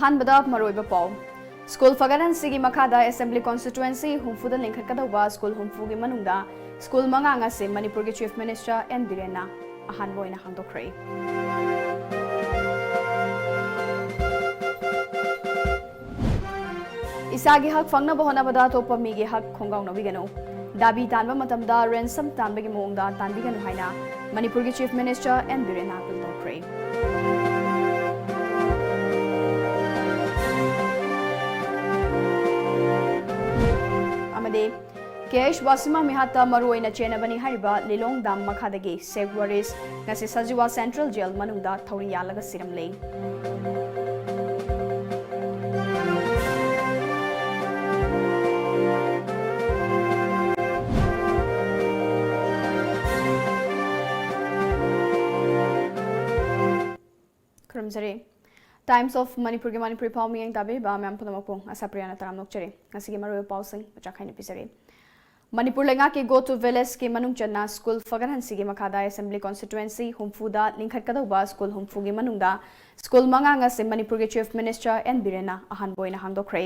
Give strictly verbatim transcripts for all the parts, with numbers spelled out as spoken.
ꯑꯍꯥꯟꯕꯗ ꯃꯔꯨꯑꯣꯏꯕ ꯄꯥꯎ꯫ ꯁ꯭ꯀꯨꯜ ꯐꯒꯠꯍꯟꯁꯤꯒꯤ ꯃꯈꯥꯗ Assembly Constituency ꯍꯨꯝꯐꯨꯗ ꯂꯤꯡꯈꯠꯀꯗꯧꯕ ꯁ꯭ꯀꯨꯜ ꯍꯨꯝꯐꯨꯒꯤ ꯃꯅꯨꯡꯗ ꯁ꯭ꯀꯨꯜ ꯃꯉꯥ ꯉꯁꯤ ꯃꯅꯤꯄꯨꯔꯒꯤ Chief Minister N ꯕꯤꯔꯦꯟꯅ ꯑꯍꯥꯟꯕ ꯑꯣꯏꯅ ꯍꯥꯡꯗꯣꯛꯈ꯭ꯔꯦ꯫ ꯏꯁꯥꯒꯤ ꯍꯛ ꯐꯪꯅꯕ ꯍꯣꯠꯅꯕꯗ ꯑꯇꯣꯞꯄ ꯃꯤꯒꯤ ꯍꯛ ꯈꯣꯡꯒꯥꯎꯅꯕꯤꯒꯅꯨ꯫ ꯗꯥꯕꯤ ꯇꯥꯟꯕ ꯃꯇꯝꯗ ransom ꯇꯥꯟꯕꯒꯤ ꯃꯑꯣꯡꯗ ꯇꯥꯟꯕꯤꯒꯅꯨ ꯍꯥꯏꯅ ꯃꯅꯤꯄꯨꯔꯒꯤ Chief Minister N ꯕꯤꯔꯦꯟꯅ ꯑꯥꯄꯤꯜ ꯇꯧꯈ꯭ꯔꯦ꯫ ꯑꯃꯗꯤ ꯀꯦ ꯑꯩꯆ ꯋꯥꯁꯤꯃ ꯃꯤꯍꯥꯠꯇ ꯃꯔꯨꯑꯣꯏꯅ ꯆꯦꯟꯅꯕꯅꯤ ꯍꯥꯏꯔꯤꯕ ꯂꯤꯂꯣꯡ ꯗꯥꯝ ꯃꯈꯥꯗꯒꯤ Save Waris ꯉꯁꯤ ꯁꯖꯤꯋꯥ Central Jail ꯃꯅꯨꯡꯗ ꯊꯧꯔꯤ ꯌꯥꯜꯂꯒ ꯁꯤꯔꯝꯂꯦ꯫ ꯈꯨꯔꯨꯝꯖꯔꯤ꯫ Times of ꯃꯅꯤꯄꯨꯔꯒꯤ ꯃꯅꯤꯄꯨꯔꯤ ꯄꯥꯎ ꯃꯤꯠꯌꯦꯡ ꯇꯥꯕꯤꯔꯤꯕ ꯃꯌꯥꯝ ꯄꯨꯝꯅꯃꯛꯄꯨ ꯑꯁꯥꯄ꯭ꯔꯤꯌꯥꯅ ꯇꯔꯥꯝꯅ ꯑꯣꯛꯆꯔꯤ꯫ ꯉꯁꯤꯒꯤ ꯃꯔꯨꯑꯣꯏꯕ ꯄꯥꯎꯁꯤꯡ ꯃꯆꯥ ꯈꯥꯏꯅ ꯄꯤꯖꯔꯤ꯫ ꯃꯅꯤꯄꯨꯔ ꯂꯩꯉꯥꯛꯀꯤ Go to Village ꯀꯤ ꯃꯅꯨꯡ ꯆꯟꯅ ꯁ꯭ꯀꯨꯜ ꯐꯒꯠꯍꯟꯁꯤꯒꯤ ꯃꯈꯥꯗ Assembly Constituency ꯍꯨꯝꯐꯨꯗ ꯂꯤꯡꯈꯠꯀꯗꯧꯕ ꯁ꯭ꯀꯨꯜ ꯍꯨꯝꯐꯨꯒꯤ ꯃꯅꯨꯡꯗ ꯁ꯭ꯀꯨꯜ ꯃꯉꯥ ꯉꯁꯤ ꯃꯅꯤꯄꯨꯔꯒꯤ Chief Minister N ꯕꯤꯔꯦꯟꯅ ꯑꯍꯥꯟꯕ ꯑꯣꯏꯅ ꯍꯥꯡꯗꯣꯛꯈ꯭ꯔꯦ꯫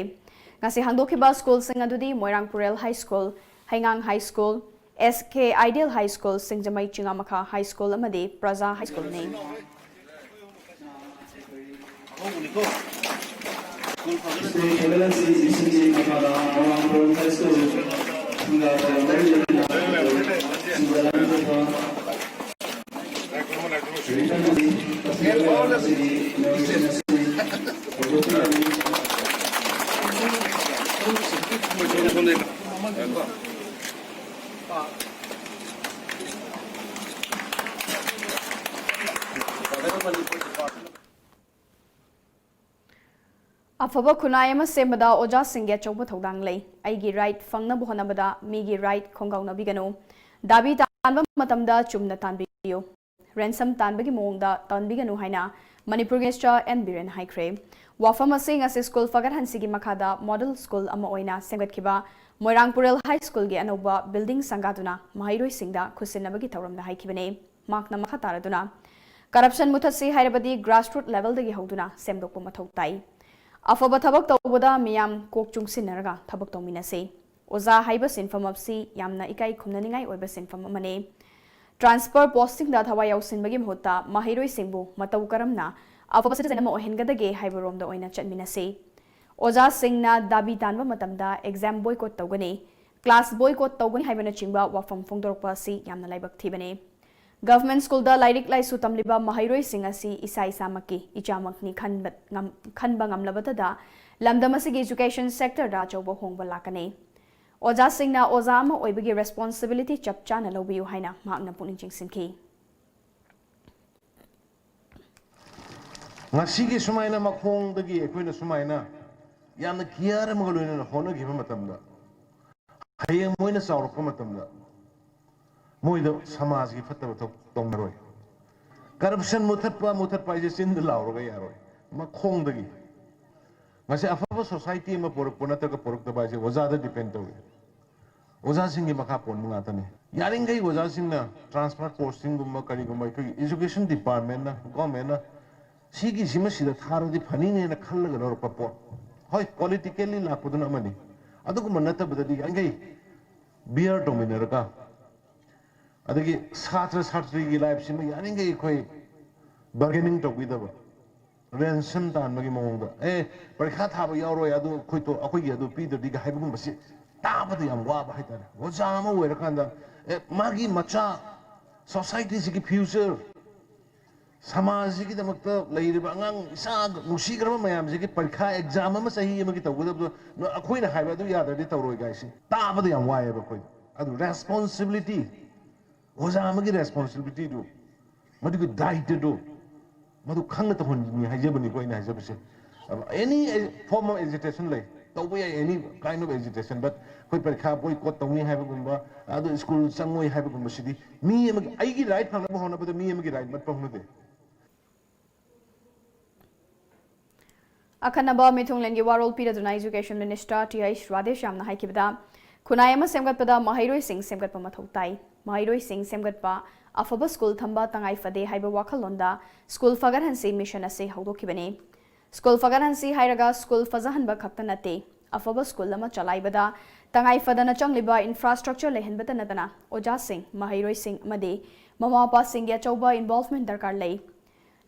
ꯉꯁꯤ ꯍꯥꯡꯗꯣꯛꯈꯤꯕ ꯁ꯭ꯀꯨꯜꯁꯤꯡ ꯑꯗꯨꯗꯤ ꯃꯣꯏꯔꯥꯡ ꯄꯨꯔꯦꯜ High School, ꯍꯩꯉꯥꯡ High School, S K Ideal High School, ꯁꯤꯡꯖꯃꯩ ꯆꯤꯉꯥꯃꯈꯥ High School ꯑꯃꯗꯤ ꯄ꯭ꯔꯖꯥ High School ꯅꯤ꯫ ꯑꯐꯕ ꯈꯨꯟꯅꯥꯏ ꯑꯃ ꯁꯦꯝꯕꯗ ꯑꯣꯖꯥꯁꯤꯡꯒꯤ ꯑꯆꯧꯕ ꯊꯧꯗꯥꯡ ꯂꯩ꯫ ꯑꯩꯒꯤ right ꯐꯪꯅꯕ ꯍꯣꯠꯅꯕꯗ ꯃꯤꯒꯤ right ꯈꯣꯡꯒꯥꯎꯅꯕꯤꯒꯅꯨ꯫ ꯗꯥꯕꯤ ꯇꯥꯟꯕ ꯃꯇꯝꯗ ꯆꯨꯝꯅ ꯇꯥꯟꯕꯤꯌꯨ꯫ Ransom ꯇꯥꯟꯕꯒꯤ ꯃꯑꯣꯡꯗ ꯇꯥꯟꯕꯤꯒꯅꯨ ꯍꯥꯏꯅ ꯃꯅꯤꯄꯨꯔꯒꯤ Minister N ꯕꯤꯔꯦꯟꯅ ꯍꯥꯏꯈ꯭ꯔꯦ꯫ ꯋꯥꯐꯝ ꯑꯁꯤ ꯉꯁꯤ ꯁ꯭ꯀꯨꯜ ꯐꯒꯠꯍꯟꯁꯤꯒꯤ ꯃꯈꯥꯗ model school ꯑꯃ ꯑꯣꯏꯅ ꯁꯦꯝꯒꯠꯈꯤꯕ ꯃꯣꯏꯔꯥꯡ ꯄꯨꯔꯦꯜ High School ꯒꯤ ꯑꯅꯧꯕ building ꯁꯪꯒꯥꯗꯨꯅ ꯃꯍꯩꯔꯣꯏꯁꯤꯡꯗ ꯈꯨꯠꯁꯤꯟꯅꯕꯒꯤ ꯊꯧꯔꯝꯗ ꯍꯥꯏꯈꯤꯕꯅꯤ꯫ ꯃꯍꯥꯛꯅ ꯃꯈꯥ ꯇꯥꯔꯗꯨꯅ, corruption ꯃꯨꯊꯠꯁꯤ ꯍꯥꯏꯔꯕꯗꯤ grassroot level ꯗꯒꯤ ꯍꯧꯗꯨꯅ ꯁꯦꯝꯗꯣꯛꯄ ꯃꯊꯧ ꯇꯥꯏ꯫ ꯑꯐꯕ ꯊꯕꯛ ꯇꯧꯕꯗ ꯃꯤꯌꯥꯝ ꯀꯣꯛ ꯆꯨꯡꯁꯤꯟꯅꯔꯒ ꯊꯕꯛ ꯇꯧꯃꯤꯟꯅꯁꯤ꯫ ꯑꯣꯖꯥ ꯍꯥꯏꯕ ꯁꯤꯟꯐꯝ ꯑꯁꯤ ꯌꯥꯝꯅ ꯏꯀꯥꯏ ꯈꯨꯝꯅꯅꯤꯡꯉꯥꯏ ꯑꯣꯏꯕ ꯁꯤꯟꯐꯝ ꯑꯃꯅꯤ꯫ Transfer postingꯗ ꯊꯋꯥꯏ ꯌꯥꯎꯁꯤꯟꯕꯒꯤ ꯃꯍꯨꯠꯇ ꯃꯍꯩꯔꯣꯏꯁꯤꯡꯕꯨ ꯃꯇꯧ ꯀꯔꯝꯅ ꯑꯐꯕ citizen ꯑꯃ ꯑꯣꯏꯍꯟꯒꯗꯒꯦ ꯍꯥꯏꯕ ꯔꯣꯝꯗ ꯑꯣꯏꯅ ꯆꯠꯃꯤꯟꯅꯁꯤ꯫ ꯑꯣꯖꯥꯁꯤꯡꯅ ꯗꯥꯕꯤ ꯇꯥꯟꯕ ꯃꯇꯝꯗ exam boycott ꯇꯧꯒꯅꯤ, class boycott ꯇꯧꯒꯅꯤ ꯍꯥꯏꯕꯅꯆꯤꯡꯕ ꯋꯥꯐꯝ ꯐꯣꯡꯗꯣꯔꯛꯄ ꯑꯁꯤ ꯌꯥꯝꯅ ꯂꯥꯏꯕꯛ ꯊꯤꯕꯅꯤ꯫ Government schoolꯗ ꯂꯥꯏꯔꯤꯛ ꯂꯥꯏꯁꯨ ꯇꯝꯂꯤꯕ ꯃꯍꯩꯔꯣꯏꯁꯤꯡ ꯑꯁꯤ ꯏꯁꯥ ꯏꯁꯥꯃꯛꯀꯤ ꯏꯆꯥꯃꯛꯅꯤ ꯈꯟꯕ ꯉꯝ-, ꯈꯟꯕ ꯉꯝꯂꯕꯇꯗ ꯂꯝꯗꯝ ꯑꯁꯤꯒꯤ education sectorꯗ ꯑꯆꯧꯕ ꯍꯣꯡꯕ ꯂꯥꯛꯀꯅꯤ꯫ ꯑꯣꯖꯥꯁꯤꯡꯅ ꯑꯣꯖꯥ ꯑꯃ ꯑꯣꯏꯕꯒꯤ responsibility ꯆꯞ ꯆꯥꯅ ꯂꯧꯕꯤꯌꯨ ꯍꯥꯏꯅ ꯃꯍꯥꯛꯅ ꯄꯨꯛꯅꯤꯡ ꯆꯤꯡꯁꯤꯟꯈꯤ꯫ ꯉꯁꯤꯒꯤ ꯁꯨꯃꯥꯏꯅ ꯃꯈꯣꯡꯗꯒꯤ ꯑꯩꯈꯣꯏꯅ ꯁꯨꯃꯥꯏꯅ ꯌꯥꯝꯅ care ꯑꯃꯒ ꯂꯣꯏꯅꯅ ꯍꯣꯠꯅꯈꯤꯕ ꯃꯇꯝꯗ, ꯍꯌꯦꯡ ꯃꯣꯏꯅ ꯆꯥꯎꯔꯛꯄ ꯃꯇꯝꯗ ꯃꯣꯏꯗ ꯁꯃꯥꯖꯒꯤ ꯐꯠꯇꯕ ꯊꯕꯛ ꯇꯧꯅꯔꯣꯏ꯫ Corruption ꯃꯨꯊꯠꯄ, ꯃꯨꯊꯠꯄ ꯍꯥꯏꯁꯦ ꯆꯤꯟꯗ ꯂꯥꯎꯔꯒ ꯌꯥꯔꯣꯏ, ꯃꯈꯣꯡꯗꯒꯤ꯫ ꯉꯁꯤ ꯑꯐꯕ society ꯑꯃ ꯄꯣꯔꯛꯄ ꯅꯠꯇ꯭ꯔꯒ ꯄꯣꯔꯛꯇꯕ ꯍꯥꯏꯁꯦ ꯑꯣꯖꯥꯗ depend ꯇꯧꯏ, ꯑꯣꯖꯥꯁꯤꯡꯒꯤ ꯃꯈꯥ ꯄꯣꯟꯕ ꯉꯥꯛꯇꯅꯤ꯫ ꯌꯥꯔꯤꯈꯩ ꯑꯣꯖꯥꯁꯤꯡꯅ transfer postingꯒꯨꯝꯕ ꯀꯔꯤꯒꯨꯝꯕ ꯑꯩꯈꯣꯏꯒꯤ education departmentꯅ, governmentꯅ ꯁꯤꯒꯤꯁꯤꯃ ꯁꯤꯗ ꯊꯥꯔꯗꯤ ꯐꯅꯤꯅꯦꯅ ꯈꯜꯂꯒ ꯂꯧꯔꯛꯄ ꯄꯣꯠ, ꯍꯣꯏ, politically ꯂꯥꯛꯄꯗꯨꯅ ꯑꯃꯅꯤ, ꯑꯗꯨꯒꯨꯝꯕ ꯅꯠꯇꯕꯗꯗꯤ ꯌꯥꯔꯤꯈꯩ bear ꯇꯧꯃꯤꯟꯅꯔꯒ, ꯑꯗꯒꯤ ꯁꯥꯇ꯭ꯔ ꯁꯥꯇ꯭ꯔꯤꯒꯤ lifeꯁꯤꯃ ꯌꯥꯔꯤꯈꯩ ꯑꯩꯈꯣꯏ bargaining ꯇꯧꯕꯤꯗꯕ, ransom ꯇꯥꯟꯕꯒꯤ ꯃꯑꯣꯡꯗ, "ꯑꯦ, ꯄꯔꯤꯈꯥ ꯊꯥꯕ ꯌꯥꯎꯔꯣꯏ, ꯑꯗꯨ ꯑꯩꯈꯣꯏ ꯇꯣ-, ꯑꯩꯈꯣꯏꯒꯤ ꯑꯗꯨ ꯄꯤꯗ꯭ꯔꯗꯤꯒ" ꯍꯥꯏꯕꯒꯨꯝꯕꯁꯤ ꯇꯥꯕꯗ ꯌꯥꯝ ꯋꯥꯕ ꯍꯥꯏꯇꯥꯔꯦ꯫ ꯑꯣꯖꯥ ꯑꯃ ꯑꯣꯏꯔꯀꯥꯟꯗ, ꯑꯦ, ꯃꯥꯒꯤ ꯃꯆꯥ, societyꯁꯤꯒꯤ future, ꯁꯃꯥꯖꯁꯤꯒꯤꯗꯃꯛꯇ ꯂꯩꯔꯤꯕ ꯑꯉꯥꯡ ꯏꯆꯥ ꯅꯨꯡꯁꯤꯈ꯭ꯔꯕ ꯃꯌꯥꯝꯁꯤꯒꯤ ꯄꯔꯤꯈꯥ exam ꯑꯃ ꯆꯍꯤ ꯑꯃꯒꯤ ꯇꯧꯒꯗꯕꯗꯣ ꯅ-, ꯑꯩꯈꯣꯏꯅ ꯍꯥꯏꯕ ꯑꯗꯨ ꯌꯥꯗ꯭ꯔꯗꯤ ꯇꯧꯔꯣꯏ ꯀꯥꯏꯁꯤ ꯇꯥꯕꯗ ꯌꯥꯝ ꯋꯥꯏꯑꯦꯕ ꯑꯩꯈꯣꯏ꯫ ꯑꯗꯨ responsibility, ꯑꯣꯖꯥ ꯑꯃꯒꯤ responsibilityꯗꯨ, ꯃꯗꯨꯒꯤ ꯗꯥꯏꯇꯗꯨ, ꯃꯗꯨ ꯈꯪꯅ ꯇꯧꯍꯟꯅꯤꯡꯉꯤ ꯍꯥꯏꯖꯕꯅꯤꯀꯣ ꯑꯩꯅ ꯍꯥꯏꯖꯕꯁꯦ꯫ Any form of agitation ꯂꯩ, ꯇꯧꯕ ꯌꯥꯏ, any kind of agitation, but ꯑꯩꯈꯣꯏ ꯄꯔꯤꯈꯥ boycott ꯇꯧꯅꯤ ꯍꯥꯏꯕꯒꯨꯝꯕ, ꯑꯗꯨ school ꯆꯪꯉꯣꯏ ꯍꯥꯏꯕꯒꯨꯝꯕꯁꯤꯗꯤ ꯃꯤ ꯑꯃꯒꯤ, ꯑꯩꯒꯤ right ꯐꯪꯅꯕ ꯍꯣꯠꯅꯕꯗ ꯃꯤ ꯑꯃꯒꯤ right ꯃꯠꯄ ꯍꯧꯅꯗꯦ꯫ ꯑꯈꯟꯅꯕ ꯃꯤꯊꯨꯡꯂꯦꯟꯒꯤ ꯋꯥꯔꯣꯜ ꯄꯤꯔꯗꯨꯅ Education Minister ꯇꯤ ꯑꯩꯆ ꯔꯥꯙꯦꯁ꯭ꯌꯥꯝꯅ ꯍꯥꯏꯈꯤꯕꯗ, ꯈꯨꯟꯅꯥꯏ ꯑꯃ ꯁꯦꯝꯒꯠꯄꯗ ꯃꯍꯩꯔꯣꯏꯁꯤꯡ ꯁꯦꯝꯒꯠꯄ ꯃꯊꯧ ꯇꯥꯏ꯫ ꯃꯍꯩꯔꯣꯏꯁꯤꯡ ꯁꯦꯝꯒꯠꯄ, ꯑꯐꯕ school ꯊꯝꯕ ꯇꯉꯥꯏ ꯐꯗꯦ ꯍꯥꯏꯕ ꯋꯥꯈꯜꯂꯣꯟꯗ school ꯐꯒꯠꯍꯟꯁꯤ mission ꯑꯁꯤ ꯍꯧꯗꯣꯛꯈꯤꯕꯅꯤ꯫ ꯁ꯭ꯀꯨꯜ ꯐꯒꯠꯍꯟꯁꯤ ꯍꯥꯏꯔꯒ ꯁ꯭ꯀꯨꯜ ꯐꯖꯍꯟꯕ ꯈꯛꯇ ꯅꯠꯇꯦ, ꯑꯐꯕ ꯁ꯭ꯀꯨꯜ ꯑꯃ ꯆꯂꯥꯏꯕꯗ ꯇꯉꯥꯏ ꯐꯗꯅ ꯆꯪꯂꯤꯕ ꯏꯟꯐ꯭ꯔꯥꯁ꯭ꯇ꯭ꯔꯛꯆꯔ ꯂꯩꯍꯟꯕꯇ ꯅꯠꯇꯅ ꯑꯣꯖꯥꯁꯤꯡ, ꯃꯍꯩꯔꯣꯏꯁꯤꯡ ꯑꯃꯗꯤ ꯃꯃꯥ ꯃꯄꯥꯁꯤꯡꯒꯤ ꯑꯆꯧꯕ ꯏꯟꯚꯣꯜꯚꯃꯦꯟ ꯗꯔꯀꯥꯔ ꯂꯩ꯫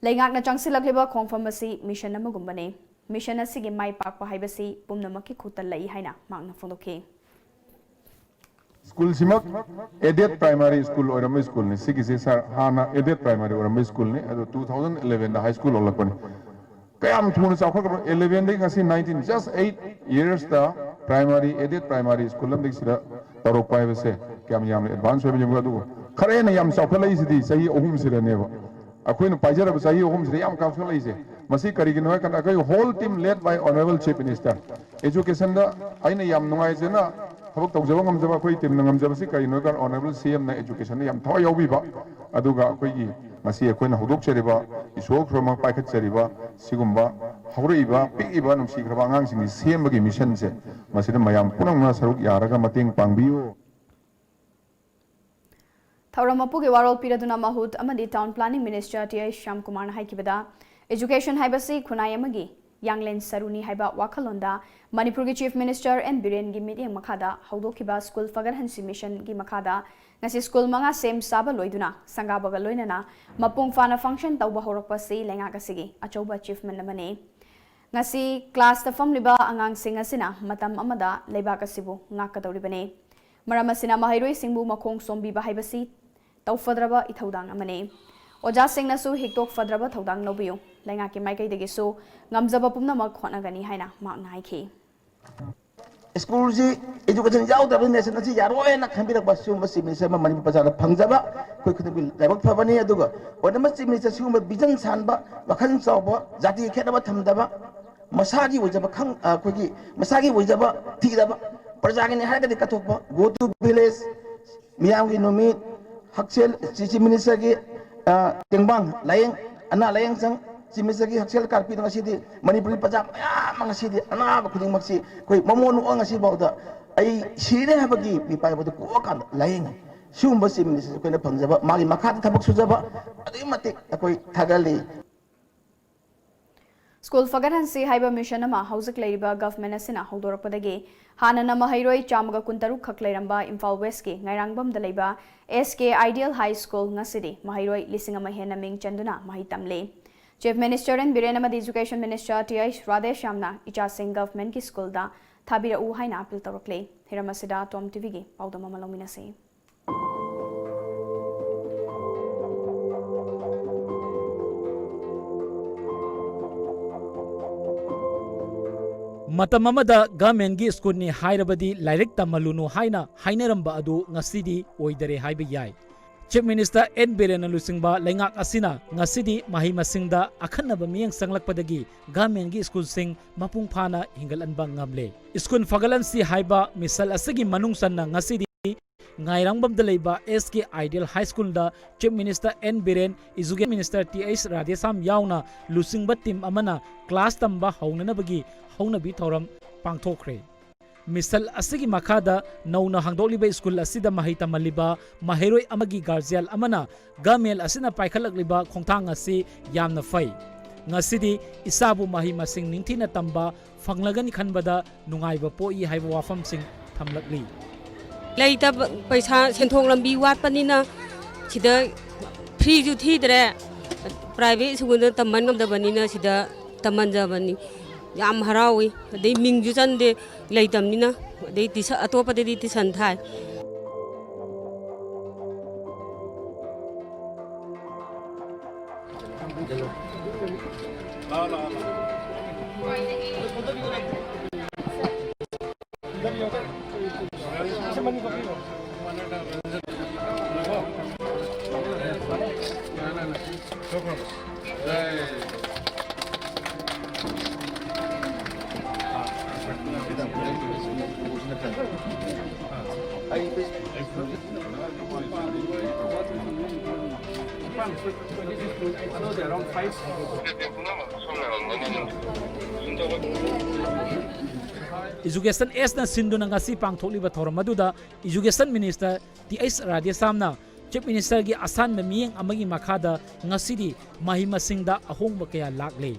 ꯂꯩꯉꯥꯛꯅ ꯆꯪꯁꯤꯜꯂꯛꯂꯤꯕ ꯈꯣꯡꯐꯝ ꯑꯁꯤ ꯃꯤꯁꯟ ꯑꯃꯒꯨꯝꯕꯅꯤ꯫ ꯃꯤꯁꯟ ꯑꯁꯤꯒꯤ ꯃꯥꯏ ꯄꯥꯛꯄ ꯍꯥꯏꯕꯁꯤ ꯄꯨꯝꯅꯃꯛꯀꯤ ꯈꯨꯠꯇ ꯂꯩ ꯍꯥꯏꯅ ꯃꯍꯥꯛꯅ ꯐꯣꯡꯗꯣꯛꯈꯤ꯫ ꯁ꯭ꯀꯨꯜꯁꯤꯃꯛ ꯑꯦꯗꯦꯗ ꯄ꯭ꯔꯥꯏꯃꯥꯔꯤ ꯁ꯭ꯀꯨꯜ ꯑꯣꯏꯔꯝꯕ ꯁ꯭ꯀꯨꯜꯅꯤ꯫ ꯁꯤꯒꯤꯁꯤ ꯁꯥꯔ ꯍꯥꯟꯅ ꯑꯦꯗꯦꯗ ꯄ꯭ꯔꯥꯏꯃꯥꯔꯤ ꯑꯣꯏꯔꯝꯕ ꯁ꯭ꯀꯨꯜꯅꯤ, ꯑꯗꯣ ꯇꯨ ꯊꯥꯎꯖꯟ ꯏꯂꯦꯚꯦꯟꯗ ꯍꯥꯏ ꯁ꯭ꯀꯨꯜ ꯑꯣꯜꯂꯛꯄꯅꯤ꯫ ꯀꯌꯥꯝ ꯊꯨꯅ ꯆꯥꯎꯈꯠꯈ꯭ꯔꯕ, ꯏꯂꯦꯚꯦꯟꯗꯒꯤ ꯉꯁꯤ ꯅꯥꯏꯟꯇꯤꯟ, ꯖꯁ ꯑꯩꯠ ꯌꯔꯁꯇ ꯄ꯭ꯔꯥꯏꯃꯥꯔꯤ, ꯑꯦꯗꯦꯗ ꯄ꯭ꯔꯥꯏꯃꯥꯔꯤ ꯁ꯭ꯀꯨꯜ ꯑꯃꯗꯒꯤ ꯁꯤꯗ ꯇꯧꯔꯛꯄ ꯍꯥꯏꯕꯁꯦ ꯀꯌꯥꯝ ꯌꯥꯝꯅ ꯑꯦꯗꯚꯥꯟꯁ ꯑꯣꯏꯕ ꯌꯦꯡꯉꯨ꯫ ꯑꯗꯨꯕꯨ ꯈꯔ ꯍꯦꯟꯅ ꯌꯥꯝ ꯆꯥꯎꯈꯠꯂꯛꯏꯁꯤꯗꯤ ꯆꯍꯤ ꯑꯍꯨꯝꯁꯤꯗꯅꯦꯕ꯫ ꯑꯩꯈꯣꯏꯅ ꯄꯥꯏꯖꯔꯕ ꯆꯍꯤ ꯑꯍꯨꯝꯁꯤꯗ ꯌꯥꯝ ꯆꯥꯎꯈꯠꯂꯛꯏꯁꯦ꯫ ꯃꯁꯤ ꯀꯔꯤꯒꯤꯅꯣ ꯍꯥꯏ ꯀꯥꯟꯗ ꯑꯩꯈꯣꯏ whole team led by honourable Chief Minister, educationꯗ ꯑꯩꯅ ꯌꯥꯝ ꯅꯨꯡꯉꯥꯏꯖꯅ ꯊꯕꯛ ꯇꯧꯖꯕ ꯉꯝꯖꯕ ꯑꯩꯈꯣꯏ ꯇꯤꯝꯅ ꯉꯝꯖꯕꯁꯤ ꯀꯔꯤꯅꯣ ꯍꯥꯏ ꯀꯥꯟꯗ ꯑꯣꯅꯔꯦꯕꯜ ꯁꯤ ꯑꯦꯝꯅ ꯑꯦꯖꯨꯀꯦꯁꯟꯗ ꯌꯥꯝ ꯊꯋꯥꯏ ꯌꯥꯎꯕꯤꯕ, ꯑꯗꯨꯒ ꯑꯩꯈꯣꯏꯒꯤ ꯉꯁꯤ ꯑꯩꯈꯣꯏꯅ ꯍꯧꯗꯣꯛꯆꯔꯤꯕ ꯏꯁꯣꯔ ꯈꯨꯔꯨꯝꯃ ꯄꯥꯏꯈꯠꯆꯔꯤꯕ ꯁꯤꯒꯨꯝꯕ ꯍꯧꯔꯛꯏꯕ ꯄꯤꯛꯏꯕ ꯅꯨꯡꯁꯤꯈ꯭ꯔꯕ ꯑꯉꯥꯡꯁꯤꯡꯁꯤ ꯁꯦꯝꯕꯒꯤ ꯃꯤꯁꯟꯁꯦ, ꯃꯁꯤꯗ ꯃꯌꯥꯝ ꯄꯨꯝꯅꯃꯛꯅ ꯁꯔꯨꯛ ꯌꯥꯔꯒ ꯃꯇꯦꯡ ꯄꯥꯡꯕꯤꯌꯨ꯫ ꯊꯧꯔꯝ ꯃꯄꯨꯒꯤ ꯋꯥꯔꯣꯜ ꯄꯤꯔꯗꯨꯅ ꯃꯍꯨꯠ ꯑꯃꯗꯤ town planning minister T H ꯁ꯭ꯌꯥꯝꯀꯨꯃꯥꯔꯅ ꯍꯥꯏꯈꯤꯕꯗ, ꯑꯦꯖꯨꯀꯦꯁꯟ ꯍꯥꯏꯕꯁꯤ ꯈꯨꯟꯅꯥꯏ ꯑꯃꯒꯤ ꯌꯥꯡꯂꯦꯟ ꯁꯔꯨꯅꯤ ꯍꯥꯏꯕ ꯋꯥꯈꯜꯂꯣꯟꯗ ꯃꯅꯤꯄꯨꯔꯒꯤ ꯆꯤꯐ ꯃꯤꯅꯤꯁꯇꯔ ꯑꯦꯟ ꯕꯤꯔꯦꯟꯒꯤ ꯃꯤꯠꯌꯦꯡ ꯃꯈꯥꯗ ꯍꯧꯗꯣꯛꯈꯤꯕ ꯁ꯭ꯀꯨꯜ ꯐꯒꯠꯍꯟꯁꯤ ꯃꯤꯁꯟꯒꯤ ꯃꯈꯥꯗ ꯉꯁꯤ ꯁ꯭ꯀꯨꯜ ꯃꯉꯥ ꯁꯦꯝ ꯁꯥꯕ ꯂꯣꯏꯗꯨꯅ ꯁꯪꯒꯥꯕꯒ ꯂꯣꯏꯅꯅ ꯃꯄꯨꯡ ꯐꯥꯅ ꯐꯪꯁꯟ ꯇꯧꯕ ꯍꯧꯔꯛꯄꯁꯤ ꯂꯩꯉꯥꯛ ꯑꯁꯤꯒꯤ ꯑꯆꯧꯕ ꯑꯦꯆꯤꯚꯃꯦꯟ ꯑꯃꯅꯤ꯫ ꯉꯁꯤ ꯀ꯭ꯂꯥꯁꯇ ꯐꯝꯂꯤꯕ ꯑꯉꯥꯡꯁꯤꯡ ꯑꯁꯤꯅ ꯃꯇꯝ ꯑꯃꯗ ꯂꯩꯕꯥꯛ ꯑꯁꯤꯕꯨ ꯉꯥꯛꯀꯗꯧꯔꯤꯕꯅꯤ꯫ ꯃꯔꯝ ꯑꯁꯤꯅ ꯃꯍꯩꯔꯣꯏꯁꯤꯡꯕꯨ ꯃꯈꯣꯡ ꯁꯣꯝꯕꯤꯕ ꯍꯥꯏꯕꯁꯤ ꯇꯧꯐꯗ꯭ꯔꯕ ꯏꯊꯧꯗꯥꯡ ꯑꯃꯅꯤ꯫ ꯑꯣꯖꯥꯁꯤꯡꯅꯁꯨ ꯍꯤꯛꯇꯣꯛꯐꯗ꯭ꯔꯕ ꯊꯧꯗꯥꯡ ꯂꯧꯕꯤꯌꯨ꯫ ꯂꯩꯉꯥꯛꯀꯤ ꯃꯥꯏꯀꯩꯗꯒꯤꯁꯨ ꯉꯝꯖꯕ ꯄꯨꯝꯅꯃꯛ ꯍꯣꯠꯅꯒꯅꯤ ꯍꯥꯏꯅ ꯃꯍꯥꯛꯅ ꯍꯥꯏꯈꯤ꯫ ꯁ꯭ꯀꯨꯜꯁꯤ ꯑꯦꯖꯨꯀꯦꯁꯟ ꯌꯥꯎꯗ꯭ꯔꯕꯅꯤꯅ ꯅꯦꯁꯟ ꯑꯁꯤ ꯌꯥꯔꯣꯏ ꯍꯥꯏꯅ ꯈꯟꯕꯤꯔꯛꯄ ꯁꯤꯒꯨꯝꯕ ꯆꯤꯐ ꯃꯤꯅꯤꯁꯇꯔ ꯑꯃ ꯃꯅꯤꯄꯨꯔ ꯄ꯭ꯔꯖꯥꯗ ꯐꯪꯖꯕ ꯑꯩꯈꯣꯏ ꯈꯨꯗꯤꯡꯃꯛꯀꯤ ꯂꯥꯏꯕꯛ ꯐꯕꯅꯤ꯫ ꯑꯗꯨꯒ ꯑꯣꯏꯅꯃꯛ ꯆꯤꯐ ꯃꯤꯅꯤꯁꯇꯔ ꯁꯤꯒꯨꯝꯕ ꯚꯤꯖꯟ ꯁꯥꯟꯕ, ꯋꯥꯈꯜ ꯆꯥꯎꯕ, ꯖꯥꯇꯤꯒꯤ ꯈꯦꯠꯅꯕ ꯊꯝꯗꯕ, ꯃꯁꯥꯒꯤ ꯑꯣꯏꯖꯕ ꯈꯪ ꯑꯩꯈꯣꯏꯒꯤ ꯃꯁꯥꯒꯤ ꯑꯣꯏꯖꯕ ꯊꯤꯗꯕ, ꯄ꯭ꯔꯖꯥꯒꯤꯅꯤ ꯍꯥꯏꯔꯒꯗꯤ ꯀꯠꯊꯣꯛꯄ, go to village, ꯃꯤꯌꯥꯝꯒꯤ ꯅꯨꯃꯤꯠ, ꯍꯛꯁꯦꯜ, ꯆꯤꯐ ꯃꯤꯅꯤꯁꯇꯔꯒꯤ ꯇꯦꯡꯕꯥꯡ ꯂꯥꯏꯌꯦꯡ, ꯑꯅꯥ ꯂꯥꯏꯌꯦꯡ ꯁꯪ, ꯆꯤꯐ ꯃꯤꯅꯤꯁꯇꯔꯒꯤ ꯍꯛꯁꯦꯜ ꯀꯥꯔꯠ ꯄꯤꯗꯅ ꯉꯁꯤꯗꯤ ꯃꯅꯤꯄꯨꯔꯒꯤ ꯄ꯭ꯔꯖꯥ ꯃꯌꯥꯝ ꯑꯃ ꯉꯁꯤꯗꯤ ꯑꯅꯥꯕ ꯈꯨꯗꯤꯡꯃꯛꯁꯤ ꯑꯩꯈꯣꯏ ꯃꯃꯣꯟ ꯅꯣꯛꯑ ꯉꯁꯤꯐꯥꯎꯗ ꯑꯩ ꯁꯤꯔꯦ ꯍꯥꯏꯕꯒꯤ ꯃꯤꯄꯥꯏꯕꯗꯨ ꯀꯣꯛꯑꯀꯥꯟꯗ ꯂꯥꯏꯌꯦꯡꯉꯤ꯫ ꯁꯤꯒꯨꯝꯕ ꯆꯤꯐ ꯃꯤꯅꯤꯁꯇꯔꯁꯦ ꯑꯩꯈꯣꯏꯅ ꯐꯪꯖꯕ, ꯃꯥꯒꯤ ꯃꯈꯥꯗ ꯊꯕꯛ ꯁꯨꯖꯕ ꯑꯗꯨꯛꯀꯤ ꯃꯇꯤꯛ ꯑꯩꯈꯣꯏ ꯊꯥꯒꯠꯂꯤ꯫ ꯁ꯭ꯀꯨꯜ ꯐꯒꯠꯍꯟꯁꯤ ꯍꯥꯏꯕ ꯃꯤꯁꯟ ꯑꯃ ꯍꯧꯖꯤꯛ ꯂꯩꯔꯤꯕ ꯒꯚꯔꯟꯃꯦꯟꯠ ꯑꯁꯤꯅ ꯍꯧꯗꯣꯔꯛꯄꯗꯒꯤ ꯍꯥꯟꯅꯅ ꯃꯍꯩꯔꯣꯏ ꯆꯥꯝꯃꯒ ꯀꯨꯟꯇꯔꯨꯛ ꯈꯛ ꯂꯩꯔꯝꯕ ꯏꯝꯐꯥꯜ ꯋꯦꯁ꯭ꯠꯀꯤ ꯉꯥꯏꯔꯥꯡꯕꯝꯗ ꯂꯩꯕ ꯑꯦꯁ ꯀꯦ ꯑꯥꯏꯗꯤꯌꯦꯜ ꯍꯥꯏ ꯁ꯭ꯀꯨꯜ ꯉꯁꯤꯗꯤ ꯃꯍꯩꯔꯣꯏ ꯂꯤꯁꯤꯡ ꯑꯃ ꯍꯦꯟꯅ ꯃꯤꯡ ꯆꯟꯗꯨꯅ ꯃꯍꯩ ꯇꯝꯂꯤ꯫ ꯆꯤꯐ ꯃꯤꯅꯤꯁꯇꯔ ꯑꯦꯟ ꯕꯤꯔꯦꯟ ꯑꯃꯗꯤ ꯑꯦꯖꯨꯀꯦꯁꯟ ꯃꯤꯅꯤꯁꯇꯔ ꯇꯤ ꯑꯩꯆ ꯔꯥꯙꯦꯁ꯭ꯌꯥꯝꯅ ꯏꯆꯥꯁꯤꯡ ꯒꯚꯔꯟꯃꯦꯟꯠꯀꯤ ꯁ꯭ꯀꯨꯜꯗ ꯊꯥꯕꯤꯔꯛꯎ ꯍꯥꯏꯅ ꯑꯥꯄꯤꯜ ꯇꯧꯔꯛꯂꯤ꯫ ꯍꯤꯔꯝ ꯑꯁꯤꯗ ꯇꯣꯝ ꯇꯤꯚꯤꯒꯤ ꯄꯥꯎꯗꯝ ꯑꯃ ꯂꯧꯃꯤꯟꯅꯁꯤ꯫ ꯃꯇꯝ ꯑꯃꯗ ꯒꯚꯔꯟꯃꯦꯟꯠꯀꯤ ꯁ꯭ꯀꯨꯜꯅꯤ ꯍꯥꯏꯔꯕꯗꯤ ꯂꯥꯏꯔꯤꯛ ꯇꯝꯍꯜꯂꯨꯅꯨ ꯍꯥꯏꯅ ꯍꯥꯏꯅꯔꯝꯕ ꯑꯗꯨ ꯉꯁꯤꯗꯤ ꯑꯣꯏꯗꯔꯦ ꯍꯥꯏꯕ ꯌꯥꯏ꯫ ꯆꯤꯐ ꯃꯤꯅꯤꯁꯇꯔ ꯑꯦꯟ ꯕꯤꯔꯦꯟꯅ ꯂꯨꯆꯤꯡꯕ ꯂꯩꯉꯥꯛ ꯑꯁꯤꯅ ꯉꯁꯤꯗꯤ ꯃꯍꯩ ꯃꯁꯤꯡꯗ ꯑꯈꯟꯅꯕ ꯃꯤꯠꯌꯦꯡ ꯆꯪꯂꯛꯄꯗꯒꯤ ꯒꯚꯔꯟꯃꯦꯟꯠꯀꯤ ꯁ꯭ꯀꯨꯜꯁꯤꯡ ꯃꯄꯨꯡ ꯐꯥꯅ ꯍꯤꯡꯒꯠꯍꯟꯕ ꯉꯝꯂꯦ꯫ ꯁ꯭ꯀꯨꯜ ꯐꯒꯠꯍꯟꯁꯤ ꯍꯥꯏꯕ ꯃꯤꯁꯟ ꯑꯁꯤꯒꯤ ꯃꯅꯨꯡ ꯆꯟꯅ ꯉꯁꯤꯗꯤ ꯉꯥꯏꯔꯥꯡꯕꯝꯗ ꯂꯩꯕ ꯑꯦꯁ ꯀꯦ ꯑꯥꯏꯗꯤꯌꯦꯜ ꯍꯥꯏ ꯁ꯭ꯀꯨꯜꯗ chief minister N Biren, education minister T H Radheshyam ꯌꯥꯎꯅ ꯂꯨꯆꯤꯡꯕ ꯇꯤꯝ ꯑꯃꯅ ꯀ꯭ꯂꯥꯁ ꯇꯝꯕ ꯍꯧꯅꯅꯕꯒꯤ ꯍꯧꯅꯕꯤ ꯊꯧꯔꯝ ꯄꯥꯡꯊꯣꯛꯈ꯭ꯔꯦ꯫ ꯃꯤꯁꯟ ꯑꯁꯤꯒꯤ ꯃꯈꯥꯗ ꯅꯧꯅ ꯍꯥꯡꯗꯣꯛꯂꯤꯕ ꯁ꯭ꯀꯨꯜ ꯑꯁꯤꯗ ꯃꯍꯩ ꯇꯝꯍꯜꯂꯤꯕ ꯃꯍꯩꯔꯣꯏ ꯑꯃꯒꯤ ꯒꯥꯔꯖꯤꯌꯥꯟ ꯑꯃꯅ ꯒꯚꯔꯟꯃꯦꯟꯠ ꯑꯁꯤꯅ ꯄꯥꯏꯈꯠꯂꯛꯂꯤꯕ ꯈꯣꯡꯊꯥꯡ ꯑꯁꯤ ꯌꯥꯝꯅ ꯐꯩ꯫ ꯉꯁꯤꯗꯤ ꯏꯆꯥꯕꯨ ꯃꯍꯩ ꯃꯁꯤꯡ ꯅꯤꯡꯊꯤꯅ ꯇꯝꯕ ꯐꯪꯂꯒꯅꯤ ꯈꯟꯕꯗ ꯅꯨꯡꯉꯥꯏꯕ ꯄꯣꯛꯏ ꯍꯥꯏꯕ ꯋꯥꯐꯝꯁꯤꯡ ꯊꯝꯂꯛꯂꯤ꯫ ꯂꯩꯇꯕ, ꯄꯩꯁꯥ, ꯁꯦꯟꯊꯣꯛ ꯂꯝꯕꯤ ꯋꯥꯠꯄꯅꯤꯅ ꯁꯤꯗ ꯐ꯭ꯔꯤꯁꯨ ꯊꯤꯗ꯭ꯔꯦ, ꯄ꯭ꯔꯥꯏꯚꯦꯠ ꯁ꯭ꯀꯨꯜꯗ ꯇꯝꯍꯟ ꯉꯝꯗꯕꯅꯤꯅ ꯁꯤꯗ ꯇꯝꯍꯟꯖꯕꯅꯤ꯫ ꯌꯥꯝ ꯍꯔꯥꯎꯏ꯫ ꯑꯗꯩ ꯃꯤꯡꯁꯨ ꯆꯟꯗꯦ, ꯂꯩꯇꯕꯅꯤꯅ꯫ ꯑꯗꯩ ꯇꯤꯁ-, ꯑꯇꯣꯞꯄꯗꯗꯤ ꯇꯤꯁꯟ ꯊꯥꯏ꯫ ꯑꯦꯖꯨꯀꯦꯁꯟ ꯑꯦꯁꯅ ꯁꯤꯟꯗꯨꯅ ꯉꯁꯤ ꯄꯥꯡꯊꯣꯛꯂꯤꯕ ꯊꯧꯔꯝ ꯑꯗꯨꯗ ꯑꯦꯖꯨꯀꯦꯁꯟ ꯃꯤꯅꯤꯁꯇꯔ ꯇꯤ ꯑꯩꯆ ꯔꯥꯙꯦꯁ꯭ꯌꯥꯝꯅ ꯆꯤꯐ ꯃꯤꯅꯤꯁꯇꯔꯒꯤ ꯑꯁꯥꯟꯕ ꯃꯤꯠꯌꯦꯡ ꯑꯃꯒꯤ ꯃꯈꯥꯗ ꯉꯁꯤꯗꯤ ꯃꯍꯩ ꯃꯁꯤꯡꯗ ꯑꯍꯣꯡꯕ ꯀꯌꯥ ꯂꯥꯛꯂꯦ꯫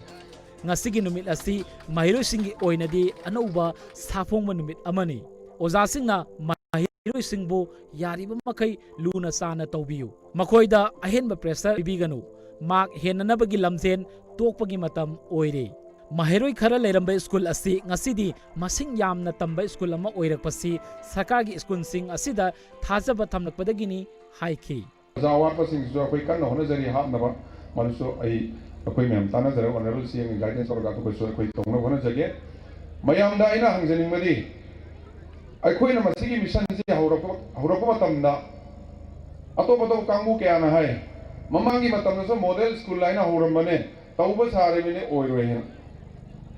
ꯉꯁꯤꯒꯤ ꯅꯨꯃꯤꯠ ꯑꯁꯤ ꯃꯍꯩꯔꯣꯏꯁꯤꯡꯒꯤ ꯑꯣꯏꯅꯗꯤ ꯑꯅꯧꯕ ꯁꯥꯐꯣꯡꯕ ꯅꯨꯃꯤꯠ ꯑꯃꯅꯤ꯫ ꯑꯣꯖꯥꯁꯤꯡꯅ ꯃꯍꯩꯔꯣꯏꯁꯤꯡꯕꯨ ꯌꯥꯔꯤꯕ ꯃꯈꯩ ꯂꯨꯅ ꯆꯥꯟꯅ ꯇꯧꯕꯤꯌꯨ꯫ ꯃꯈꯣꯏꯗ ꯑꯍꯦꯟꯕ pressure ꯄꯤꯕꯤꯒꯅꯨ꯫ Mark ꯍꯦꯟꯅꯅꯕꯒꯤ ꯂꯝꯖꯦꯟ ꯇꯣꯛꯄꯒꯤ ꯃꯇꯝ ꯑꯣꯏꯔꯦ꯫ ꯃꯍꯩꯔꯣꯏ ꯈꯔ ꯂꯩꯔꯝꯕ ꯁ꯭ꯀꯨꯜ ꯑꯁꯤ ꯉꯁꯤꯗꯤ ꯃꯁꯤꯡ ꯌꯥꯝꯅ ꯇꯝꯕ ꯁ꯭ꯀꯨꯜ ꯑꯃ ꯑꯣꯏꯔꯛꯄꯁꯤ ꯁꯔꯀꯥꯔꯒꯤ ꯁ꯭ꯀꯨꯜꯁꯤꯡ ꯑꯁꯤꯗ ꯊꯥꯖꯕ ꯊꯝꯂꯛꯄꯗꯒꯤꯅꯤ ꯍꯥꯏꯈꯤ꯫ ꯑꯣꯖꯥ ꯑꯋꯥꯠꯄꯁꯤꯡꯁꯤꯁꯨ ꯑꯩꯈꯣꯏ ꯀꯟꯅ ꯍꯣꯠꯅꯖꯔꯤ ꯍꯥꯞꯅꯕ, ꯃꯗꯨꯁꯨ ꯑꯩ, ꯑꯩꯈꯣꯏ ꯃꯌꯥꯝ ꯇꯥꯟꯅꯖꯔꯒ Honourable ꯁꯤ ꯑꯦꯝꯒꯤ guidance ꯇꯧꯔꯒ ꯑꯇꯣꯞꯄꯁꯨ ꯑꯩꯈꯣꯏ ꯇꯧꯅꯕ ꯍꯣꯠꯅꯖꯒꯦ꯫ ꯃꯌꯥꯝꯗ ꯑꯩꯅ ꯍꯪꯖꯅꯤꯡꯕꯗꯤ, ꯑꯩꯈꯣꯏꯅ ꯃꯁꯤꯒꯤ mission ꯑꯁꯤ ꯍꯧꯔꯛꯄ, ꯍꯧꯔꯛꯄ ꯃꯇꯝꯗ ꯑꯇꯣꯞ ꯑꯇꯣꯞꯄ ꯀꯥꯡꯕꯨ ꯀꯌꯥꯅ ꯍꯥꯏ, ꯃꯃꯥꯡꯒꯤ ꯃꯇꯝꯗꯁꯨ model school ꯍꯥꯏꯅ ꯍꯧꯔꯝꯕꯅꯦ, ꯇꯧꯕ ꯁꯥꯔꯤꯕꯅꯦ, ꯑꯣꯏꯔꯣꯏ ꯍꯥꯏꯅ꯫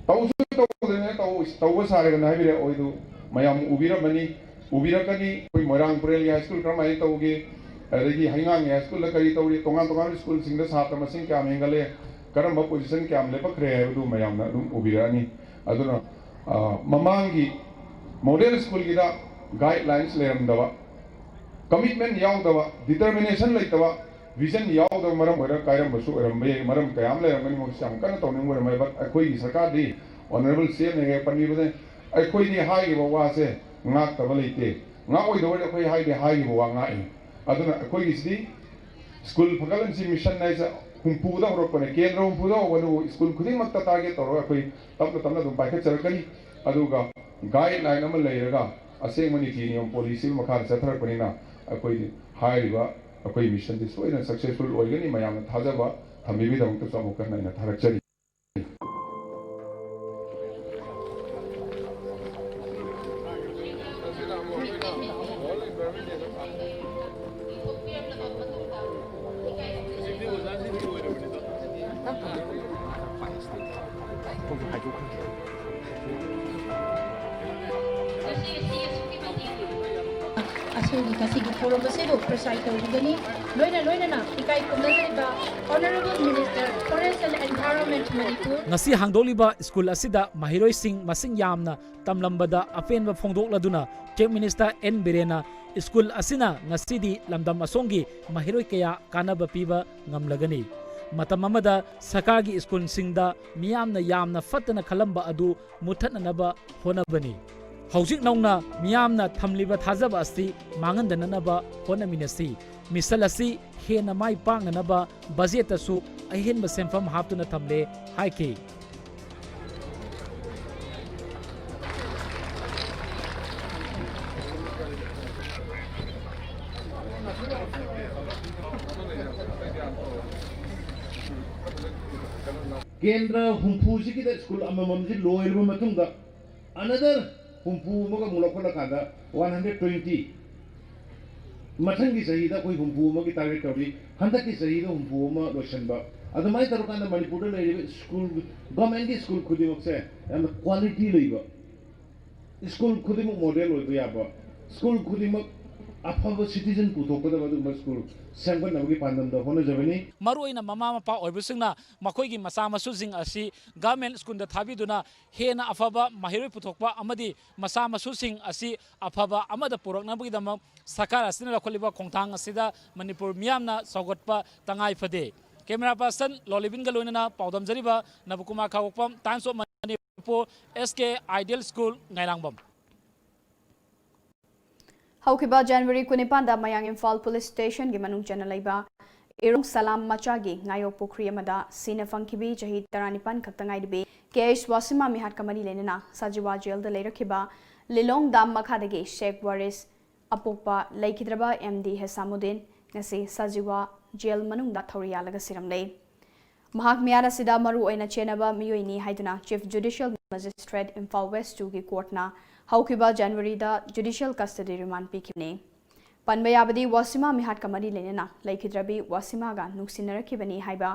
ꯇꯧꯁꯨ ꯇꯧꯗ꯭ꯔꯤꯕꯅꯦ, ꯇꯧ-, ꯇꯧꯕ ꯁꯥꯔꯤꯕꯅꯦ ꯍꯥꯏꯕꯤꯔꯦ, ꯑꯣꯏꯗꯨ ꯃꯌꯥꯝ ꯎꯕꯤꯔꯝꯃꯅꯤ, ꯎꯕꯤꯔꯛꯀꯅꯤ꯫ ꯑꯩꯈꯣꯏ ꯃꯣꯏꯔꯥꯡ ꯄꯨꯔꯦꯜꯒꯤ high school ꯀꯔꯝꯍꯥꯏꯅ ꯇꯧꯒꯦ, ꯑꯗꯒꯤ ꯍꯩꯉꯥꯡꯒꯤ high schoolꯗ ꯀꯔꯤ ꯇꯧꯔꯤ, ꯇꯣꯉꯥꯟ ꯇꯣꯉꯥꯟꯕ ꯁ꯭ꯀꯨꯜꯁꯤꯡꯗ ꯁꯥꯇ꯭ꯔ ꯃꯁꯤꯡ ꯀꯌꯥꯝ ꯍꯦꯟꯒꯠꯂꯦ, ꯀꯔꯝꯕ position ꯀꯌꯥꯝ ꯂꯦꯞꯄꯛꯈ꯭ꯔꯦ ꯍꯥꯏꯕꯗꯨ ꯃꯌꯥꯝꯅ ꯑꯗꯨꯝ ꯎꯕꯤꯔꯛꯑꯅꯤ꯫ ꯑꯗꯨꯅ, ꯑ, ꯃꯃꯥꯡꯒꯤ model schoolꯒꯤꯗ guidelines ꯂꯩꯔꯝꯗꯕ, commitment ꯌꯥꯎꯗꯕ, determination ꯂꯩꯇꯕ, vision ꯌꯥꯎꯗꯕ ꯃꯔꯝ ꯑꯣꯏꯔꯒ ꯀꯥꯏꯔꯝꯕꯁꯨ ꯑꯣꯏꯔꯝꯕ ꯌꯥꯏ꯫ ꯃꯔꯝ ꯀꯌꯥ ꯑꯃ ꯂꯩꯔꯝꯒꯅꯤ, ꯃꯣꯏꯁꯤ ꯌꯥꯝ ꯀꯟꯅ ꯇꯧꯅꯤꯡꯕ ꯑꯣꯏꯔꯝꯃꯣꯏ꯫ But ꯑꯩꯈꯣꯏꯒꯤ ꯁꯔꯀꯥꯔꯗꯤ, Honourable ꯁꯤ ꯑꯦꯝꯅ ꯍꯦꯛ ꯄꯟꯕꯤꯕꯗ, ꯑꯩꯈꯣꯏꯗꯤ ꯍꯥꯏꯔꯤꯕ ꯋꯥꯁꯦ ꯉꯥꯛꯇꯕ ꯂꯩꯇꯦ꯫ ꯉꯥꯛꯑꯣꯏꯗꯧꯕꯗꯤ ꯑꯩꯈꯣꯏ ꯍꯥꯏꯗꯤ ꯍꯥꯏꯔꯤꯕ ꯋꯥ ꯉꯥꯛꯏ꯫ ꯑꯗꯨꯅ ꯑꯩꯈꯣꯏꯒꯤꯁꯤꯗꯤ ꯁ꯭ꯀꯨꯜ ꯐꯒꯠꯍꯟꯁꯤ mission ꯍꯥꯏꯁꯦ ꯍꯨꯝꯐꯨꯗ ꯍꯧꯔꯛꯄꯅꯦ, ꯀꯦꯟꯗ꯭ꯔ ꯍꯨꯝꯐꯨꯗ ꯍꯧꯕ, ꯑꯗꯨꯕꯨ ꯁ꯭ꯀꯨꯜ ꯈꯨꯗꯤꯡꯃꯛꯇ target ꯇꯧꯔꯒ ꯑꯩꯈꯣꯏ ꯇꯞꯅ ꯇꯞꯅ ꯑꯗꯨꯝ ꯄꯥꯏꯈꯠꯆꯔꯛꯀꯅꯤ꯫ ꯑꯗꯨꯒ guideline ꯑꯃ ꯂꯩꯔꯒ ꯑꯁꯦꯡꯕ ꯅꯤꯇꯤ ꯅꯤꯌꯣꯝ policy ꯃꯈꯥꯗ ꯆꯠꯊꯔꯛꯄꯅꯤꯅ ꯑꯩꯈꯣꯏ ꯍꯥꯏꯔꯤꯕ ꯑꯩꯈꯣꯏ missionꯁꯤ ꯁꯣꯏꯗꯅ successful ꯑꯣꯏꯒꯅꯤ꯫ ꯃꯌꯥꯝꯅ ꯊꯥꯖꯕ ꯊꯝꯕꯤꯕꯒꯤꯗꯃꯛꯇꯁꯨ ꯑꯃꯨꯛ ꯍꯟꯅ ꯑꯩꯅ ꯊꯥꯒꯠꯆꯔꯤ꯫ ꯑꯁꯤꯒꯤ ꯉꯁꯤꯒꯤ forum ꯑꯁꯤꯕꯨ preside ꯇꯧꯕꯤꯒꯅꯤ꯫ ꯂꯣꯏꯅ ꯂꯣꯏꯅꯅ ꯏꯀꯥꯏ ꯈꯨꯝꯅꯖꯔꯤꯕ Honourable Minister Forest and Environment Manipur. ꯉꯁꯤ ꯍꯥꯡꯗꯣꯛꯂꯤꯕ ꯁ꯭ꯀꯨꯜ ꯑꯁꯤꯗ ꯃꯍꯩꯔꯣꯏꯁꯤꯡ ꯃꯁꯤꯡ ꯌꯥꯝꯅ ꯇꯝꯂꯝꯕꯗ ꯑꯄꯦꯟꯕ ꯐꯣꯡꯗꯣꯛꯂꯗꯨꯅ Chief Minister ꯑꯦꯟ ꯕꯤꯔꯦꯟꯅ ꯁ꯭ꯀꯨꯜ ꯑꯁꯤꯅ ꯉꯁꯤꯗꯤ ꯂꯝꯗꯝ ꯑꯁꯣꯝꯒꯤ ꯃꯍꯩꯔꯣꯏ ꯀꯌꯥ ꯀꯥꯟꯅꯕ ꯄꯤꯕ ꯉꯝꯂꯒꯅꯤ꯫ ꯃꯇꯝ ꯑꯃꯗ ꯁꯔꯀꯥꯔꯒꯤ ꯁ꯭ꯀꯨꯜꯁꯤꯡꯗ ꯃꯤꯌꯥꯝꯅ ꯌꯥꯝꯅ ꯐꯠꯇꯅ ꯈꯜꯂꯝꯕ ꯑꯗꯨ ꯃꯨꯠꯊꯠꯅꯅꯕ ꯍꯣꯠꯅꯕꯅꯤ꯫ ꯍꯧꯖꯤꯛ ꯅꯧꯅ ꯃꯤꯌꯥꯝꯅ ꯊꯝꯂꯤꯕ ꯊꯥꯖꯕ ꯑꯁꯤ ꯃꯥꯡꯍꯟꯗꯅꯅꯕ ꯍꯣꯠꯅꯃꯤꯟꯅꯁꯤ꯫ ꯃꯤꯁꯟ ꯑꯁꯤ ꯍꯦꯟꯅ ꯃꯥꯏ ꯄꯥꯛꯅꯅꯕ ꯕꯖꯦꯠꯇꯁꯨ ꯑꯍꯦꯟꯕ ꯁꯦꯟꯐꯝ ꯍꯥꯞꯇꯨꯅ ꯊꯝꯂꯦ ꯍꯥꯏꯈꯤ꯫ ꯀꯦꯟꯗ꯭ꯔ ꯍꯨꯝꯐꯨꯁꯤꯒꯤꯗ ꯁ꯭ꯀꯨꯜ ꯑꯃꯃꯝꯁꯤ ꯂꯣꯏꯔꯕ ꯃꯇꯨꯡꯗ another ꯍꯨꯝꯐꯨ ꯑꯃꯒ ꯑꯃꯨꯛ ꯂꯧꯈꯠꯂꯀꯥꯟꯗ one hundred twenty꯫ ꯃꯊꯪꯒꯤ ꯆꯍꯤꯗ ꯑꯩꯈꯣꯏ ꯍꯨꯝꯐꯨ ꯑꯃꯒꯤ target ꯇꯧꯔꯤ, ꯍꯟꯗꯛꯀꯤ ꯆꯍꯤꯗ ꯍꯨꯝꯐꯨ ꯑꯃ ꯂꯣꯏꯁꯤꯟꯕ꯫ ꯑꯗꯨꯃꯥꯏꯅ ꯇꯧꯔꯀꯥꯟꯗ ꯃꯅꯤꯄꯨꯔꯗ ꯂꯩꯔꯤꯕ ꯁ꯭ꯀꯨꯜ, ꯒꯣꯔꯃꯦꯟꯒꯤ ꯁ꯭ꯀꯨꯜ ꯈꯨꯗꯤꯡꯃꯛꯁꯦ ꯌꯥꯝꯅ quality ꯂꯩꯕ, ꯁ꯭ꯀꯨꯜ ꯈꯨꯗꯤꯡꯃꯛ model ꯑꯣꯏꯕ ꯌꯥꯕ, ꯁ꯭ꯀꯨꯜ ꯈꯨꯗꯤꯡꯃꯛ ꯑꯐꯕ citizen ꯄꯨꯊꯣꯛꯀꯗꯕ ꯑꯗꯨꯒꯨꯝꯕ ꯁ꯭ꯀꯨꯜ ꯁꯦꯝꯒꯠꯅꯕꯒꯤ ꯄꯥꯟꯗꯝꯗ ꯍꯣꯠꯅꯖꯕꯅꯤ꯫ ꯃꯔꯨꯑꯣꯏꯅ ꯃꯃꯥ ꯃꯄꯥ ꯑꯣꯏꯕꯁꯤꯡꯅ ꯃꯈꯣꯏꯒꯤ ꯃꯆꯥ ꯃꯁꯨꯁꯤꯡ ꯑꯁꯤ ꯒꯚꯔꯟꯃꯦꯟꯠ ꯁ꯭ꯀꯨꯜꯗ ꯊꯥꯕꯤꯗꯨꯅ ꯍꯦꯟꯅ ꯑꯐꯕ ꯃꯍꯩꯔꯣꯏ ꯄꯨꯊꯣꯛꯄ ꯑꯃꯗꯤ ꯃꯆꯥ ꯃꯁꯨꯁꯤꯡ ꯑꯁꯤ ꯑꯐꯕ ꯑꯃꯗ ꯄꯨꯔꯛꯅꯕꯒꯤꯗꯃꯛ ꯁꯔꯀꯥꯔ ꯑꯁꯤꯅ ꯂꯧꯈꯠꯂꯤꯕ ꯈꯣꯡꯊꯥꯡ ꯑꯁꯤꯗ ꯃꯅꯤꯄꯨꯔ ꯃꯤꯌꯥꯝꯅ ꯁꯧꯒꯠꯄ ꯇꯉꯥꯏ ꯐꯗꯦ꯫ Camera person ꯂꯣꯂꯤꯕꯤꯟꯒ ꯂꯣꯏꯅꯅ ꯄꯥꯎꯗꯝꯖꯔꯤꯕ ꯅꯕꯀꯨꯃꯥꯔ ꯈꯥꯉꯣꯛꯄꯝ, Times of Manipur, S K Ideal School, ꯉꯥꯏꯔꯥꯡꯕꯝ꯫ ꯍꯧꯈꯤꯕ ꯖꯅꯋꯥꯔꯤ ꯀꯨꯟꯅꯤꯄꯥꯟꯗ ꯃꯌꯥꯡ ꯏꯝꯐꯥꯜ ꯄꯨꯂꯤꯁ ꯁ꯭ꯇꯦꯁꯟꯒꯤ ꯃꯅꯨꯡ ꯆꯟꯅ ꯂꯩꯕ ꯏꯔꯣꯡ ꯁꯂꯥꯝ ꯃꯆꯥꯒꯤ ꯉꯥꯌꯣꯛ ꯄꯨꯈ꯭ꯔꯤ ꯑꯃꯗ ꯁꯤꯅ ꯐꯪꯈꯤꯕꯤ ꯆꯍꯤ ꯇꯔꯥꯅꯤꯄꯥꯟ ꯈꯛꯇ ꯉꯥꯏꯔꯤꯕꯤ ꯀꯦ ꯑꯩꯆ ꯋꯥꯁꯤꯃꯥ ꯃꯤꯍꯥꯠꯀ ꯃꯔꯤ ꯂꯩꯅꯅ ꯁꯖꯤꯋꯥ ꯖꯦꯜꯗ ꯂꯩꯔꯛꯈꯤꯕ ꯂꯤꯂꯣꯡ ꯗꯥꯝ ꯃꯈꯥꯗꯒꯤ ꯁꯦꯈ ꯋꯥꯔꯤꯁ ꯑꯄꯣꯛꯄ ꯂꯩꯈꯤꯗ꯭ꯔꯕ ꯑꯦꯝ ꯗꯤ ꯍꯦꯁꯥꯃꯨꯗꯤꯟ ꯉꯁꯤ ꯁꯖꯤꯋꯥ ꯖꯦꯜ ꯃꯅꯨꯡꯗ ꯊꯧꯔꯤ ꯌꯥꯜꯂꯒ ꯁꯤꯔꯝꯂꯦ꯫ ꯃꯍꯥꯛ ꯃꯤꯌꯥꯠ ꯑꯁꯤꯗ ꯃꯔꯨ ꯑꯣꯏꯅ ꯆꯦꯟꯅꯕ ꯃꯤꯑꯣꯏꯅꯤ ꯍꯥꯏꯗꯨꯅ Chief Judicial Magistrate Imphal West two ꯒꯤ ꯀꯣꯔꯠꯅ ꯍꯧꯈꯤꯕ ꯖꯅꯋꯥꯔꯤꯗ judicial custody remand ꯄꯤꯈꯤꯕꯅꯤ꯫ ꯄꯟꯕ ꯌꯥꯕꯗꯤ ꯋꯥꯁꯤꯃꯥ ꯃꯤꯍꯥꯠꯀ ꯃꯔꯤ ꯂꯩꯅꯅ ꯂꯩꯈꯤꯗ꯭ꯔꯕꯤ ꯋꯥꯁꯤꯃꯥꯒ ꯅꯨꯡꯁꯤꯅꯔꯛꯈꯤꯕꯅꯤ ꯍꯥꯏꯕ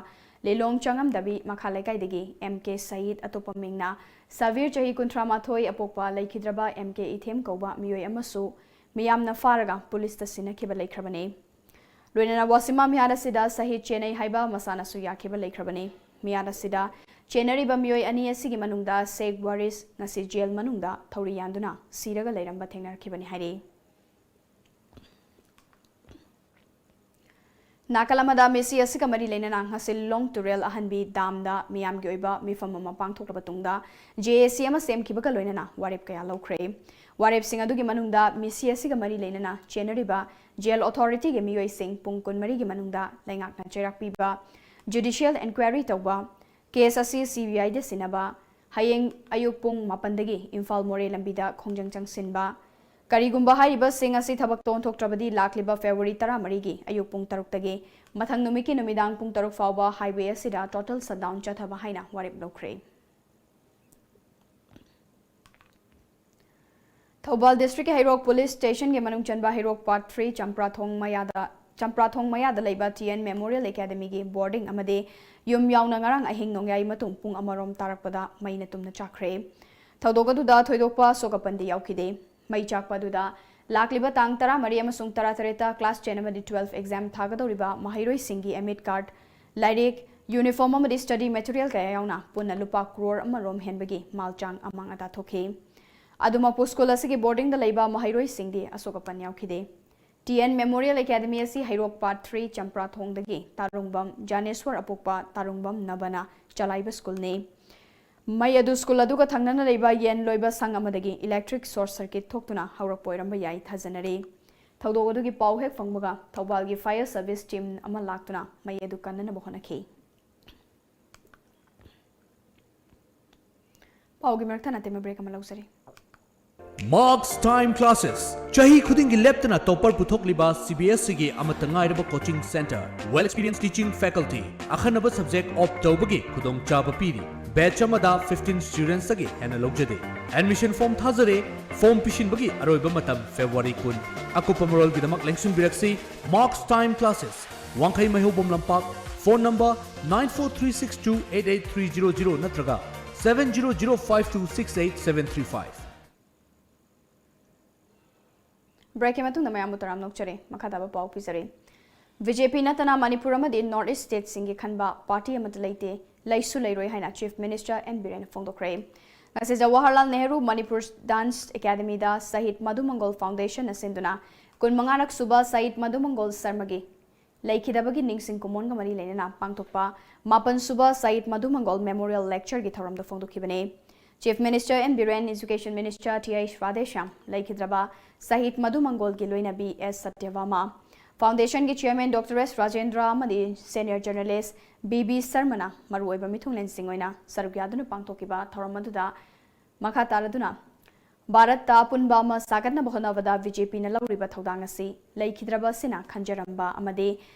ꯂꯤꯂꯣꯡ ꯆꯪꯉꯝꯗꯕꯤ ꯃꯈꯥ ꯂꯩꯀꯥꯏꯗꯒꯤ ꯑꯦꯝ ꯀꯦ ꯁꯌꯤꯗ, ꯑꯇꯣꯞꯄ ꯃꯤꯡꯅ ꯁꯕꯤꯔ, ꯆꯍꯤ ꯀꯨꯟꯊ꯭ꯔꯥ ꯃꯥꯊꯣꯏ, ꯑꯄꯣꯛꯄ ꯂꯩꯈꯤꯗ꯭ꯔꯕ ꯑꯦꯝ ꯀꯦ ꯏꯊꯦꯝ ꯀꯧꯕ ꯃꯤꯑꯣꯏ ꯑꯃꯁꯨ ꯃꯤꯌꯥꯝꯅ ꯐꯥꯔꯒ ꯄꯨꯂꯤꯁꯇ ꯁꯤꯟꯅꯈꯤꯕ ꯂꯩꯈ꯭ꯔꯕꯅꯤ꯫ ꯂꯣꯏꯅꯅ ꯋꯥꯁꯤꯃꯥ ꯃꯤꯍꯥꯠ ꯑꯁꯤꯗ ꯁꯍꯤꯗ ꯆꯦꯟꯅꯩ ꯍꯥꯏꯕ ꯃꯁꯥꯅꯁꯨ ꯌꯥꯈꯤꯕ ꯂꯩꯈ꯭ꯔꯕꯅꯤ꯫ ꯃꯤꯍꯥꯠ ꯑꯁꯤꯗ ꯆꯦꯟꯅꯔꯤꯕ ꯃꯤꯑꯣꯏ ꯑꯅꯤ ꯑꯁꯤꯒꯤ ꯃꯅꯨꯡꯗ ꯁꯦꯈ ꯋꯥꯔꯤꯁ ꯉꯁꯤ ꯖꯦꯜ ꯃꯅꯨꯡꯗ ꯊꯧꯔꯤ ꯌꯥꯟꯗꯨꯅ ꯁꯤꯔꯒ ꯂꯩꯔꯝꯕ ꯊꯦꯡꯅꯔꯛꯈꯤꯕꯅꯤ ꯍꯥꯏꯔꯤ꯫ ꯅꯥꯀꯜ ꯑꯃꯗ, ꯃꯤꯁꯤ ꯑꯁꯤꯒ ꯃꯔꯤ ꯂꯩꯅꯅ ꯉꯁꯤ ꯂꯣꯡ ꯇꯨꯔꯦꯜ ꯑꯍꯟꯕꯤ ꯗꯥꯝꯗ ꯃꯤꯌꯥꯝꯒꯤ ꯑꯣꯏꯕ ꯃꯤꯐꯝ ꯑꯃ ꯄꯥꯡꯊꯣꯛꯂꯕ ꯇꯨꯡꯗ, ꯖꯦ ꯑꯦ ꯁꯤ ꯑꯃ ꯁꯦꯝꯈꯤꯕꯒ ꯂꯣꯏꯅꯅ ꯋꯥꯔꯦꯞ ꯀꯌꯥ ꯂꯧꯈ꯭ꯔꯦ꯫ ꯋꯥꯔꯦꯞꯁꯤꯡ ꯑꯗꯨꯒꯤ ꯃꯅꯨꯡꯗ ꯃꯤꯁꯤ ꯑꯁꯤꯒ ꯃꯔꯤ ꯂꯩꯅꯅ ꯆꯦꯟꯅꯔꯤꯕ ꯖꯦꯜ ꯑꯣꯊꯣꯔꯤꯇꯤꯒꯤ ꯃꯤꯑꯣꯏꯁꯤꯡ ꯄꯨꯡ ꯀꯨꯟꯃꯔꯤꯒꯤ ꯃꯅꯨꯡꯗ ꯂꯩꯉꯥꯛꯅ ꯆꯩꯔꯥꯛ ꯄꯤꯕ, ꯖꯨꯗꯤꯁꯤꯌꯦꯜ ꯏꯟꯀ꯭ꯋꯥꯏꯔꯤ ꯇꯧꯕ, ꯀꯦꯁ ꯑꯁꯤ ꯁꯤ ꯕꯤ ꯑꯥꯏꯗ ꯁꯤꯟꯅꯕ, ꯍꯌꯦꯡ ꯑꯌꯨꯛ ꯄꯨꯡ ꯃꯥꯄꯟꯗꯒꯤ ꯏꯝꯐꯥꯜ ꯃꯣꯔꯦ ꯂꯝꯕꯤꯗ ꯈꯣꯡꯖꯪ ꯆꯪꯁꯤꯟꯕ, ꯀꯔꯤꯒꯨꯝꯕ ꯍꯥꯏꯔꯤꯕꯁꯤꯡ ꯑꯁꯤ ꯊꯕꯛꯇ ꯑꯣꯟꯊꯣꯛꯇ꯭ꯔꯕꯗꯤ ꯂꯥꯛꯂꯤꯕ ꯐꯦꯕ꯭ꯔꯨꯋꯥꯔꯤ ꯇꯔꯥꯃꯔꯤꯒꯤ ꯑꯌꯨꯛ ꯄꯨꯡ ꯇꯔꯨꯛꯇꯒꯤ ꯃꯊꯪ ꯅꯨꯃꯤꯠꯀꯤ ꯅꯨꯃꯤꯗꯥꯡ ꯄꯨꯡ ꯇꯔꯨꯛ ꯐꯥꯎꯕ ꯍꯥꯏꯋꯦ ꯑꯁꯤꯗ ꯇꯣꯇꯦꯜ ꯁꯠꯗꯥꯎꯟ ꯆꯠꯊꯕ ꯍꯥꯏꯅ ꯋꯥꯔꯦꯞ ꯂꯧꯈ꯭ꯔꯦ꯫ ꯊꯧꯕꯥꯜ ꯗꯤꯁꯇ꯭ꯔꯤꯛꯀꯤ ꯍꯩꯔꯣꯛ ꯄꯨꯂꯤꯁ ꯁ꯭ꯇꯦꯁꯟꯒꯤ ꯃꯅꯨꯡ ꯆꯟꯕ ꯍꯩꯔꯣꯛ ꯄꯥꯔꯠ ꯊ꯭ꯔꯤ ꯆꯝꯄ꯭ꯔꯥꯊꯣꯡ ꯃꯌꯥꯗ, ꯆꯝꯄ꯭ꯔꯥꯊꯣꯡ ꯃꯌꯥꯗ ꯂꯩꯕ ꯇꯤ ꯑꯦꯟ ꯃꯦꯃꯣꯔꯤꯌꯦꯜ ꯑꯦꯀꯥꯗꯃꯤꯒꯤ ꯕꯣꯔꯗꯤꯡ ꯑꯃꯗꯤ ꯌꯨꯝ ꯌꯥꯎꯅ ꯉꯔꯥꯡ ꯑꯍꯤꯡ ꯅꯣꯡꯌꯥꯏ ꯃꯇꯨꯡ ꯄꯨꯡ ꯑꯃꯔꯣꯝ ꯇꯥꯔꯛꯄꯗ ꯃꯩꯅ ꯇꯨꯝꯅ ꯆꯥꯛꯈ꯭ꯔꯦ꯫ ꯊꯧꯗꯣꯛ ꯑꯗꯨꯗ ꯊꯣꯏꯗꯣꯛꯄ ꯑꯁꯣꯛ ꯑꯄꯟꯗꯤ ꯌꯥꯎꯈꯤꯗꯦ꯫ ꯃꯩ ꯆꯥꯛꯄ ꯑꯗꯨꯗ ꯂꯥꯛꯂꯤꯕ ꯇꯥꯡ ꯇꯔꯥꯃꯔꯤ ꯑꯃꯁꯨꯡ ꯇꯔꯥꯇꯔꯦꯠꯇ ꯀ꯭ꯂꯥꯁ ꯇꯦꯟ ꯑꯃꯗꯤ ꯇꯨꯋꯦꯜꯐ ꯑꯦꯛꯖꯥꯝ ꯊꯥꯒꯗꯧꯔꯤꯕ ꯃꯍꯩꯔꯣꯏꯁꯤꯡꯒꯤ ꯑꯦꯗꯃꯤꯠ ꯀꯥꯔꯗ, ꯂꯥꯏꯔꯤꯛ, ꯌꯨꯅꯤꯐꯣꯔꯝ ꯑꯃꯗꯤ ꯁ꯭ꯇꯗꯤ ꯃꯦꯇꯔꯤꯌꯦꯜ ꯀꯌꯥ ꯌꯥꯎꯅ ꯄꯨꯟꯅ ꯂꯨꯄꯥ ꯀ꯭ꯔꯣꯔ ꯑꯃ ꯔꯣꯝ ꯍꯦꯟꯕꯒꯤ ꯃꯥꯜ ꯆꯥꯡ ꯑꯃꯥꯡ ꯑꯇꯥ ꯊꯣꯛꯈꯤ꯫ ꯑꯗꯨꯃꯛꯄꯨ, ꯁ꯭ꯀꯨꯜ ꯑꯁꯤꯒꯤ ꯕꯣꯔꯗꯤꯡꯗ ꯂꯩꯕ ꯃꯍꯩꯔꯣꯏꯁꯤꯡꯗꯤ ꯑꯁꯣꯛ ꯑꯄꯟ ꯌꯥꯎꯈꯤꯗꯦ꯫ ꯇꯤ ꯑꯦꯟ ꯃꯦꯃꯣꯔꯤꯌꯦꯜ ꯑꯦꯀꯥꯗꯃꯤ ꯑꯁꯤ ꯍꯩꯔꯣꯛ ꯄꯥꯔꯠ ꯊ꯭ꯔꯤ ꯆꯝꯄ꯭ꯔꯥꯊꯣꯡꯗꯒꯤ ꯇꯥꯔꯨꯡꯕꯝ ꯖꯥꯅꯦꯁ꯭ꯋꯔ ꯑꯄꯣꯛꯄ ꯇꯥꯔꯨꯡꯕꯝ ꯅꯕꯅ ꯆꯂꯥꯏꯕ ꯁ꯭ꯀꯨꯜꯅꯤ꯫ ꯃꯩ ꯑꯗꯨ ꯁ꯭ꯀꯨꯜ ꯑꯗꯨꯒ ꯊꯪꯅꯅ ꯂꯩꯕ ꯌꯦꯟ ꯂꯣꯏꯕ ꯁꯪ ꯑꯃꯗꯒꯤ ꯏꯂꯦꯛꯇ꯭ꯔꯤꯛ ꯁꯣꯔꯠ ꯁꯔꯀꯤꯠ ꯊꯣꯛꯇꯨꯅ ꯍꯧꯔꯛꯄ ꯑꯣꯏꯔꯝꯕ ꯌꯥꯏ ꯊꯥꯖꯅꯔꯤ꯫ ꯊꯧꯗꯣꯛ ꯑꯗꯨꯒꯤ ꯄꯥꯎ ꯍꯦꯛ ꯐꯪꯕꯒ ꯊꯧꯕꯥꯜꯒꯤ ꯐꯥꯌꯔ ꯁꯔꯚꯤꯁ ꯇꯤꯝ ꯑꯃ ꯂꯥꯛꯇꯨꯅ ꯃꯩ ꯑꯗꯨ ꯀꯟꯅꯅꯕ ꯍꯣꯠꯅꯈꯤ꯫ ꯄꯥꯎꯒꯤ ꯃꯔꯛꯇ ꯅꯇꯦꯝꯕ ꯕ꯭ꯔꯦꯛ ꯑꯃ ꯂꯧꯖꯔꯤ꯫ ꯃꯥꯔꯛꯁ ꯇꯥꯏꯝ ꯀ꯭ꯂꯥꯁꯦꯁ, ꯆꯍꯤ ꯈꯨꯗꯤꯡꯒꯤ ꯂꯦꯞꯇꯅ ꯇꯣꯞꯄꯔ ꯄꯨꯊꯣꯛꯂꯤꯕ ꯁꯤ ꯕꯤ ꯑꯦꯁ ꯏꯒꯤ ꯑꯃꯠꯇ ꯉꯥꯏꯔꯕ coaching centre, well experience teaching faculty, ꯑꯈꯟꯅꯕ ꯁꯕꯖꯦꯛ ꯑꯣꯞ ꯇꯧꯕꯒꯤ ꯈꯨꯗꯣꯡꯆꯥꯕ ꯄꯤꯔꯤ꯫ ꯕꯦꯆ ꯑꯃꯗ ꯐꯤꯐꯇꯤꯟ ꯁ꯭ꯇꯨꯗꯦꯟꯠꯁꯇꯒꯤ ꯍꯦꯟꯅ ꯂꯧꯖꯗꯦ꯫ ꯑꯦꯗꯃꯤꯁꯟ ꯐꯣꯔꯝ ꯊꯥꯖꯔꯦ꯫ ꯐꯣꯔꯝ ꯄꯤꯁꯤꯟꯕꯒꯤ ꯑꯔꯣꯏꯕ ꯃꯇꯝ ꯐꯦꯕ꯭ꯔꯨꯋꯥꯔꯤ ꯀꯨꯟ꯫ ꯑꯀꯨꯞꯄ ꯃꯔꯣꯜꯒꯤꯗꯃꯛ ꯂꯦꯡꯁꯤꯟꯕꯤꯔꯛꯁꯤ꯫ ꯃꯥꯔꯛꯁ ꯇꯥꯏꯝ ꯀ꯭ꯂꯥꯁꯦꯁ, ꯋꯥꯡꯈꯩ ꯃꯩꯍꯧꯕꯝ ꯂꯝꯄꯥꯛ, phone number nine four three six two eight eight three zero zero ꯅꯠꯇ꯭ꯔꯒ seven zero zero five two six eight seven three five꯫ ꯕ꯭ꯔꯦꯛꯀꯤ ꯃꯇꯨꯡꯗ ꯃꯌꯥꯝꯕꯨ ꯇꯔꯥꯝꯅ ꯑꯣꯛꯆꯔꯤ꯫ ꯃꯈꯥ ꯇꯥꯕ ꯄꯥꯎ ꯄꯤꯖꯔꯤ꯫ ꯕꯤ ꯖꯦ ꯄꯤ ꯅꯠꯇꯅ ꯃꯅꯤꯄꯨꯔ ꯑꯃꯗꯤ ꯅꯣꯔꯠ ꯏꯁ ꯁ꯭ꯇꯦꯠꯁꯤꯡꯒꯤ ꯈꯟꯕ ꯄꯥꯔꯇꯤ ꯑꯃꯠꯇ ꯂꯩꯇꯦ, ꯂꯩꯁꯨ ꯂꯩꯔꯣꯏ ꯍꯥꯏꯅ ꯆꯤꯐ ꯃꯤꯅꯤꯁꯇꯔ ꯑꯦꯟ ꯕꯤꯔꯦꯟꯅ ꯐꯣꯡꯗꯣꯛꯈ꯭ꯔꯦ꯫ ꯉꯁꯤ ꯖꯋꯥꯍꯔꯂꯥꯜ ꯅꯦꯍꯔꯨ ꯃꯅꯤꯄꯨꯔ ꯗꯥꯟꯁ ꯑꯦꯀꯥꯗꯃꯤꯗ ꯁꯍꯤꯗ ꯃꯙꯨ ꯃꯪꯒꯣꯜ ꯐꯥꯎꯟꯗꯦꯁꯟꯅ ꯁꯤꯟꯗꯨꯅ ꯀꯨꯟꯃꯉꯥꯔꯛ ꯁꯨꯕ ꯁꯍꯤꯗ ꯃꯙꯨ ꯃꯪꯒꯣꯜ ꯁꯔꯃꯒꯤ ꯂꯩꯈꯤꯗꯕꯒꯤ ꯅꯤꯡꯁꯤꯡ ꯀꯨꯝꯑꯣꯟꯒ ꯃꯔꯤ ꯂꯩꯅꯅ ꯄꯥꯡꯊꯣꯛꯄ ꯃꯥꯄꯟ ꯁꯨꯕ ꯁꯍꯤꯗ ꯃꯙꯨ ꯃꯪꯒꯣꯜ memorial ꯂꯦꯛꯆꯔꯒꯤ ꯊꯧꯔꯝꯗꯨ ꯐꯣꯡꯗꯣꯛꯈꯤꯕꯅꯤ꯫ Chief Minister N Biren, Education Minister Th Radheshyam, ꯂꯩꯈꯤꯗ꯭ꯔꯕ ꯁꯍꯤꯗ ꯃꯙꯨ ꯃꯪꯒꯣꯜꯒꯤ ꯂꯣꯏꯅꯕꯤ S Satyabhama, Foundation ꯒꯤ Chairman Doctor S Rajendra ꯑꯃꯗꯤ Senior Journalist B B Sharma ꯅ ꯃꯔꯨꯑꯣꯏꯕ ꯃꯤꯊꯨꯡꯂꯦꯟꯁꯤꯡ ꯑꯣꯏꯅ ꯁꯔꯨꯛ ꯌꯥꯗꯨꯅ ꯄꯥꯡꯊꯣꯛꯈꯤꯕ ꯊꯧꯔꯝ ꯑꯗꯨꯗ ꯃꯈꯥ ꯇꯥꯔꯗꯨꯅ ꯚꯥꯔꯠꯇ ꯑꯄꯨꯟꯕ ꯑꯃ ꯁꯥꯒꯠꯅꯕ ꯍꯣꯠꯅꯕꯗ B J P ꯅ ꯂꯧꯔꯤꯕ ꯊꯧꯗꯥꯡ ꯑꯁꯤ ꯂꯩꯈꯤꯗ꯭ꯔꯕ ꯑꯁꯤꯅ ꯈꯟꯖꯔꯝꯕ ꯑꯃꯗꯤ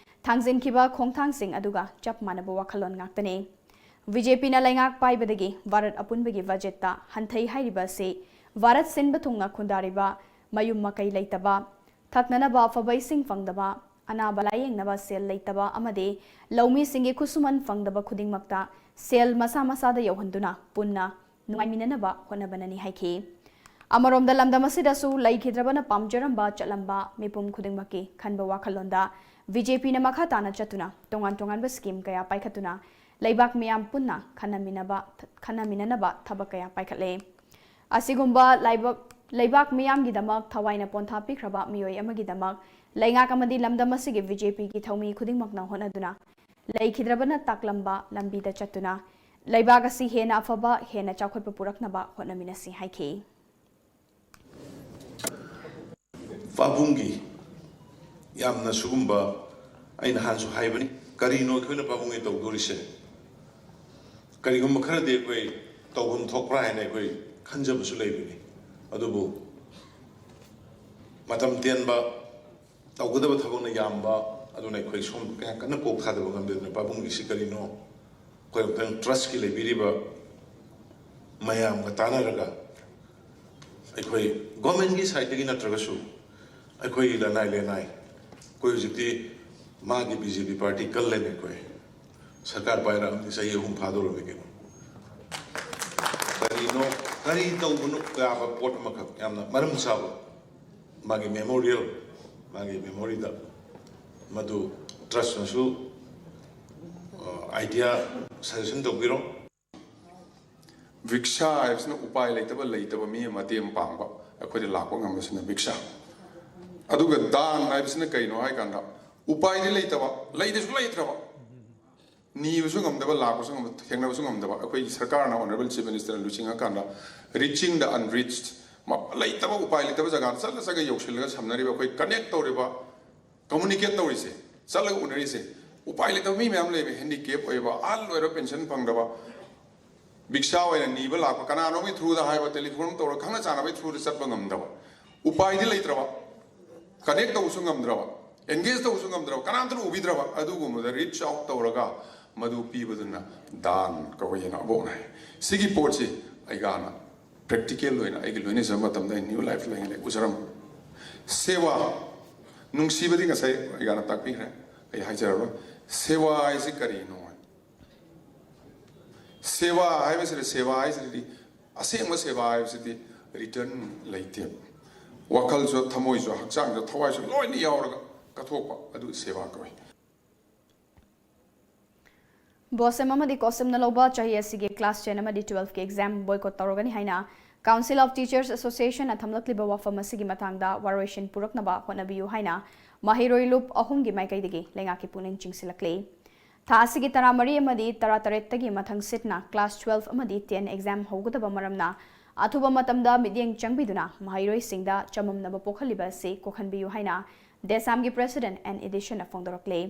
ꯊꯥꯡꯖꯤꯟꯈꯤꯕ ꯈꯣꯡꯊꯥꯡꯁꯤꯡ ꯑꯗꯨꯒ ꯆꯞ ꯃꯥꯟꯅꯕ ꯋꯥꯈꯜꯂꯣꯟ ꯉꯥꯛꯇꯅꯤ꯫ B J P ꯅ ꯂꯩꯉꯥꯛ ꯄꯥꯏꯕꯗꯒꯤ ꯚꯥꯔꯠ ꯑꯄꯨꯟꯕꯒꯤ ꯕꯖꯦꯠꯇ ꯍꯟꯊꯩ ꯍꯥꯏꯔꯤꯕ ꯑꯁꯤ ꯚꯥꯔꯠ ꯁꯤꯟꯕ ꯊꯨꯡꯅ ꯈꯨꯟꯗꯥꯔꯤꯕ ꯃꯌꯨꯝ ꯃꯀꯩ ꯂꯩꯇꯕ, ꯊꯛꯅꯅꯕ ꯑꯐꯕ ꯏꯁꯤꯡ ꯐꯪꯗꯕ, ꯑꯅꯥꯕ ꯂꯥꯌꯦꯡꯅꯕ ꯁꯦꯜ ꯂꯩꯇꯕ ꯑꯃꯗꯤ ꯂꯧꯃꯤꯁꯤꯡꯒꯤ ꯈꯨꯠꯁꯨꯃꯟ ꯐꯪꯗꯕ ꯈꯨꯗꯤꯡꯃꯛꯇ ꯁꯦꯜ ꯃꯁꯥ ꯃꯁꯥꯗ ꯌꯧꯍꯟꯗꯨꯅ ꯄꯨꯟꯅ ꯅꯨꯡꯉꯥꯏꯃꯤꯟꯅꯅꯕ ꯍꯣꯠꯅꯕꯅꯅꯤ ꯍꯥꯏꯈꯤ꯫ ꯑꯃꯔꯣꯝꯗ ꯂꯝꯗꯝ ꯑꯁꯤꯗꯁꯨ ꯂꯩꯈꯤꯗ꯭ꯔꯕꯅ ꯄꯥꯝꯖꯔꯝꯕ ꯆꯠꯂꯝꯕ ꯃꯤꯄꯨꯝ ꯈꯨꯗꯤꯡꯃꯛꯀꯤ ꯈꯟꯕ ꯋꯥꯈꯜꯂꯣꯟꯗ B J P ꯅ ꯃꯈꯥ ꯇꯥꯅ ꯆꯠꯇꯨꯅ ꯇꯣꯉꯥꯟ ꯇꯣꯉꯥꯟꯕ scheme ꯀꯌꯥ ꯄꯥꯏꯈꯠꯇꯨꯅ ꯂꯩꯕꯥꯛ ꯃꯤꯌꯥꯝ ꯄꯨꯟꯅ ꯈꯟꯅꯃꯤꯟꯅꯕ, ꯈꯟꯅꯃꯤꯟꯅꯅꯕ ꯊꯕꯛ ꯀꯌꯥ ꯄꯥꯏꯈꯠꯂꯦ꯫ ꯑꯁꯤꯒꯨꯝꯕ ꯂꯥꯏꯕꯛ-, ꯂꯩꯕꯥꯛ ꯃꯤꯌꯥꯝꯒꯤꯗꯃꯛ ꯊꯋꯥꯏꯅ ꯄꯣꯟꯊꯥ ꯄꯤꯈ꯭ꯔꯕ ꯃꯤꯑꯣꯏ ꯑꯃꯒꯤꯗꯃꯛ ꯂꯩꯉꯥꯛ ꯑꯃꯗꯤ ꯂꯝꯗꯝ ꯑꯁꯤꯒꯤ B J P ꯒꯤ ꯊꯧꯃꯤ ꯈꯨꯗꯤꯡꯃꯛꯅ ꯍꯣꯠꯅꯗꯨꯅ ꯂꯩꯈꯤꯗ꯭ꯔꯕꯅ ꯇꯥꯛꯂꯝꯕ ꯂꯝꯕꯤꯗ ꯆꯠꯇꯨꯅ ꯂꯩꯕꯥꯛ ꯑꯁꯤ ꯍꯦꯟꯅ ꯑꯐꯕ, ꯍꯦꯟꯅ ꯆꯥꯎꯈꯠꯄ ꯄꯨꯔꯛꯅꯕ ꯍꯣꯠꯅꯃꯤꯟꯅꯁꯤ ꯍꯥꯏꯈꯤ꯫ ꯄꯥꯕꯨꯡꯒꯤ ꯌꯥꯝꯅ ꯁꯤꯒꯨꯝꯕ ꯑꯩ ꯅꯍꯥꯟꯁꯨ ꯍꯥꯏꯕꯅꯤ, ꯀꯔꯤꯅꯣ ꯑꯩꯈꯣꯏꯅ ꯄꯥꯕꯨꯡꯒꯤ ꯇꯧꯗꯣꯔꯤꯁꯦ? ꯀꯔꯤꯒꯨꯝꯕ ꯈꯔꯗꯤ ꯑꯩꯈꯣꯏ ꯇꯧꯐꯝ ꯊꯣꯛꯄ꯭ꯔꯥ ꯍꯥꯏꯅ ꯑꯩꯈꯣꯏ ꯈꯟꯖꯕꯁꯨ ꯂꯩꯕꯅꯤ꯫ ꯑꯗꯨꯕꯨ ꯃꯇꯝ ꯇꯦꯟꯕ, ꯇꯧꯒꯗꯕ ꯊꯕꯛꯅ ꯌꯥꯝꯕ, ꯑꯗꯨꯅ ꯑꯩꯈꯣꯏ ꯁꯣꯝ ꯀꯌꯥ ꯀꯟꯅ ꯀꯣꯛ ꯊꯥꯗꯕ ꯉꯝꯗꯦ꯫ ꯑꯗꯨꯅ ꯄꯥꯕꯨꯡꯒꯤꯁꯤ ꯀꯔꯤꯅꯣ, ꯑꯩꯈꯣꯏ ꯑꯃꯨꯛꯇꯪ ꯇ꯭ꯔꯁꯀꯤ ꯂꯩꯕꯤꯔꯤꯕ ꯃꯌꯥꯝꯒ ꯇꯥꯟꯅꯔꯒ ꯑꯩꯈꯣꯏ ꯒꯣꯔꯃꯦꯟꯒꯤ ꯁꯥꯏꯠꯇꯒꯤ ꯅꯠꯇ꯭ꯔꯒꯁꯨ ꯑꯩꯈꯣꯏꯒꯤ ꯂꯅꯥꯏ ꯂꯩꯅꯥꯏ, ꯑꯩꯈꯣꯏ ꯍꯧꯖꯤꯛꯇꯤ ꯃꯥꯒꯤ B J P ꯄꯥꯔꯇꯤ ꯀꯜꯂꯦꯅꯦ꯫ ꯑꯩꯈꯣꯏ ꯁꯔꯀꯥꯔ ꯄꯥꯏꯔꯛꯑꯕꯅꯤ, ꯆꯍꯤ ꯑꯍꯨꯝ ꯐꯥꯗꯧꯔꯕꯅꯤ ꯀꯩꯅꯣ꯫ ꯀꯔꯤꯅꯣ, ꯀꯔꯤ ꯇꯧꯕꯅꯣ ꯌꯥꯕ ꯄꯣꯠ ꯑꯃꯈꯛ, ꯌꯥꯝꯅ ꯃꯔꯝ ꯆꯥꯕ ꯃꯥꯒꯤ ꯃꯦꯃꯣꯔꯤꯌꯦꯜ, ꯃꯥꯒꯤ ꯃꯦꯃꯣꯔꯤꯗ ꯃꯗꯨ ꯇ꯭ꯔꯁꯅꯁꯨ ꯑꯥꯏꯗꯤꯌꯥ ꯁꯖꯦꯁꯟ ꯇꯧꯕꯤꯔꯣ꯫ ꯚꯤꯛꯁꯥ ꯍꯥꯏꯕꯁꯤꯅ ꯎꯄꯥꯏ ꯂꯩꯇꯕ, ꯂꯩꯇꯕ ꯃꯤ ꯑꯃ ꯃꯇꯦꯡ ꯄꯥꯡꯕ, ꯑꯩꯈꯣꯏꯗ ꯂꯥꯛꯄ ꯉꯝꯕꯁꯤꯅ ꯚꯤꯛꯁꯥ꯫ ꯑꯗꯨꯒ ꯗꯥꯟ ꯍꯥꯏꯕꯁꯤꯅ ꯀꯩꯅꯣ ꯍꯥꯏ ꯀꯥꯟꯗ, ꯎꯄꯥꯏꯗꯤ ꯂꯩꯇꯕ, ꯂꯩꯗꯁꯨ ꯂꯩꯇ꯭ꯔꯕ, ꯅꯤꯕꯁꯨ ꯉꯝꯗꯕ, ꯂꯥꯛꯄꯁꯨ ꯉꯝꯗꯕ, ꯊꯦꯡꯅꯕꯁꯨ ꯉꯝꯗꯕ꯫ ꯑꯩꯈꯣꯏꯒꯤ ꯁꯔꯀꯥꯔꯅ, Honourable Chief Ministerꯅ ꯂꯨꯆꯤꯡꯉꯀꯥꯟꯗ Reaching the Unreached, ꯂꯩꯇꯕ, ꯎꯄꯥꯏ ꯂꯩꯇꯕ ꯖꯒꯥꯗ ꯆꯠꯂ ꯆꯠꯂꯒ ꯌꯧꯁꯤꯜꯂꯒ ꯁꯝꯅꯔꯤꯕ, ꯑꯩꯈꯣꯏ connect ꯇꯧꯔꯤꯕ, communicate ꯇꯧꯔꯤꯁꯦ, ꯆꯠꯂꯒ ꯎꯅꯔꯤꯁꯦ, ꯎꯄꯥꯏ ꯂꯩꯇꯕ ꯃꯤ ꯃꯌꯥꯝ ꯂꯩꯕ, handicap ꯑꯣꯏꯕ, ꯑꯍꯜ ꯑꯣꯏꯔꯕ, pension ꯐꯪꯗꯕ, ꯚꯤꯛꯁꯥ ꯑꯣꯏꯅ ꯅꯤꯕ ꯂꯥꯛꯄ, ꯀꯅꯥꯅꯣꯝꯒꯤ throughꯗ ꯍꯥꯏꯕ, telephone ꯇꯧꯔꯒ ꯈꯪꯅ ꯆꯥꯟꯅꯕꯒꯤ throughꯗ ꯆꯠꯄ ꯉꯝꯗꯕ, ꯎꯄꯥꯏꯗꯤ ꯂꯩꯇ꯭ꯔꯕ, connect ꯇꯧꯕꯁꯨ ꯉꯝꯗ꯭ꯔꯕ, engage ꯇꯧꯕꯁꯨ ꯉꯝꯗ꯭ꯔꯕ, ꯀꯅꯥꯝꯇꯅ ꯎꯕꯤꯗ꯭ꯔꯕ, ꯑꯗꯨꯒꯨꯝꯕꯗ reach out ꯇꯧꯔꯒ ꯃꯗꯨ ꯄꯤꯕꯗꯨꯅ ꯗꯥꯟ ꯀꯧꯋꯦꯅ ꯑꯕꯣꯛꯅ ꯍꯥꯏ꯫ ꯁꯤꯒꯤ ꯄꯣꯠꯁꯤ ꯑꯩꯒꯥꯅ practical ꯑꯣꯏꯅ ꯑꯩꯒꯤ ꯂꯣꯏꯅꯖꯕ ꯃꯇꯝꯗ ꯑꯩ New Life ꯂꯩꯉꯩꯗ ꯎꯖꯔꯝꯃꯤ꯫ ꯁꯦꯕꯥ, ꯅꯨꯡꯁꯤꯕꯗꯤ ꯉꯁꯥꯏ ꯑꯩꯒꯥꯅ ꯇꯥꯛꯄꯤꯈ꯭ꯔꯦ, ꯑꯩ ꯍꯥꯏꯖꯔꯔꯣꯏ꯫ ꯁꯦꯕꯥ ꯍꯥꯏꯁꯤ ꯀꯔꯤꯅꯣ? ꯁꯦꯕꯥ ꯍꯥꯏꯕꯁꯤꯗ, ꯁꯦꯕꯥ ꯍꯥꯏꯁꯤꯗꯤ, ꯑꯁꯦꯡꯕ ꯁꯦꯕꯥ ꯍꯥꯏꯕꯁꯤꯗꯤ return ꯂꯩꯇꯦꯕ꯫ ꯋꯥꯈꯜꯁꯨ, ꯊꯃꯣꯏꯁꯨ, ꯍꯛꯆꯥꯡꯁꯨ, ꯊꯋꯥꯏꯁꯨ ꯂꯣꯏꯅ ꯌꯥꯎꯔꯒ ꯀꯠꯊꯣꯛꯄ, ꯑꯗꯨ ꯁꯦꯕꯥ ꯀꯧꯏ꯫ BOSEM ꯑꯃꯗꯤ COHSEMꯅ ꯂꯧꯕ ꯆꯍꯤ ꯑꯁꯤꯒꯤ class ten ꯑꯃꯗꯤ twelve ꯀꯤ exam boycott ꯇꯧꯔꯒꯅꯤ ꯍꯥꯏꯅ Council of Teachers Associationꯅ ꯊꯝꯂꯛꯂꯤꯕ ꯋꯥꯐꯝ ꯑꯁꯤꯒꯤ ꯃꯇꯥꯡꯗ ꯋꯥꯔꯣꯏꯁꯤꯟ ꯄꯨꯔꯛꯅꯕ ꯍꯣꯠꯅꯕꯤꯌꯨ ꯍꯥꯏꯅ ꯃꯍꯩꯔꯣꯏ ꯂꯨꯞ ꯑꯍꯨꯝꯒꯤ ꯃꯥꯏꯀꯩꯗꯒꯤ ꯂꯩꯉꯥꯛꯀꯤ ꯄꯨꯛꯅꯤꯡ ꯆꯤꯡꯁꯤꯜꯂꯛꯂꯤ꯫ ꯊꯥ ꯑꯁꯤꯒꯤ ꯇꯔꯥꯃꯔꯤ ꯑꯃꯗꯤ ꯇꯔꯥꯇꯔꯦꯠꯇꯒꯤ ꯃꯊꯪ ꯁꯤꯠꯅ class twelve ꯑꯃꯗꯤ ten exam ꯍꯧꯒꯗꯕ ꯃꯔꯝꯅ, ꯑꯊꯨꯕ ꯃꯇꯝꯗ ꯃꯤꯠꯌꯦꯡ ꯆꯪꯕꯤꯗꯨꯅ ꯃꯍꯩꯔꯣꯏꯁꯤꯡꯗ ꯆꯃꯝꯅꯕ ꯄꯣꯛꯍꯜꯂꯤꯕ ꯑꯁꯤ ꯀꯣꯛꯍꯟꯕꯤꯌꯨ ꯍꯥꯏꯅ DESAMꯒꯤ President N Edisonꯅ ꯐꯣꯡꯗꯣꯔꯛꯂꯤ꯫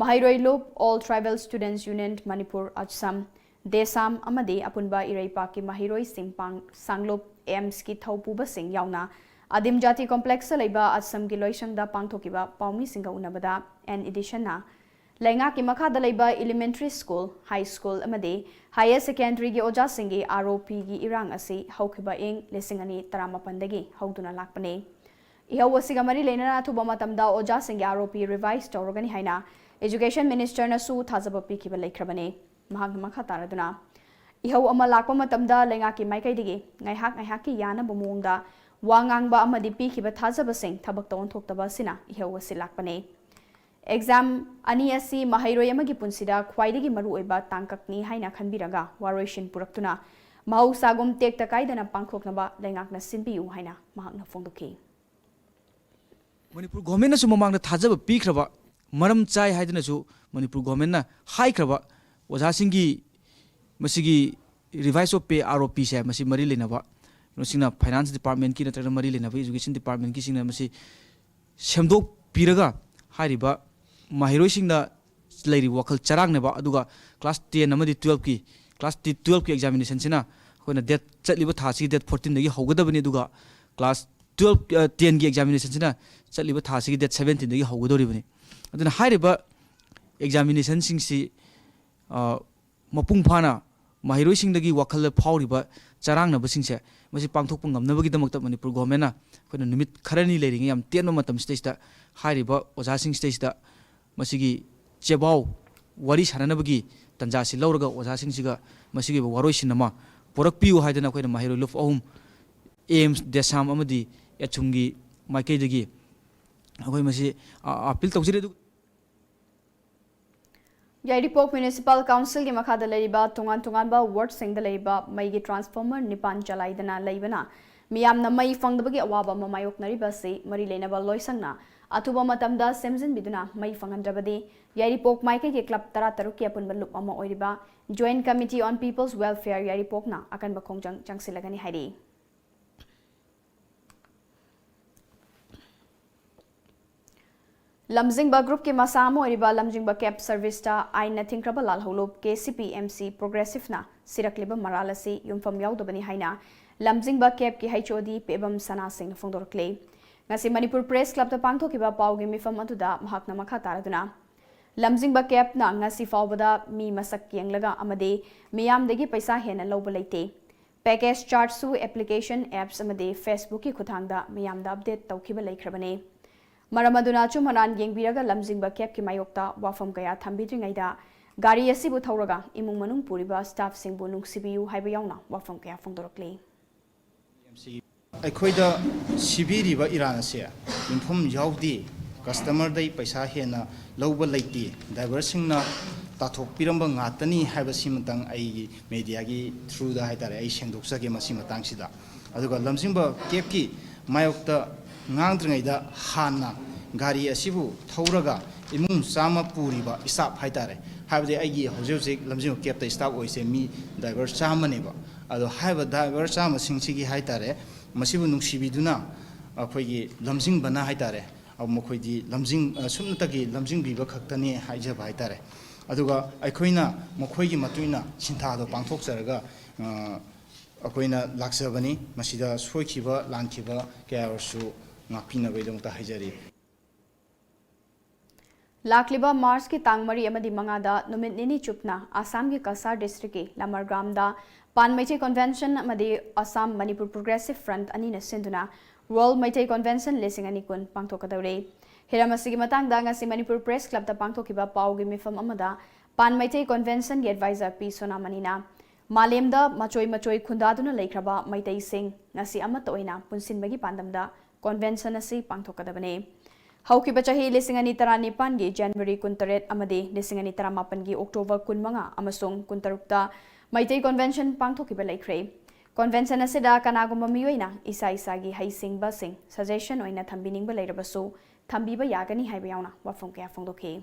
ꯃꯍꯩꯔꯣꯏ ꯂꯨꯞ, All Tribal Students Union Manipur, ATSUM, DESAM ꯑꯃꯗꯤ ꯑꯄꯨꯟꯕ ꯏꯔꯩꯄꯥꯛꯀꯤ ꯃꯍꯩꯔꯣꯏꯁꯤꯡ ꯄꯥꯡ ꯁꯥꯡꯂꯨꯞ, AIMSꯀꯤ ꯊꯧꯄꯨꯕꯁꯤꯡ ꯌꯥꯎꯅ ꯑꯗꯤꯝ ꯖꯥꯇꯤ complexꯇ ꯂꯩꯕ ATSUMꯒꯤ ꯂꯣꯏꯁꯪꯗ ꯄꯥꯡꯊꯣꯛꯈꯤꯕ ꯄꯥꯎꯃꯤꯁꯤꯡꯒ ꯎꯅꯕꯗ N Edisonꯅ ꯂꯩꯉꯥꯛꯀꯤ ꯃꯈꯥꯗ ꯂꯩꯕ elementary school, high school ꯑꯃꯗꯤ higher secondaryꯒꯤ ꯑꯣꯖꯥꯁꯤꯡꯒꯤ ROPꯒꯤ ꯏꯔꯥꯡ ꯑꯁꯤ ꯍꯧꯈꯤꯕ ꯏꯪ ꯂꯤꯁꯤꯡ ꯑꯅꯤ ꯇꯔꯥꯃꯥꯄꯟꯗꯒꯤ ꯍꯧꯗꯨꯅ ꯂꯥꯛꯄꯅꯤ꯫ ꯏꯍꯧ ꯑꯁꯤꯒ ꯃꯔꯤ ꯂꯩꯅꯅ ꯑꯊꯨꯕ ꯃꯇꯝꯗ ꯑꯣꯖꯥꯁꯤꯡꯒꯤ ROP revise ꯇꯧꯔꯒꯅꯤ ꯍꯥꯏꯅ Education Ministerꯅꯁꯨ ꯊꯥꯖꯕ ꯄꯤꯈꯤꯕ ꯂꯩꯈ꯭ꯔꯕꯅꯤ꯫ ꯃꯍꯥꯛꯅ ꯃꯈꯥ ꯇꯥꯔꯗꯨꯅ, ꯏꯍꯧ ꯑꯃ ꯂꯥꯛꯄ ꯃꯇꯝꯗ ꯂꯩꯉꯥꯛꯀꯤ ꯃꯥꯏꯀꯩꯗꯒꯤ ꯉꯥꯏꯍꯥꯛ ꯉꯥꯏꯍꯥꯛꯀꯤ ꯌꯥꯅꯕ ꯃꯑꯣꯡꯗ ꯋꯥ ꯉꯥꯡꯕ ꯑꯃꯗꯤ ꯄꯤꯈꯤꯕ ꯊꯥꯖꯕꯁꯤꯡ ꯊꯕꯛꯇ ꯑꯣꯟꯊꯣꯛꯇꯕ ꯑꯁꯤꯅ ꯏꯍꯧ ꯑꯁꯤ ꯂꯥꯛꯄꯅꯤ꯫ Exam ꯑꯅꯤ ꯑꯁꯤ ꯃꯍꯩꯔꯣꯏ ꯑꯃꯒꯤ ꯄꯨꯟꯁꯤꯗ ꯈ꯭ꯋꯥꯏꯗꯒꯤ ꯃꯔꯨꯑꯣꯏꯕ ꯇꯥꯡꯀꯛꯅꯤ ꯍꯥꯏꯅ ꯈꯟꯕꯤꯔꯒ ꯋꯥꯔꯣꯏꯁꯤꯟ ꯄꯨꯔꯛꯇꯨꯅ ꯃꯍꯧꯁꯥꯒꯨꯝ ꯇꯦꯛꯇ ꯀꯥꯏꯗꯅ ꯄꯥꯡꯊꯣꯛꯅꯕ ꯂꯩꯉꯥꯛꯅ ꯁꯤꯟꯕꯤꯌꯨ ꯍꯥꯏꯅ ꯃꯍꯥꯛꯅ ꯐꯣꯡꯗꯣꯛꯈꯤ꯫ ꯃꯅꯤꯄꯨꯔ ꯒꯣꯔꯃꯦꯟꯅꯁꯨ ꯃꯃꯥꯡꯗ ꯊꯥꯖꯕ ꯄꯤꯈ꯭ꯔꯕ ꯃꯔꯝ ꯆꯥꯏ ꯍꯥꯏꯗꯨꯅꯁꯨ ꯃꯅꯤꯄꯨꯔ ꯒꯣꯔꯃꯦꯟꯅ ꯍꯥꯏꯈ꯭ꯔꯕ ꯑꯣꯖꯥꯁꯤꯡꯒꯤ ꯃꯁꯤꯒꯤ revise of pay, R O P ꯁꯦ, ꯃꯁꯤ ꯃꯔꯤ ꯂꯩꯅꯕ ꯀꯩꯅꯣꯁꯤꯡꯅ, ꯐꯥꯏꯅꯥꯟꯁ ꯗꯤꯄꯥꯔꯠꯃꯦꯟꯀꯤ ꯅꯠꯇ꯭ꯔꯒꯅ ꯃꯔꯤ ꯂꯩꯅꯕ ꯏꯖꯨꯀꯦꯁꯟ ꯗꯤꯄꯥꯔꯠꯃꯦꯟꯀꯤꯁꯤꯡꯅ ꯃꯁꯤ ꯁꯦꯝꯗꯣꯛꯄꯤꯔꯒ, ꯍꯥꯏꯔꯤꯕ ꯃꯍꯩꯔꯣꯏꯁꯤꯡꯗ ꯂꯩꯔꯤꯕ ꯋꯥꯈꯜ ꯆꯔꯥꯡꯅꯕ, ꯑꯗꯨꯒ ꯀ꯭ꯂꯥꯁ ꯇꯦꯟ ꯑꯃꯗꯤ ꯇꯨꯌꯦꯜꯞꯀꯤ, ꯀ꯭ꯂꯥꯁ ꯇꯨꯌꯦꯜꯞꯀꯤ ꯑꯦꯛꯖꯥꯃꯤꯅꯦꯁꯟꯁꯤꯅ ꯑꯩꯈꯣꯏꯅ ꯗꯦꯠ, ꯆꯠꯂꯤꯕ ꯊꯥꯁꯤꯒꯤ ꯗꯦꯠ ꯐꯣꯔꯇꯤꯟꯗꯒꯤ ꯍꯧꯒꯗꯕꯅꯤ, ꯑꯗꯨꯒ ꯀ꯭ꯂꯥꯁ ꯇꯨꯌꯦꯜꯞ, ꯑ, ꯇꯦꯟꯒꯤ ꯑꯦꯛꯖꯥꯃꯤꯅꯦꯁꯟꯁꯤꯅ ꯆꯠꯂꯤꯕ ꯊꯥꯁꯤꯒꯤ ꯗꯦꯠ ꯁꯕꯦꯟꯇꯤꯟꯗꯒꯤ ꯍꯧꯒꯗꯧꯔꯤꯕꯅꯤ꯫ ꯑꯗꯨꯅ ꯍꯥꯏꯔꯤꯕ ꯑꯦꯛꯖꯥꯃꯤꯅꯦꯁꯟꯁꯤꯡꯁꯤ, ꯑ, ꯃꯄꯨꯡ ꯐꯥꯅ ꯃꯍꯩꯔꯣꯏꯁꯤꯡꯗꯒꯤ ꯋꯥꯈꯜꯗ ꯐꯥꯎꯔꯤꯕ ꯆꯔꯥꯡꯅꯕꯁꯤꯡꯁꯦ, ꯃꯁꯤ ꯄꯥꯡꯊꯣꯛꯄ ꯉꯝꯅꯕꯒꯤꯗꯃꯛꯇ ꯃꯅꯤꯄꯨꯔ ꯒꯣꯔꯃꯦꯟꯅ ꯑꯩꯈꯣꯏꯅ ꯅꯨꯃꯤꯠ ꯈꯔꯅꯤ ꯂꯩꯔꯤꯉꯩ ꯌꯥꯝ ꯇꯦꯟꯕ ꯃꯇꯝꯁꯤꯗꯩꯁꯤꯗ ꯍꯥꯏꯔꯤꯕ ꯑꯣꯖꯥꯁꯤꯡꯁꯤꯗꯩꯁꯤꯗ ꯃꯁꯤꯒꯤ ꯆꯦꯕꯥꯎ ꯋꯥꯔꯤ ꯁꯥꯟꯅꯅꯕꯒꯤ ꯇꯥꯟꯖꯥꯁꯤ ꯂꯧꯔꯒ ꯑꯣꯖꯥꯁꯤꯡꯁꯤꯒ ꯃꯁꯤꯒꯤ ꯑꯣꯏꯕ ꯋꯥꯔꯣꯏꯁꯤꯟ ꯑꯃ ꯄꯨꯔꯛꯄꯤꯌꯨ ꯍꯥꯏꯗꯅ ꯑꯩꯈꯣꯏꯅ ꯃꯍꯩꯔꯣꯏ ꯂꯨꯞ ꯑꯍꯨꯝ, ꯑꯦꯝꯁ, ꯗꯦꯁꯥꯝ ꯑꯃꯗꯤ ꯑꯦꯊꯨꯝꯒꯤ ꯃꯥꯏꯀꯩꯗꯒꯤ ꯑꯩꯈꯣꯏ ꯃꯁꯤ, ꯑ, ꯑꯄꯤꯜ ꯇꯧꯖꯔꯤ꯫ ꯑꯗꯨꯒ ꯌꯥꯏꯔꯤꯄꯣꯛ ꯃ꯭ꯌꯨꯅꯤꯁꯤꯄꯥꯜ ꯀꯥꯎꯟꯁꯤꯜꯒꯤ ꯃꯈꯥꯗ ꯂꯩꯔꯤꯕ ꯇꯣꯉꯥꯟ ꯇꯣꯉꯥꯟꯕ ꯋꯥꯔꯗꯁꯤꯡꯗ ꯂꯩꯔꯤꯕ ꯃꯩꯒꯤ ꯇ꯭ꯔꯥꯟꯁꯐꯣꯔꯃꯔ ꯅꯤꯄꯥꯟ ꯆꯂꯥꯏꯗꯅ ꯂꯩꯕꯅ ꯃꯤꯌꯥꯝꯅ ꯃꯩ ꯐꯪꯗꯕꯒꯤ ꯑꯋꯥꯕ ꯑꯃ ꯃꯥꯌꯣꯛꯅꯔꯤꯕ ꯑꯁꯤ ꯃꯔꯤ ꯂꯩꯅꯕ ꯂꯣꯏꯁꯪꯅ ꯑꯊꯨꯕ ꯃꯇꯝꯗ ꯁꯦꯝꯖꯤꯟꯕꯤꯗꯨꯅ ꯃꯩ ꯐꯪꯍꯟꯗ꯭ꯔꯕꯗꯤ ꯌꯥꯏꯔꯤꯄꯣꯛ ꯃꯥꯏꯀꯩꯒꯤ ꯀ꯭ꯂꯕ ꯇꯔꯥꯇꯔꯨꯛꯀꯤ ꯑꯄꯨꯟꯕ ꯂꯨꯞ ꯑꯃ ꯑꯣꯏꯔꯤꯕ Joint Committee on People's Welfare ꯌꯥꯏꯔꯤꯄꯣꯛꯅ ꯑꯀꯟꯕ ꯈꯣꯡꯖꯪ ꯆꯪꯁꯤꯜꯂꯒꯅꯤ ꯍꯥꯏꯔꯤ꯫ ꯂꯝꯖꯤꯡꯕ ꯒ꯭ꯔꯨꯞꯀꯤ ꯃꯁꯥ ꯑꯃ ꯑꯣꯏꯔꯤꯕ ꯂꯝꯖꯤꯡꯕ ꯀꯦꯞ ꯁꯔꯚꯤꯁꯇ ꯑꯥꯏꯟꯅ ꯊꯤꯡꯈ꯭ꯔꯕ ꯂꯥꯜꯍꯧꯂꯨꯞ K C P M C ꯄ꯭ꯔꯣꯒ꯭ꯔꯦꯁꯤꯚꯅ ꯁꯤꯔꯛꯂꯤꯕ ꯃꯔꯥꯜ ꯑꯁꯤ ꯌꯨꯝꯐꯝ ꯌꯥꯎꯗꯕꯅꯤ ꯍꯥꯏꯅ ꯂꯝꯖꯤꯡꯕ ꯀꯦꯞꯀꯤ ꯍꯩꯆ ꯑꯣ ꯗꯤ ꯄꯦꯕꯝ ꯁꯅꯥ ꯁꯤꯡꯅ ꯐꯣꯡꯗꯣꯔꯛꯂꯤ꯫ ꯉꯁꯤ ꯃꯅꯤꯄꯨꯔ ꯄ꯭ꯔꯦꯁ ꯀ꯭ꯂꯕꯇ ꯄꯥꯡꯊꯣꯛꯈꯤꯕ ꯄꯥꯎꯒꯤ ꯃꯤꯐꯝ ꯑꯗꯨꯗ ꯃꯍꯥꯛꯅ ꯃꯈꯥ ꯇꯥꯔꯗꯨꯅ, ꯂꯝꯖꯤꯡꯕ ꯀꯦꯞꯅ ꯉꯁꯤ ꯐꯥꯎꯕꯗ ꯃꯤ ꯃꯁꯛ ꯌꯦꯡꯂꯒ ꯑꯃꯗꯤ ꯃꯤꯌꯥꯝꯗꯒꯤ ꯄꯩꯁꯥ ꯍꯦꯟꯅ ꯂꯧꯕ ꯂꯩꯇꯦ꯫ ꯄꯦꯀꯦꯖ ꯆꯥꯔꯠꯁꯨ ꯑꯦꯄ꯭ꯂꯤꯀꯦꯁꯟ, ꯑꯦꯞꯁ ꯑꯃꯗꯤ ꯐꯦꯁꯕꯨꯛꯀꯤ ꯈꯨꯠꯊꯥꯡꯗ ꯃꯤꯌꯥꯝꯗ ꯑꯞꯗꯦꯠ ꯇꯧꯈꯤꯕ ꯂꯩꯈ꯭ꯔꯕꯅꯤ꯫ ꯃꯔꯝ ꯑꯗꯨꯅ ꯑꯆꯨꯝ ꯑꯔꯥꯟ ꯌꯦꯡꯕꯤꯔꯒ ꯂꯝꯖꯤꯡꯕ ꯀꯦꯞꯀꯤ ꯃꯥꯌꯣꯛꯇ ꯋꯥꯐꯝ ꯀꯌꯥ ꯊꯝꯕꯤꯗ꯭ꯔꯤꯉꯩꯗ ꯒꯥꯔꯤ ꯑꯁꯤꯕꯨ ꯊꯧꯔꯒ ꯏꯃꯨꯡ ꯃꯅꯨꯡ ꯄꯨꯔꯤꯕ ꯁ꯭ꯇꯥꯐꯁꯤꯡꯕꯨ ꯅꯨꯡꯁꯤꯕꯤꯌꯨ ꯍꯥꯏꯕ ꯌꯥꯎꯅ ꯋꯥꯐꯝ ꯀꯌꯥ ꯐꯣꯡꯗꯣꯔꯛꯂꯤ꯫ ꯑꯩꯈꯣꯏꯗ ꯁꯤꯕꯤꯔꯤꯕ ꯏꯔꯥꯟ ꯑꯁꯦ ꯌꯨꯝꯐꯝ ꯌꯥꯎꯗꯦ, ꯀꯁꯇꯃꯔꯗꯩ ꯄꯩꯁꯥ ꯍꯦꯟꯅ ꯂꯧꯕ ꯂꯩꯇꯦ, ꯗ꯭ꯔꯥꯏꯚꯔꯁꯤꯡꯅ ꯇꯥꯊꯣꯛꯄꯤꯔꯝꯕ ꯉꯥꯛꯇꯅꯤ ꯍꯥꯏꯕꯁꯤꯃꯇꯪ ꯑꯩꯒꯤ ꯃꯦꯗꯤꯌꯥꯒꯤ ꯊ꯭ꯔꯨꯗ ꯍꯥꯏꯇꯥꯔꯦ, ꯑꯩ ꯁꯦꯡꯗꯣꯛꯆꯒꯦ ꯃꯁꯤ ꯃꯇꯥꯡꯁꯤꯗ꯫ ꯑꯗꯨꯒ ꯂꯝꯖꯤꯡꯕ ꯀꯦꯞꯀꯤ ꯃꯥꯌꯣꯛꯇ ꯉꯥꯡꯗ꯭ꯔꯤꯉꯩꯗ ꯍꯥꯟꯅ ꯒꯥꯔꯤ ꯑꯁꯤꯕꯨ ꯊꯧꯔꯒ ꯏꯃꯨꯡ ꯆꯥꯝꯃ ꯄꯨꯔꯤꯕ staff ꯍꯥꯏꯇꯥꯔꯦ, ꯍꯥꯏꯕꯗꯤ ꯑꯩꯒꯤ ꯍꯧꯖꯤꯛ ꯍꯧꯖꯤꯛ ꯂꯝꯖꯤꯡꯕ cabꯇ staff ꯑꯣꯏꯁꯦ ꯃꯤ driver ꯆꯥꯝꯃꯅꯦꯕ꯫ ꯑꯗꯣ ꯍꯥꯏꯔꯤꯕ driver ꯆꯥꯝꯃꯁꯤꯡꯁꯤꯒꯤ ꯍꯥꯏꯇꯥꯔꯦ, ꯃꯁꯤꯕꯨ ꯅꯨꯡꯁꯤꯕꯤꯗꯨꯅ ꯑꯩꯈꯣꯏꯒꯤ ꯂꯝꯖꯤꯡꯕꯅ ꯍꯥꯏꯇꯥꯔꯦ, ꯑ, ꯃꯈꯣꯏꯗꯤ ꯂꯝꯖꯤꯡ-, ꯑ, ꯁꯨꯞꯅꯇꯒꯤ ꯂꯝꯖꯤꯡꯕꯤꯕ ꯈꯛꯇꯅꯤ ꯍꯥꯏꯖꯕ ꯍꯥꯏꯇꯥꯔꯦ꯫ ꯑꯗꯨꯒ ꯑꯩꯈꯣꯏꯅ ꯃꯈꯣꯏꯒꯤ ꯃꯇꯨꯡ ꯏꯟꯅ ꯁꯤꯟꯊꯥꯗꯣ ꯄꯥꯡꯊꯣꯛꯆꯔꯒ, ꯑ, ꯑꯩꯈꯣꯏꯅ ꯂꯥꯛꯆꯕꯅꯤ꯫ ꯃꯁꯤꯗ ꯁꯣꯏꯈꯤꯕ ꯂꯥꯟꯈꯤꯕ ꯀꯌꯥ ꯑꯣꯏꯔꯁꯨ ꯉꯥꯛꯄꯤꯅꯕꯒꯤꯗꯃꯛꯇ ꯍꯥꯏꯖꯔꯤ꯫ ꯂꯥꯛꯂꯤꯕ ꯃꯥꯔꯆꯀꯤ ꯇꯥꯡ ꯃꯔꯤ ꯑꯃꯗꯤ ꯃꯉꯥꯗ ꯅꯨꯃꯤꯠ ꯅꯤꯅꯤ ꯆꯨꯞꯅ ꯑꯁꯥꯝꯒꯤ ꯀꯁꯥꯔ districtꯀꯤ ꯂꯃꯔꯒ꯭ꯔꯥꯝꯗ ꯄꯥꯟ ꯃꯩꯇꯩ convention ꯑꯃꯗꯤ ꯑꯁꯥꯝ ꯃꯅꯤꯄꯨꯔ Progressive Front ꯑꯅꯤꯅ ꯁꯤꯟꯗꯨꯅ World ꯃꯩꯇꯩ Convention ꯂꯤꯁꯤꯡ ꯑꯅꯤ ꯀꯨꯟ ꯄꯥꯡꯊꯣꯛꯀꯗꯧꯔꯤ꯫ ꯍꯤꯔꯝ ꯑꯁꯤꯒꯤ ꯃꯇꯥꯡꯗ ꯉꯁꯤ ꯃꯅꯤꯄꯨꯔ Press Clubꯇ ꯄꯥꯡꯊꯣꯛꯈꯤꯕ ꯄꯥꯎꯒꯤ ꯃꯤꯐꯝ ꯑꯃꯗ ꯄꯥꯟ ꯃꯩꯇꯩ Conventionꯒꯤ advisor ꯄꯤ ꯁꯣꯅꯥꯃꯅꯤꯅ ꯃꯥꯂꯦꯝꯗ ꯃꯆꯣꯏ ꯃꯆꯣꯏ ꯈꯨꯟꯗꯥꯗꯨꯅ ꯂꯩꯈ꯭ꯔꯕ ꯃꯩꯇꯩꯁꯤꯡ ꯉꯁꯤ ꯑꯃꯠꯇ ꯑꯣꯏꯅ ꯄꯨꯟꯁꯤꯟꯕꯒꯤ ꯄꯥꯟꯗꯝꯗ convention ꯑꯁꯤ ꯄꯥꯡꯊꯣꯛꯀꯗꯕꯅꯤ꯫ ꯍꯧꯈꯤꯕ ꯆꯍꯤ ꯂꯤꯁꯤꯡ ꯑꯅꯤ ꯇꯔꯥꯅꯤꯄꯥꯟꯒꯤ January ꯀꯨꯟꯇꯔꯦꯠ ꯑꯃꯗꯤ ꯂꯤꯁꯤꯡ ꯑꯅꯤ ꯇꯔꯥꯃꯥꯄꯟꯒꯤ October ꯀꯨꯟꯃꯉꯥ ꯑꯃꯁꯨꯡ ꯀꯨꯟꯇꯔꯨꯛꯇ ꯃꯩꯇꯩ convention ꯄꯥꯡꯊꯣꯛꯈꯤꯕ ꯂꯩꯈ꯭ꯔꯦ꯫ Convention ꯑꯁꯤꯗ ꯀꯅꯥꯒꯨꯝꯕ ꯃꯤꯑꯣꯏꯅ ꯏꯁꯥ ꯏꯁꯥꯒꯤ ꯍꯩꯁꯤꯡꯕꯁꯤꯡ suggestion ꯑꯣꯏꯅ ꯊꯝꯕꯤꯅꯤꯡꯕ ꯂꯩꯔꯕꯁꯨ ꯊꯝꯕꯤꯕ ꯌꯥꯒꯅꯤ ꯍꯥꯏꯕ ꯌꯥꯎꯅ ꯋꯥꯐꯝ ꯀꯌꯥ ꯐꯣꯡꯗꯣꯛꯈꯤ꯫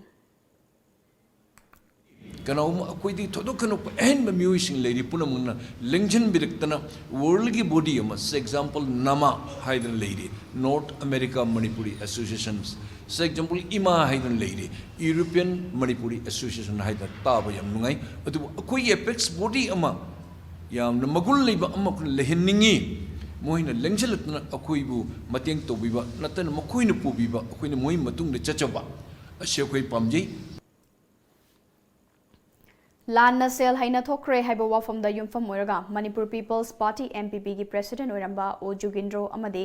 ꯀꯅꯥꯒꯨꯝꯕ ꯑꯩꯈꯣꯏꯗꯒꯤ ꯊꯣꯏꯗꯣꯛ ꯍꯦꯟꯗꯣꯛꯄ ꯑꯍꯦꯟꯕ ꯃꯤꯑꯣꯏꯁꯤꯡ ꯂꯩꯔꯤ ꯄꯨꯝꯅꯃꯛꯅ ꯂꯦꯡꯁꯤꯟꯕꯤꯔꯛꯇꯅ worldꯒꯤ body ꯑꯃ, say example ꯅꯃꯥ ꯍꯥꯏꯗꯅ ꯂꯩꯔꯤ, North America Manipuri Associations, say example ꯏꯃꯥ ꯍꯥꯏꯗꯅ ꯂꯩꯔꯤ, European Manipuri Association ꯍꯥꯏꯗꯅ ꯇꯥꯕ ꯌꯥꯝ ꯅꯨꯡꯉꯥꯏ꯫ ꯑꯗꯨꯕꯨ ꯑꯩꯈꯣꯏꯒꯤ apex body ꯑꯃ ꯌꯥꯝꯅ ꯃꯒꯨꯟ ꯂꯩꯕ ꯑꯃ ꯑꯩꯈꯣꯏꯅ ꯂꯩꯍꯟꯅꯤꯡꯉꯤ꯫ ꯃꯣꯏꯅ ꯂꯦꯡꯁꯤꯜꯂꯛꯇꯅ ꯑꯩꯈꯣꯏꯕꯨ ꯃꯇꯦꯡ ꯇꯧꯕꯤꯕ ꯅꯠꯇꯅ ꯃꯈꯣꯏꯅ ꯄꯨꯕꯤꯕ, ꯑꯩꯈꯣꯏꯅ ꯃꯣꯏ ꯃꯇꯨꯡꯗ ꯆꯠꯆꯕ ꯑꯁꯤ ꯑꯩꯈꯣꯏ ꯄꯥꯝꯖꯩ꯫ ꯂꯥꯟꯅ ꯁꯦꯜ ꯍꯩꯅ ꯊꯣꯛꯈ꯭ꯔꯦ ꯍꯥꯏꯕ ꯋꯥꯐꯝꯗ ꯌꯨꯝꯐꯝ ꯑꯣꯏꯔꯒ Manipur People's Party MPPꯒꯤ President ꯑꯣꯏꯔꯝꯕ ꯑꯣ ꯖꯨꯒꯤꯟꯗ꯭ꯔꯣ ꯑꯃꯗꯤ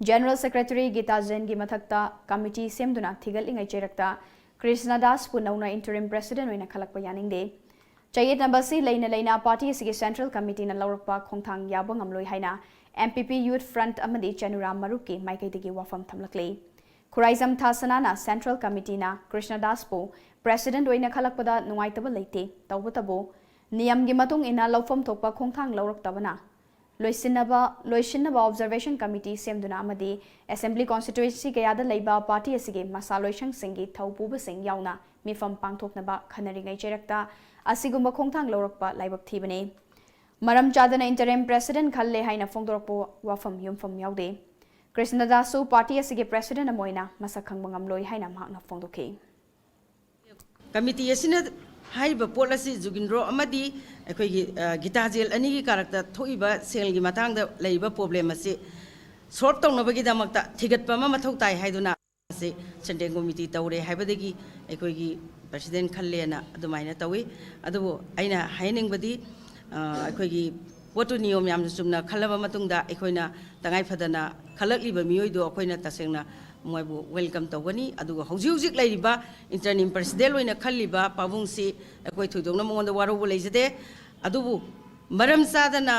General Secretary ꯒꯤꯇꯥ ꯖꯦꯟꯒꯤ ꯃꯊꯛꯇ committee ꯁꯦꯝꯗꯨꯅ ꯊꯤꯒꯠꯂꯤꯉꯩ ꯆꯩꯔꯛꯇ ꯀ꯭ꯔꯤꯁꯅꯗꯥꯁꯄꯨ ꯅꯧꯅ Interim President ꯑꯣꯏꯅ ꯈꯜꯂꯛꯄ ꯌꯥꯅꯤꯡꯗꯦ꯫ ꯆꯌꯦꯠꯅꯕ ꯑꯁꯤ ꯂꯩꯅ ꯂꯩꯅ party ꯑꯁꯤꯒꯤ Central Committeeꯅ ꯂꯧꯔꯛꯄ ꯈꯣꯡꯊꯥꯡ ꯌꯥꯕ ꯉꯝꯂꯣꯏ ꯍꯥꯏꯅ MPP Youth Front ꯑꯃꯗꯤ ꯆꯅꯨꯔꯥꯝ ꯃꯔꯨꯞꯀꯤ ꯃꯥꯏꯀꯩꯗꯒꯤ ꯋꯥꯐꯝ ꯊꯝꯂꯛꯂꯤ꯫ ꯈꯨꯔꯥꯏꯖꯝ ꯊꯥꯁꯅꯥꯅ Central Committeeꯅ ꯀ꯭ꯔꯤꯁꯅꯗꯥꯁꯄꯨ President ꯑꯣꯏꯅ ꯈꯜꯂꯛꯄꯗ ꯅꯨꯡꯉꯥꯏꯇꯕ ꯂꯩꯇꯦ, ꯇꯧꯕꯇꯕꯨ ꯅꯤꯌꯝꯒꯤ ꯃꯇꯨꯡ ꯏꯟꯅ ꯂꯧꯐꯝ ꯊꯣꯛꯄ ꯈꯣꯡꯊꯥꯡ ꯂꯧꯔꯛꯇꯕꯅ ꯂꯣꯏꯁꯤꯟꯅꯕ ꯂꯣꯏꯁꯤꯟꯅꯕ observation committee ꯁꯦꯝꯗꯨꯅ ꯑꯃꯗꯤ assembly constituency ꯀꯌꯥꯗ ꯂꯩꯕ party ꯑꯁꯤꯒꯤ ꯃꯁꯥ ꯂꯣꯏꯁꯪꯁꯤꯡꯒꯤ ꯊꯧ ꯄꯨꯕꯁꯤꯡ ꯌꯥꯎꯅ ꯃꯤꯐꯝ ꯄꯥꯡꯊꯣꯛꯅꯕ ꯈꯟꯅꯔꯤꯉꯩ ꯆꯩꯔꯛꯇ ꯑꯁꯤꯒꯨꯝꯕ ꯈꯣꯡꯊꯥꯡ ꯂꯧꯔꯛꯄ ꯂꯥꯏꯕꯛ ꯊꯤꯕꯅꯤ꯫ ꯃꯔꯝ ꯆꯥꯗꯅ interim president ꯈꯜꯂꯦ ꯍꯥꯏꯅ ꯐꯣꯡꯗꯣꯔꯛꯄ ꯋꯥꯐꯝ ꯌꯨꯝꯐꯝ ꯌꯥꯎꯗꯦ꯫ ꯀ꯭ꯔꯤꯁꯅꯗꯥꯁꯁꯨ party ꯑꯁꯤꯒꯤ president ꯑꯃ ꯑꯣꯏꯅ ꯃꯁꯛ ꯈꯪꯕ ꯉꯝꯂꯣꯏ ꯍꯥꯏꯅ ꯃꯍꯥꯛꯅ ꯐꯣꯡꯗꯣꯛꯈꯤ꯫ ꯀꯃꯤꯇꯤ ꯑꯁꯤꯅ ꯍꯥꯏꯔꯤꯕ ꯄꯣꯠ ꯑꯁꯤ ꯖꯨꯒꯤꯟꯗ꯭ꯔꯣ ꯑꯃꯗꯤ ꯑꯩꯈꯣꯏꯒꯤ ꯒꯤꯇꯥ ꯖꯦꯜ ꯑꯅꯤꯒꯤ ꯀꯥꯔꯛꯇ ꯊꯣꯛꯏꯕ ꯁꯦꯜꯒꯤ ꯃꯇꯥꯡꯗ ꯂꯩꯔꯤꯕ problem ꯑꯁꯤ solve ꯇꯧꯅꯕꯒꯤꯗꯃꯛꯇ ꯊꯤꯒꯠꯄ ꯑꯃ ꯃꯊꯧ ꯇꯥꯏ ꯍꯥꯏꯗꯨꯅ ꯑꯁꯤ central committee ꯇꯧꯔꯦ ꯍꯥꯏꯕꯗꯒꯤ ꯑꯩꯈꯣꯏꯒꯤ president ꯈꯜꯂꯦꯅ ꯑꯗꯨꯃꯥꯏꯅ ꯇꯧꯏ꯫ ꯑꯗꯨꯕꯨ ꯑꯩꯅ ꯍꯥꯏꯅꯤꯡꯕꯗꯤ ꯑꯩꯈꯣꯏꯒꯤ ꯄꯣꯠꯇꯨ ꯅꯤꯌꯣꯝ ꯌꯥꯝꯅ ꯆꯨꯝꯅ ꯈꯜꯂꯕ ꯃꯇꯨꯡꯗ ꯑꯩꯈꯣꯏꯅ ꯇꯉꯥꯏ ꯐꯗꯅ ꯈꯜꯂꯛꯂꯤꯕ ꯃꯤꯑꯣꯏꯗꯣ ꯑꯩꯈꯣꯏꯅ ꯇꯁꯦꯡꯅ ꯃꯣꯏꯕꯨ welcome ꯇꯧꯒꯅꯤ꯫ ꯑꯗꯨꯒ ꯍꯧꯖꯤꯛ ꯍꯧꯖꯤꯛ ꯂꯩꯔꯤꯕ interim president ꯑꯣꯏꯅ ꯈꯜꯂꯤꯕ ꯄꯥꯕꯨꯡꯁꯤ ꯑꯩꯈꯣꯏ ꯊꯣꯏꯗꯣꯛꯅ ꯃꯉꯣꯟꯗ ꯋꯥꯔꯧꯕ ꯂꯩꯖꯗꯦ꯫ ꯑꯗꯨꯕꯨ ꯃꯔꯝ ꯆꯥꯗꯅ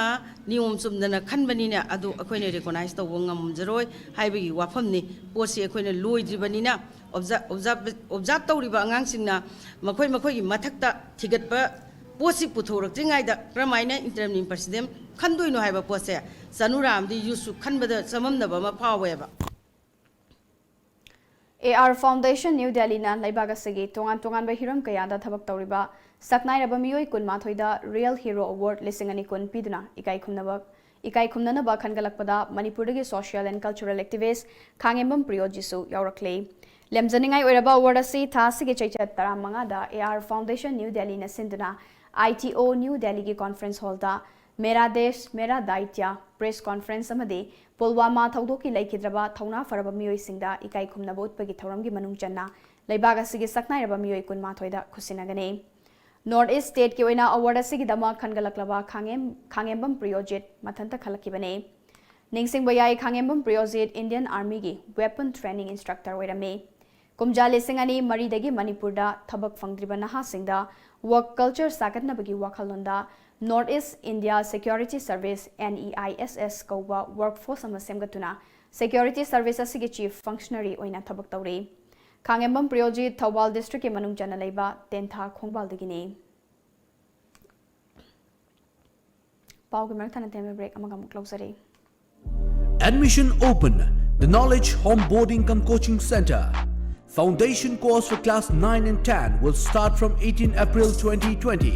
ꯅꯤꯌꯣꯝ ꯆꯨꯝꯗꯅ ꯈꯟꯕꯅꯤꯅ ꯑꯗꯨ ꯑꯩꯈꯣꯏꯅ recognize ꯇꯧꯕ ꯉꯝꯖꯔꯣꯏ ꯍꯥꯏꯕꯒꯤ ꯋꯥꯐꯝꯅꯤ꯫ ꯄꯣꯠꯁꯤ ꯑꯩꯈꯣꯏꯅ ꯂꯣꯏꯗ꯭ꯔꯤꯕꯅꯤꯅ observe observe observe ꯇꯧꯔꯤꯕ ꯑꯉꯥꯡꯁꯤꯡꯅ ꯃꯈꯣꯏ ꯃꯈꯣꯏꯒꯤ ꯃꯊꯛꯇ ꯊꯤꯒꯠꯄ ꯄꯣꯠꯁꯤ ꯄꯨꯊꯣꯔꯛꯇ꯭ꯔꯤꯉꯩꯗ ꯀꯔꯝꯍꯥꯏꯅ interim president ꯈꯟꯗꯣꯏꯅꯣ ꯍꯥꯏꯕ ꯄꯣꯠꯁꯦ ꯆꯅꯨꯔꯥꯝꯗꯤ youthꯁꯨ ꯈꯟꯕꯗ ꯆꯃꯝꯅꯕ ꯑꯃ ꯐꯥꯎꯋꯦꯕ꯫ AR Foundation New Delhiꯅ ꯂꯩꯕꯥꯛ ꯑꯁꯤꯒꯤ ꯇꯣꯉꯥꯟ ꯇꯣꯉꯥꯟꯕ ꯍꯤꯔꯝ ꯀꯌꯥꯗ ꯊꯕꯛ ꯇꯧꯔꯤꯕ ꯁꯛꯅꯥꯏꯔꯕ ꯃꯤꯑꯣꯏ ꯀꯨꯟꯃꯥꯊꯣꯏꯗ Real Hero Award ꯂꯤꯁꯤꯡ ꯑꯅꯤ ꯀꯨꯟ ꯄꯤꯗꯨꯅ ꯏꯀꯥꯏ ꯈꯨꯝꯅꯕ ꯏꯀꯥꯏ ꯈꯨꯝꯅꯅꯕ ꯈꯟꯒꯠꯂꯛꯄꯗ ꯃꯅꯤꯄꯨꯔꯗꯒꯤ social and cultural activist ꯈꯥꯉꯦꯝꯕꯝ ꯄ꯭ꯔꯤꯌꯣꯖꯤꯠꯁꯨ ꯌꯥꯎꯔꯛꯂꯦ꯫ ꯂꯦꯝꯖꯅꯤꯡꯉꯥꯏ ꯑꯣꯏꯔꯕ award ꯑꯁꯤ ꯊꯥ ꯑꯁꯤꯒꯤ ꯆꯩꯆꯠ ꯇꯔꯥꯃꯉꯥꯗ AR Foundation New Delhiꯅ ꯁꯤꯟꯗꯨꯅ ITO New Delhiꯒꯤ conference hallꯗ Mera Desh Mera Daitya press conference ꯑꯃꯗꯤ ꯄꯨꯜꯋꯥꯃꯥ ꯊꯧꯗꯣꯛꯀꯤ ꯂꯩꯈꯤꯗ꯭ꯔꯕ ꯊꯧꯅꯥ ꯐꯔꯕ ꯃꯤꯑꯣꯏꯁꯤꯡꯗ ꯏꯀꯥꯏ ꯈꯨꯝꯅꯕ ꯎꯠꯄꯒꯤ ꯊꯧꯔꯝꯒꯤ ꯃꯅꯨꯡ ꯆꯟꯅ ꯂꯩꯕꯥꯛ ꯑꯁꯤꯒꯤ ꯁꯛꯅꯥꯏꯔꯕ ꯃꯤꯑꯣꯏ ꯀꯨꯟꯃꯥꯊꯣꯏꯗ ꯈꯨꯠꯁꯤꯟꯅꯒꯅꯤ꯫ North East stateꯀꯤ ꯑꯣꯏꯅ award ꯑꯁꯤꯒꯤꯗꯃꯛ ꯈꯟꯒꯠꯂꯛꯂꯕ ꯈꯥꯉꯦꯝ ꯈꯥꯉꯦꯝꯕꯝ ꯄ꯭ꯔꯤꯌꯣꯖꯤꯠ ꯃꯊꯟꯇ ꯈꯜꯂꯛꯈꯤꯕꯅꯤ꯫ ꯅꯤꯡꯁꯤꯡꯕ ꯌꯥꯏ, ꯈꯥꯉꯦꯝꯕꯝ ꯄ꯭ꯔꯤꯌꯣꯖꯤꯠ Indian Armyꯒꯤ weapon training instructor ꯑꯣꯏꯔꯝꯃꯤ꯫ ꯀꯨꯝꯖꯥ ꯂꯤꯁꯤꯡ ꯑꯅꯤ ꯃꯔꯤꯗꯒꯤ ꯃꯅꯤꯄꯨꯔꯗ ꯊꯕꯛ ꯐꯪꯗ꯭ꯔꯤꯕ ꯅꯍꯥꯁꯤꯡꯗ work culture ꯁꯥꯒꯠꯅꯕꯒꯤ ꯋꯥꯈꯜꯂꯣꯟꯗ North East India Security Service, NEISS ꯀꯧꯕ workforce ꯑꯃ ꯁꯦꯝꯒꯠꯇꯨꯅ security service ꯑꯁꯤꯒꯤ chief functionary ꯑꯣꯏꯅ ꯊꯕꯛ ꯇꯧꯔꯤ꯫ ꯈꯥꯉꯦꯝꯕꯝ ꯄ꯭ꯔꯤꯌꯣꯖꯤꯠ ꯊꯧꯕꯥꯜ districtꯀꯤ ꯃꯅꯨꯡ ꯆꯟꯅ ꯂꯩꯕ ꯇꯦꯟꯊꯥ ꯈꯣꯡꯕꯥꯜꯗꯒꯤꯅꯤ꯫ ꯄꯥꯎꯒꯤ ꯃꯔꯛ ꯊꯠꯅ ꯇꯦꯟꯕ break ꯑꯃꯒ ꯑꯃꯨꯛ ꯂꯧꯖꯔꯤ꯫ Admission open. The Knowledge Home Boarding cum Coaching Center. Foundation course for class nine and ten will start from eighteen April twenty twenty,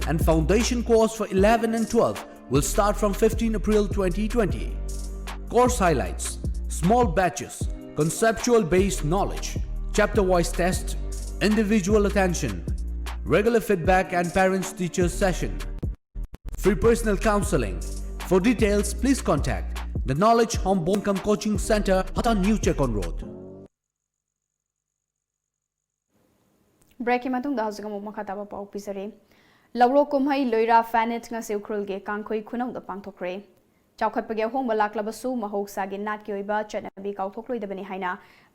and foundation course for eleven and twelve will start from fifteen April twenty twenty. Course highlights: small batches, conceptual based knowledge, chapter wise test, individual attention, regular feedback and parents teachers session, free personal counseling. For details, please contact the Knowledge Home Boarding cum Coaching Center, Hata New Chekon Road. Breakꯀꯤ ꯃꯇꯨꯡꯗ ꯍꯧꯖꯤꯛ ꯑꯃꯨꯛ ꯃꯈꯥ ꯇꯥꯕ ꯄꯥꯎ ꯄꯤꯖꯔꯤ꯫ ꯂꯧꯔꯣꯛ ꯀꯨꯝꯍꯩ ꯂꯣꯏꯔꯥ ꯐꯦꯅꯦꯠ ꯉꯁꯤ ꯎꯈ꯭ꯔꯨꯜꯒꯤ ꯀꯥꯡꯈꯨꯏ ꯈꯨꯅꯧꯗ ꯄꯥꯡꯊꯣꯛꯈ꯭ꯔꯦ꯫ ꯆꯥꯎꯈꯠꯄꯒꯤ ꯑꯍꯣꯡꯕ ꯂꯥꯛꯂꯕꯁꯨ ꯃꯍꯧꯁꯥꯒꯤ ꯅꯥꯠꯀꯤ ꯑꯣꯏꯕ ꯆꯠꯅꯕꯤ ꯀꯥꯎꯊꯣꯛꯂꯣꯏꯗꯕꯅꯤ ꯍꯥꯏꯅ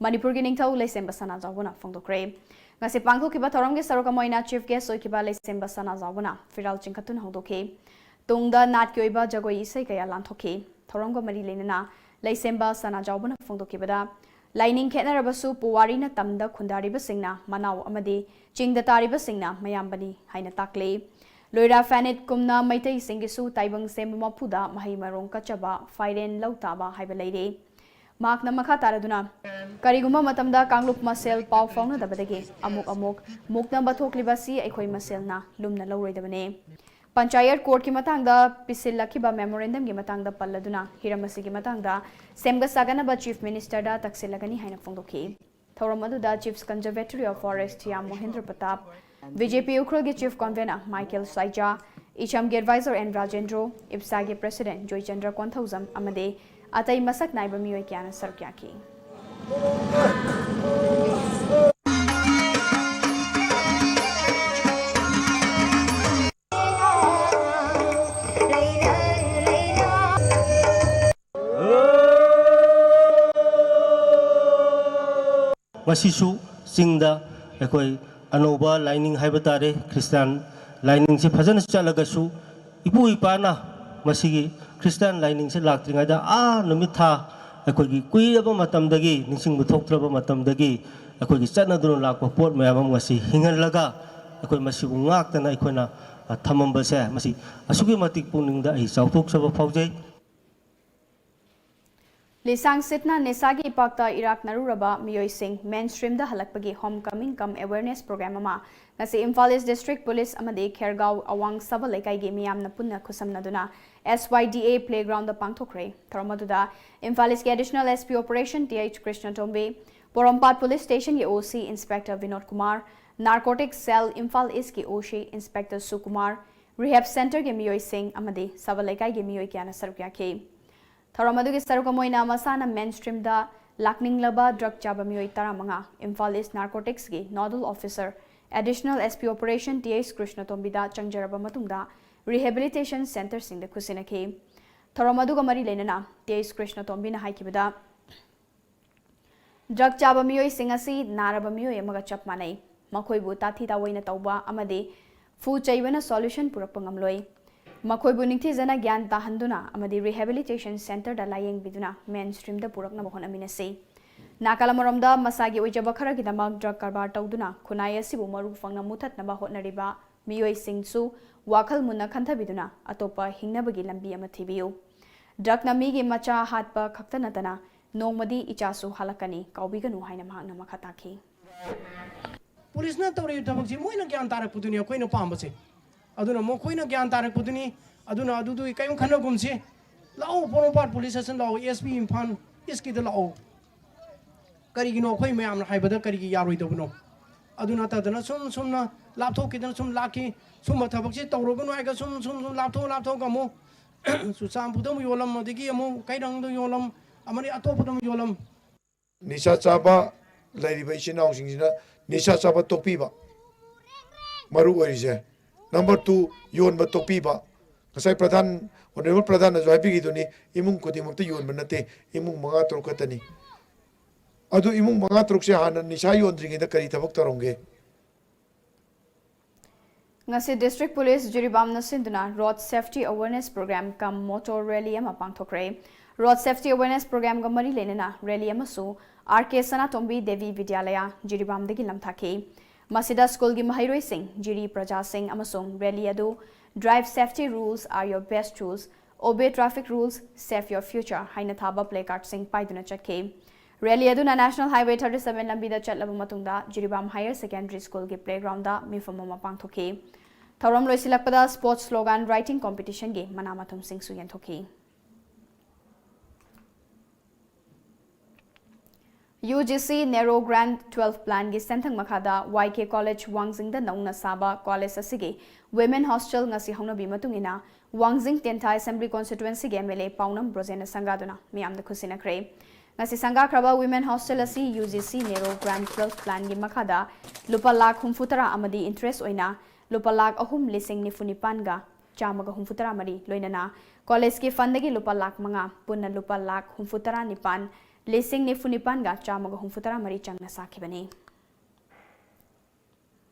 ꯃꯅꯤꯄꯨꯔꯒꯤ ꯅꯤꯡꯊꯧ ꯂꯩꯁꯦꯝꯕ ꯁꯅꯥꯖꯥꯎꯕꯅ ꯐꯣꯡꯗꯣꯛꯈ꯭ꯔꯦ꯫ ꯉꯁꯤ ꯄꯥꯡꯊꯣꯛꯈꯤꯕ ꯊꯧꯔꯝꯒꯤ ꯁꯔꯨꯛ ꯑꯃ ꯑꯣꯏꯅ chief guest ꯑꯣꯏꯈꯤꯕ ꯂꯩꯁꯦꯝꯕ ꯁꯅꯥꯖꯥꯎꯕꯅ ꯐꯤꯔꯥꯜ ꯆꯤꯡꯈꯠꯇꯨꯅ ꯍꯧꯗꯣꯛꯈꯤ꯫ ꯇꯨꯡꯗ ꯅꯥꯠꯀꯤ ꯑꯣꯏꯕ ꯖꯒꯣꯏ ꯏꯁꯩ ꯀꯌꯥ ꯂꯥꯟꯊꯣꯛꯈꯤ꯫ ꯊꯧꯔꯝꯒ ꯃꯔꯤ ꯂꯩꯅꯅ ꯂꯩꯁꯦꯝꯕ ꯁꯅꯥꯖꯥꯎꯕꯅ ꯐꯣꯡꯗꯣꯛꯈꯤꯕꯗ, ꯂꯥꯏꯅꯤꯡ ꯈꯦꯠꯅꯔꯕꯁꯨ ꯄꯨꯋꯥꯔꯤꯅ ꯇꯝꯗ ꯈꯨꯟꯗꯥꯔꯤꯕꯁꯤꯡꯅ ꯃꯅꯥꯎ ꯑꯃꯗꯤ ꯆꯤꯡꯗ ꯇꯥꯔꯤꯕꯁꯤꯡꯅ ꯃꯌꯥꯝꯕꯅꯤ ꯍꯥꯏꯅ ꯇꯥꯛꯂꯤ꯫ ꯂꯣꯏꯔꯥ ꯐꯦꯅꯦꯠ ꯀꯨꯝꯅ ꯃꯩꯇꯩꯁꯤꯡꯒꯤꯁꯨ ꯇꯥꯏꯕꯪ ꯁꯦꯝꯕ ꯃꯄꯨꯗ ꯃꯍꯩ ꯃꯔꯣꯡ ꯀꯠꯆꯕ, ꯐꯥꯏꯔꯦꯟ ꯂꯧ ꯇꯥꯕ ꯍꯥꯏꯕ ꯂꯩꯔꯤ꯫ ꯃꯍꯥꯛꯅ ꯃꯈꯥ ꯇꯥꯔꯗꯨꯅ, ꯀꯔꯤꯒꯨꯝꯕ ꯃꯇꯝꯗ ꯀꯥꯡꯂꯨꯞ ꯃꯁꯦꯜ ꯄꯥꯎ ꯐꯥꯎꯅꯗꯕꯗꯒꯤ ꯑꯃꯨꯛ ꯑꯃꯨꯛ ꯃꯨꯛꯅꯕ ꯊꯣꯛꯂꯤꯕ ꯑꯁꯤ ꯑꯩꯈꯣꯏ ꯃꯁꯦꯜꯅ ꯂꯨꯝꯅ ꯂꯧꯔꯣꯏꯗꯕꯅꯤ꯫ ꯄꯟꯆꯥꯌꯠ ꯀꯣꯔꯠꯀꯤ ꯃꯇꯥꯡꯗ ꯄꯤꯁꯤꯜꯂꯛꯈꯤꯕ memorandumꯒꯤ ꯃꯇꯥꯡꯗ ꯄꯜꯂꯗꯨꯅ, ꯍꯤꯔꯝ ꯑꯁꯤꯒꯤ ꯃꯇꯥꯡꯗ ꯁꯦꯝꯒꯠ ꯁꯥꯒꯠꯅꯕ chief ministerꯗ ꯇꯛꯁꯤꯜꯂꯒꯅꯤ ꯍꯥꯏꯅ ꯐꯣꯡꯗꯣꯛꯈꯤ꯫ ꯊꯧꯔꯝ ꯑꯗꯨꯗ Chief Conservatory of Forest Thiyam Mohendra Pratap, BJP ꯎꯈ꯭ꯔꯨꯜꯒꯤ chief convener ꯃꯥꯏꯀꯦꯜ ꯁꯥꯏꯖꯥ, ꯏꯆꯝꯒꯤ advisor ꯑꯦꯟ ꯔꯥꯖꯦꯟꯗ꯭ꯔꯣ, ꯏꯞꯁꯥꯒꯤ president ꯖꯣꯏꯆꯟꯗ꯭ꯔ ꯀꯣꯟꯊꯧꯖꯝ ꯑꯃꯗꯤ ꯑꯇꯩ ꯃꯁꯛ ꯅꯥꯏꯕ ꯃꯤꯑꯣꯏ ꯀꯌꯥꯅ ꯁꯔꯨꯛ ꯌꯥꯈꯤ꯫ ꯉꯁꯤꯁꯨ ꯆꯤꯡꯗ ꯑꯩꯈꯣꯏ ꯑꯅꯧꯕ ꯂꯥꯏꯅꯤꯡ ꯍꯥꯏꯕ ꯇꯥꯔꯦ, ꯈ꯭ꯔꯤꯁꯇꯥꯟ ꯂꯥꯏꯅꯤꯡꯁꯦ ꯐꯖꯅ ꯆꯠꯂꯒꯁꯨ, ꯏꯄꯨ ꯏꯄꯥꯅ ꯃꯁꯤꯒꯤ ꯈ꯭ꯔꯤꯁꯇꯥꯟ ꯂꯥꯏꯅꯤꯡꯁꯦ ꯂꯥꯛꯇ꯭ꯔꯤꯉꯩꯗ ꯑꯥ ꯅꯨꯃꯤꯠ ꯊꯥ ꯑꯩꯈꯣꯏꯒꯤ ꯀꯨꯏꯔꯕ ꯃꯇꯝꯗꯒꯤ, ꯅꯤꯡꯁꯤꯡꯕ ꯊꯣꯛꯇ꯭ꯔꯕ ꯃꯇꯝꯗꯒꯤ ꯑꯩꯈꯣꯏꯒꯤ ꯆꯠꯅꯗꯨꯅ ꯂꯥꯛꯄ ꯄꯣꯠ ꯃꯌꯥꯝ ꯑꯃ ꯉꯁꯤ ꯍꯤꯡꯍꯜꯂꯒ, ꯑꯩꯈꯣꯏ ꯃꯁꯤꯕꯨ ꯉꯥꯛꯇꯅ ꯑꯩꯈꯣꯏꯅ ꯊꯝꯃꯝꯕꯁꯦ, ꯃꯁꯤ ꯑꯁꯨꯛꯀꯤ ꯃꯇꯤꯛ ꯄꯨꯛꯅꯤꯡꯗ ꯑꯩ ꯆꯥꯎꯊꯣꯛꯆꯕ ꯐꯥꯎꯖꯩ꯫ ꯂꯤꯁꯥꯡ ꯁꯤꯠꯅ ꯅꯤꯁꯥꯒꯤ ꯏꯄꯥꯛꯇ ꯏꯔꯥꯛꯅꯔꯨꯔꯕ ꯃꯤꯑꯣꯏꯁꯤꯡ ꯃꯦꯟ ꯁ꯭ꯇ꯭ꯔꯤꯝꯗ ꯍꯜꯂꯛꯄꯒꯤ ꯍꯣꯝ ꯀꯃꯤꯡ ꯀꯝ ꯑꯦꯋꯦꯔꯅꯦꯁ ꯄ꯭ꯔꯣꯒ꯭ꯔꯥꯝ ꯑꯃ ꯉꯁꯤ ꯏꯝꯐꯥꯜ ꯏꯁ ꯗꯤꯁꯇ꯭ꯔꯤꯛ ꯄꯨꯂꯤꯁ ꯑꯃꯗꯤ ꯈꯦꯔꯒꯥꯎ ꯑꯋꯥꯡ ꯁꯕꯜ ꯂꯩꯀꯥꯏꯒꯤ ꯃꯤꯌꯥꯝꯅ ꯄꯨꯟꯅ ꯈꯨꯠꯁꯝꯅꯗꯨꯅ S Y D A playground ꯗ ꯄꯥꯡꯊꯣꯛꯈ꯭ꯔꯦ꯫ ꯊꯧꯔꯝ ꯑꯗꯨꯗ ꯏꯝꯐꯥꯜ ꯏꯁꯀꯤ additional S P operation T H Krishnatombi, Porompat police ꯁ꯭ꯇꯦꯁꯟꯒꯤ O C inspector Binod Kumar, narcotic cell Imphal ꯏꯁꯀꯤ O C inspector Sukumar, rehab ꯁꯦꯟꯇꯔꯒꯤ ꯃꯤꯑꯣꯏꯁꯤꯡ ꯑꯃꯗꯤ ꯁꯕꯜ ꯂꯩꯀꯥꯏꯒꯤ ꯃꯤꯑꯣꯏ ꯀꯌꯥꯅ ꯁꯔꯨꯛ ꯌꯥꯈꯤ꯫ ꯊꯧꯔꯝ ꯑꯗꯨꯒꯤ ꯁꯔꯨꯛ ꯑꯃ ꯑꯣꯏꯅ ꯃꯁꯥꯅ ꯃꯦꯟ ꯁ꯭ꯇ꯭ꯔꯤꯝꯗ ꯂꯥꯛꯅꯤꯡꯂꯕ ꯗ꯭ꯔꯒ ꯆꯥꯕ ꯃꯤꯑꯣꯏ ꯇꯔꯥꯃꯉꯥ ꯏꯝꯐꯥꯜ ꯏꯁ ꯅꯥꯔꯀꯣꯇꯤꯛꯁꯀꯤ nodal officer additional S P operation T H ꯀ꯭ꯔꯤꯁꯅꯇꯣꯝꯕꯤꯗ ꯆꯪꯖꯔꯕ ꯃꯇꯨꯡꯗ ꯔꯤꯍꯦꯕꯤꯂꯤꯇꯦꯁꯟ ꯁꯦꯟꯇꯔꯁꯤꯡꯗ ꯈꯨꯠꯁꯤꯟꯅꯈꯤ꯫ ꯊꯧꯔꯝ ꯑꯗꯨꯒ ꯃꯔꯤ ꯂꯩꯅꯅ T H ꯀ꯭ꯔꯤꯁꯅꯇꯣꯝꯕꯤꯅ ꯍꯥꯏꯈꯤꯕꯗ, ꯗ꯭ꯔꯒ ꯆꯥꯕ ꯃꯤꯑꯣꯏꯁꯤꯡ ꯑꯁꯤ ꯅꯥꯔꯕ ꯃꯤꯑꯣꯏ ꯑꯃꯒ ꯆꯞ ꯃꯥꯟꯅꯩ꯫ ꯃꯈꯣꯏꯕꯨ ꯇꯥꯊꯤ ꯇꯥꯑꯣꯏꯅ ꯇꯧꯕ ꯑꯃꯗꯤ ꯐꯨ ꯆꯩꯕꯅ ꯁꯣꯂꯨꯁꯟ ꯄꯨꯔꯛꯄ ꯉꯝꯂꯣꯏ꯫ ꯃꯈꯣꯏꯕꯨ ꯅꯤꯡꯊꯤꯖꯅ ꯒ꯭ꯌꯥꯟ ꯇꯥꯍꯟꯗꯨꯅ ꯑꯃꯗꯤ ꯔꯤꯍꯦꯕꯤꯂꯤꯇꯦꯁꯟ ꯁꯦꯟꯇꯔꯗ ꯂꯥꯌꯦꯡꯕꯤꯗꯨꯅ ꯃꯦꯟ ꯁ꯭ꯇ꯭ꯔꯤꯝꯗ ꯄꯨꯔꯛꯅꯕ ꯍꯣꯠꯅꯃꯤꯟꯅꯁꯤ꯫ ꯅꯥꯀꯜ ꯑꯃꯔꯣꯝꯗ ꯃꯁꯥꯒꯤ ꯑꯣꯏꯖꯕ ꯈꯔꯒꯤꯗꯃꯛ ꯗ꯭ꯔꯒ ꯀꯔꯕꯥꯔ ꯇꯧꯗꯨꯅ ꯈꯨꯟꯅꯥꯏ ꯑꯁꯤꯕꯨ ꯃꯔꯨ ꯐꯪꯅ ꯃꯨꯊꯠꯅꯕ ꯍꯣꯠꯅꯔꯤꯕ ꯃꯤꯑꯣꯏꯁꯤꯡꯁꯨ ꯋꯥꯈꯜ ꯃꯨꯟꯅ ꯈꯟꯊꯕꯤꯗꯨꯅ ꯑꯇꯣꯞꯄ ꯍꯤꯡꯅꯕꯒꯤ ꯂꯝꯕꯤ ꯑꯃ ꯊꯤꯕꯤꯌꯨ꯫ ꯗ꯭ꯔꯒꯅ ꯃꯤꯒꯤ ꯃꯆꯥ ꯍꯥꯠꯄ ꯈꯛꯇ ꯅꯠꯇꯅ ꯅꯣꯡꯃꯗꯤ ꯏꯆꯥꯁꯨ ꯍꯥꯠꯂꯛꯀꯅꯤ, ꯀꯥꯎꯕꯤꯒꯅꯨ ꯍꯥꯏꯅ ꯃꯍꯥꯛꯅ ꯃꯈꯥ ꯇꯥꯈꯤ꯫ ꯄꯨꯂꯤꯁꯅ ꯇꯧꯔꯤꯕ ꯊꯕꯛꯁꯤ ꯃꯣꯏꯅ ꯒ꯭ꯌꯥꯟ ꯇꯥꯔꯛꯄꯗꯨꯅꯤ ꯑꯩꯈꯣꯏꯅ ꯄꯥꯝꯕꯁꯦ꯫ ꯑꯗꯨꯅ ꯃꯈꯣꯏꯅ ꯒ꯭ꯌꯥꯟ ꯇꯥꯔꯛꯄꯗꯨꯅꯤ꯫ ꯑꯗꯨꯅ ꯑꯗꯨꯗꯨ ꯀꯔꯤꯝ ꯈꯟꯅꯒꯨꯝꯁꯤ꯫ ꯂꯥꯛꯑꯣ, ꯄꯣꯔꯣꯝꯄꯥꯠ ꯄꯨꯂꯤꯁ ꯁ꯭ꯇꯦꯁꯟ ꯂꯥꯛꯑꯣ, S P ꯏꯝꯐꯥꯜ ꯏꯁꯀꯤꯗ ꯂꯥꯛꯑꯣ꯫ ꯀꯔꯤꯒꯤꯅꯣ ꯑꯩꯈꯣꯏ ꯃꯌꯥꯝꯅ ꯍꯥꯏꯕꯗ ꯀꯔꯤꯒꯤ ꯌꯥꯔꯣꯏꯗꯕꯅꯣ? ꯑꯗꯨ ꯅꯠꯇꯗꯅ ꯁꯨꯝ ꯁꯨꯝꯅ ꯂꯥꯞꯊꯣꯛꯈꯤꯗꯅ ꯁꯨꯝ ꯂꯥꯛꯈꯤ꯫ ꯁꯨꯝꯕ ꯊꯕꯛꯁꯤ ꯇꯧꯔꯒꯅꯨ ꯍꯥꯏꯔꯒ ꯁꯨꯝ ꯁꯨꯝ ꯁꯨꯝ ꯂꯥꯞꯊꯣꯛ ꯂꯥꯞꯊꯣꯛꯑꯒ ꯑꯃꯨꯛ ꯆꯨꯔꯆꯥꯟꯄꯨꯔꯗ ꯑꯃꯨꯛ ꯌꯣꯜꯂꯝ, ꯑꯗꯒꯤ ꯑꯃꯨꯛ ꯀꯩꯔꯪꯗ ꯌꯣꯜꯂꯝ, ꯑꯃꯗꯤ ꯑꯇꯣꯞꯄꯗ ꯑꯃꯨꯛ ꯌꯣꯜꯂꯝ꯫ ꯅꯤꯁꯥ ꯆꯥꯕ ꯂꯩꯔꯤꯕ ꯏꯆꯤꯟ ꯏꯅꯥꯎꯁꯤꯡꯁꯤꯅ ꯅꯤꯁꯥ ꯆꯥꯕ ꯇꯣꯛꯄꯤꯕ ꯃꯔꯨ ꯑꯣꯏꯔꯤꯁꯦ꯫ ꯅꯝꯕꯔ ꯇꯨ, ꯌꯣꯟꯕ ꯇꯣꯛꯄꯤꯕ꯫ ꯉꯁꯥꯏ ꯄ꯭ꯔꯙꯥꯟ, ꯑꯣꯅꯔꯦꯕꯜ ꯄ꯭ꯔꯙꯥꯟꯅꯁꯨ ꯍꯥꯏꯕꯤꯈꯤꯗꯨꯅꯤ, ꯏꯃꯨꯡ ꯈꯨꯗꯤꯡꯃꯛꯇ ꯌꯣꯟꯕ ꯅꯠꯇꯦ, ꯏꯃꯨꯡ ꯃꯉꯥ ꯇꯔꯨꯛ ꯈꯛꯇꯅꯤ꯫ ꯑꯗꯨ ꯏꯃꯨꯡ ꯃꯉꯥ ꯇꯔꯨꯛꯁꯦ ꯍꯥꯟꯅ ꯅꯤꯁꯥ ꯌꯣꯟꯗ꯭ꯔꯤꯉꯩꯗ ꯀꯔꯤ ꯊꯕꯛ ꯇꯧꯔꯝꯒꯦ? ꯉꯁꯤ ꯗꯤꯁꯇ꯭ꯔꯤꯛ ꯄꯨꯂꯤꯁ ꯖꯤꯔꯤꯕꯥꯝꯅ ꯁꯤꯟꯗꯨꯅ ꯔꯣꯗ ꯁꯦꯐꯇꯤ ꯑꯦꯋꯦꯔꯅꯦꯁ ꯄ꯭ꯔꯣꯒ꯭ꯔꯥꯝ ꯀꯝ ꯃꯣꯇꯣꯔ ꯔꯦꯂꯤ ꯑꯃ ꯄꯥꯡꯊꯣꯛꯈ꯭ꯔꯦ꯫ ꯔꯣꯗ ꯁꯦꯐꯇꯤ ꯑꯦꯋꯦꯔꯅꯦꯁ ꯄ꯭ꯔꯣꯒ꯭ꯔꯥꯝꯒ ꯃꯔꯤ ꯂꯩꯅꯅ ꯔꯦꯂꯤ ꯑꯃꯁꯨ R K ꯁꯅꯥꯇꯣꯝꯕꯤ ꯗꯦꯕꯤ ꯕꯤꯗ꯭ꯌꯥꯂꯌꯥ, ꯖꯤꯔꯤꯕꯥꯝꯗꯒꯤ ꯂꯝꯊꯥꯈꯤ꯫ ꯃꯁꯤꯗ ꯁ꯭ꯀꯨꯜꯒꯤ ꯃꯍꯩꯔꯣꯏꯁꯤꯡ, ꯖꯤꯔꯤ ꯄ꯭ꯔꯖꯥꯁꯤꯡ ꯑꯃꯁꯨꯡ ꯔꯦꯂꯤ ꯑꯗꯨ "Drive safety, rules are your best tools, obey traffic rules, save your future" ꯍꯥꯏꯅ ꯊꯥꯕ ꯄ꯭ꯂꯦꯀꯥꯔꯠꯁꯤꯡ ꯄꯥꯏꯗꯨꯅ ꯆꯠꯈꯤ꯫ ꯔꯦꯂꯤ ꯑꯗꯨꯅ National Highway thirty seven ꯂꯝꯕꯤꯗ ꯆꯠꯂꯕ ꯃꯇꯨꯡꯗ ꯖꯤꯔꯤꯕꯥꯝ Higher Secondary Schoolꯒꯤ playgroundꯗ ꯃꯤꯐꯝ ꯑꯃ ꯄꯥꯡꯊꯣꯛꯈꯤ꯫ ꯊꯧꯔꯝ ꯂꯣꯏꯁꯤꯜꯂꯛꯄꯗ sports slogan writing competitionꯒꯤ ꯃꯅꯥ ꯃꯊꯨꯝꯁꯤꯡꯁꯨ ꯌꯦꯟꯊꯣꯛꯈꯤ꯫ UGC Nehru Grant twelve Planꯒꯤ ꯁꯦꯟꯊꯪ ꯃꯈꯥꯗ YK College ꯋꯥꯡꯖꯤꯡꯗ ꯅꯧꯅ ꯁꯥꯕ college ꯑꯁꯤꯒꯤ women hostel ꯉꯁꯤ ꯍꯧꯅꯕꯤ ꯃꯇꯨꯡ ꯏꯟꯅ ꯋꯥꯡꯖꯤꯡ ꯇꯦꯟꯊꯥ Assembly Constituencyꯒꯤ MLA ꯄꯥꯎꯅꯝ ꯕ꯭ꯔꯣꯖꯦꯟꯅ ꯁꯪꯒꯥꯗꯨꯅ ꯃꯤꯌꯥꯝꯗ ꯈꯨꯠꯁꯤꯟꯅꯈ꯭ꯔꯦ꯫ ꯉꯁꯤ ꯁꯪꯒꯥꯈ꯭ꯔꯕ women hostel ꯑꯁꯤ UGC Nehru Grant twelve Planꯒꯤ ꯃꯈꯥꯗ ꯂꯨꯄꯥ ꯂꯥꯈ ꯍꯨꯝꯐꯨ ꯇꯔꯥ ꯑꯃꯗꯤ interest ꯑꯣꯏꯅ ꯂꯨꯄꯥ ꯂꯥꯈ ꯑꯍꯨꯝ ꯂꯤꯁꯤꯡ ꯅꯤꯐꯨ ꯅꯤꯄꯥꯟꯒ ꯆꯥꯝꯃꯒ ꯍꯨꯝꯐꯨ ꯇꯔꯥ ꯃꯔꯤ, ꯂꯣꯏꯅꯅ collegeꯀꯤ fundꯗꯒꯤ ꯂꯨꯄꯥ ꯂꯥꯈ ꯃꯉꯥ, ꯄꯨꯟꯅ ꯂꯨꯄꯥ ꯂꯥꯈ ꯍꯨꯝꯐꯨ ꯇꯔꯥ ꯅꯤꯄꯥꯟ ꯂꯤꯁꯤꯡ ꯅꯤꯐꯨ ꯅꯤꯄꯥꯟꯒ ꯆꯥꯝꯃꯒ ꯍꯨꯝꯐꯨ ꯇꯔꯥ ꯃꯔꯤ ꯆꯪꯅ ꯁꯥꯈꯤꯕꯅꯤ꯫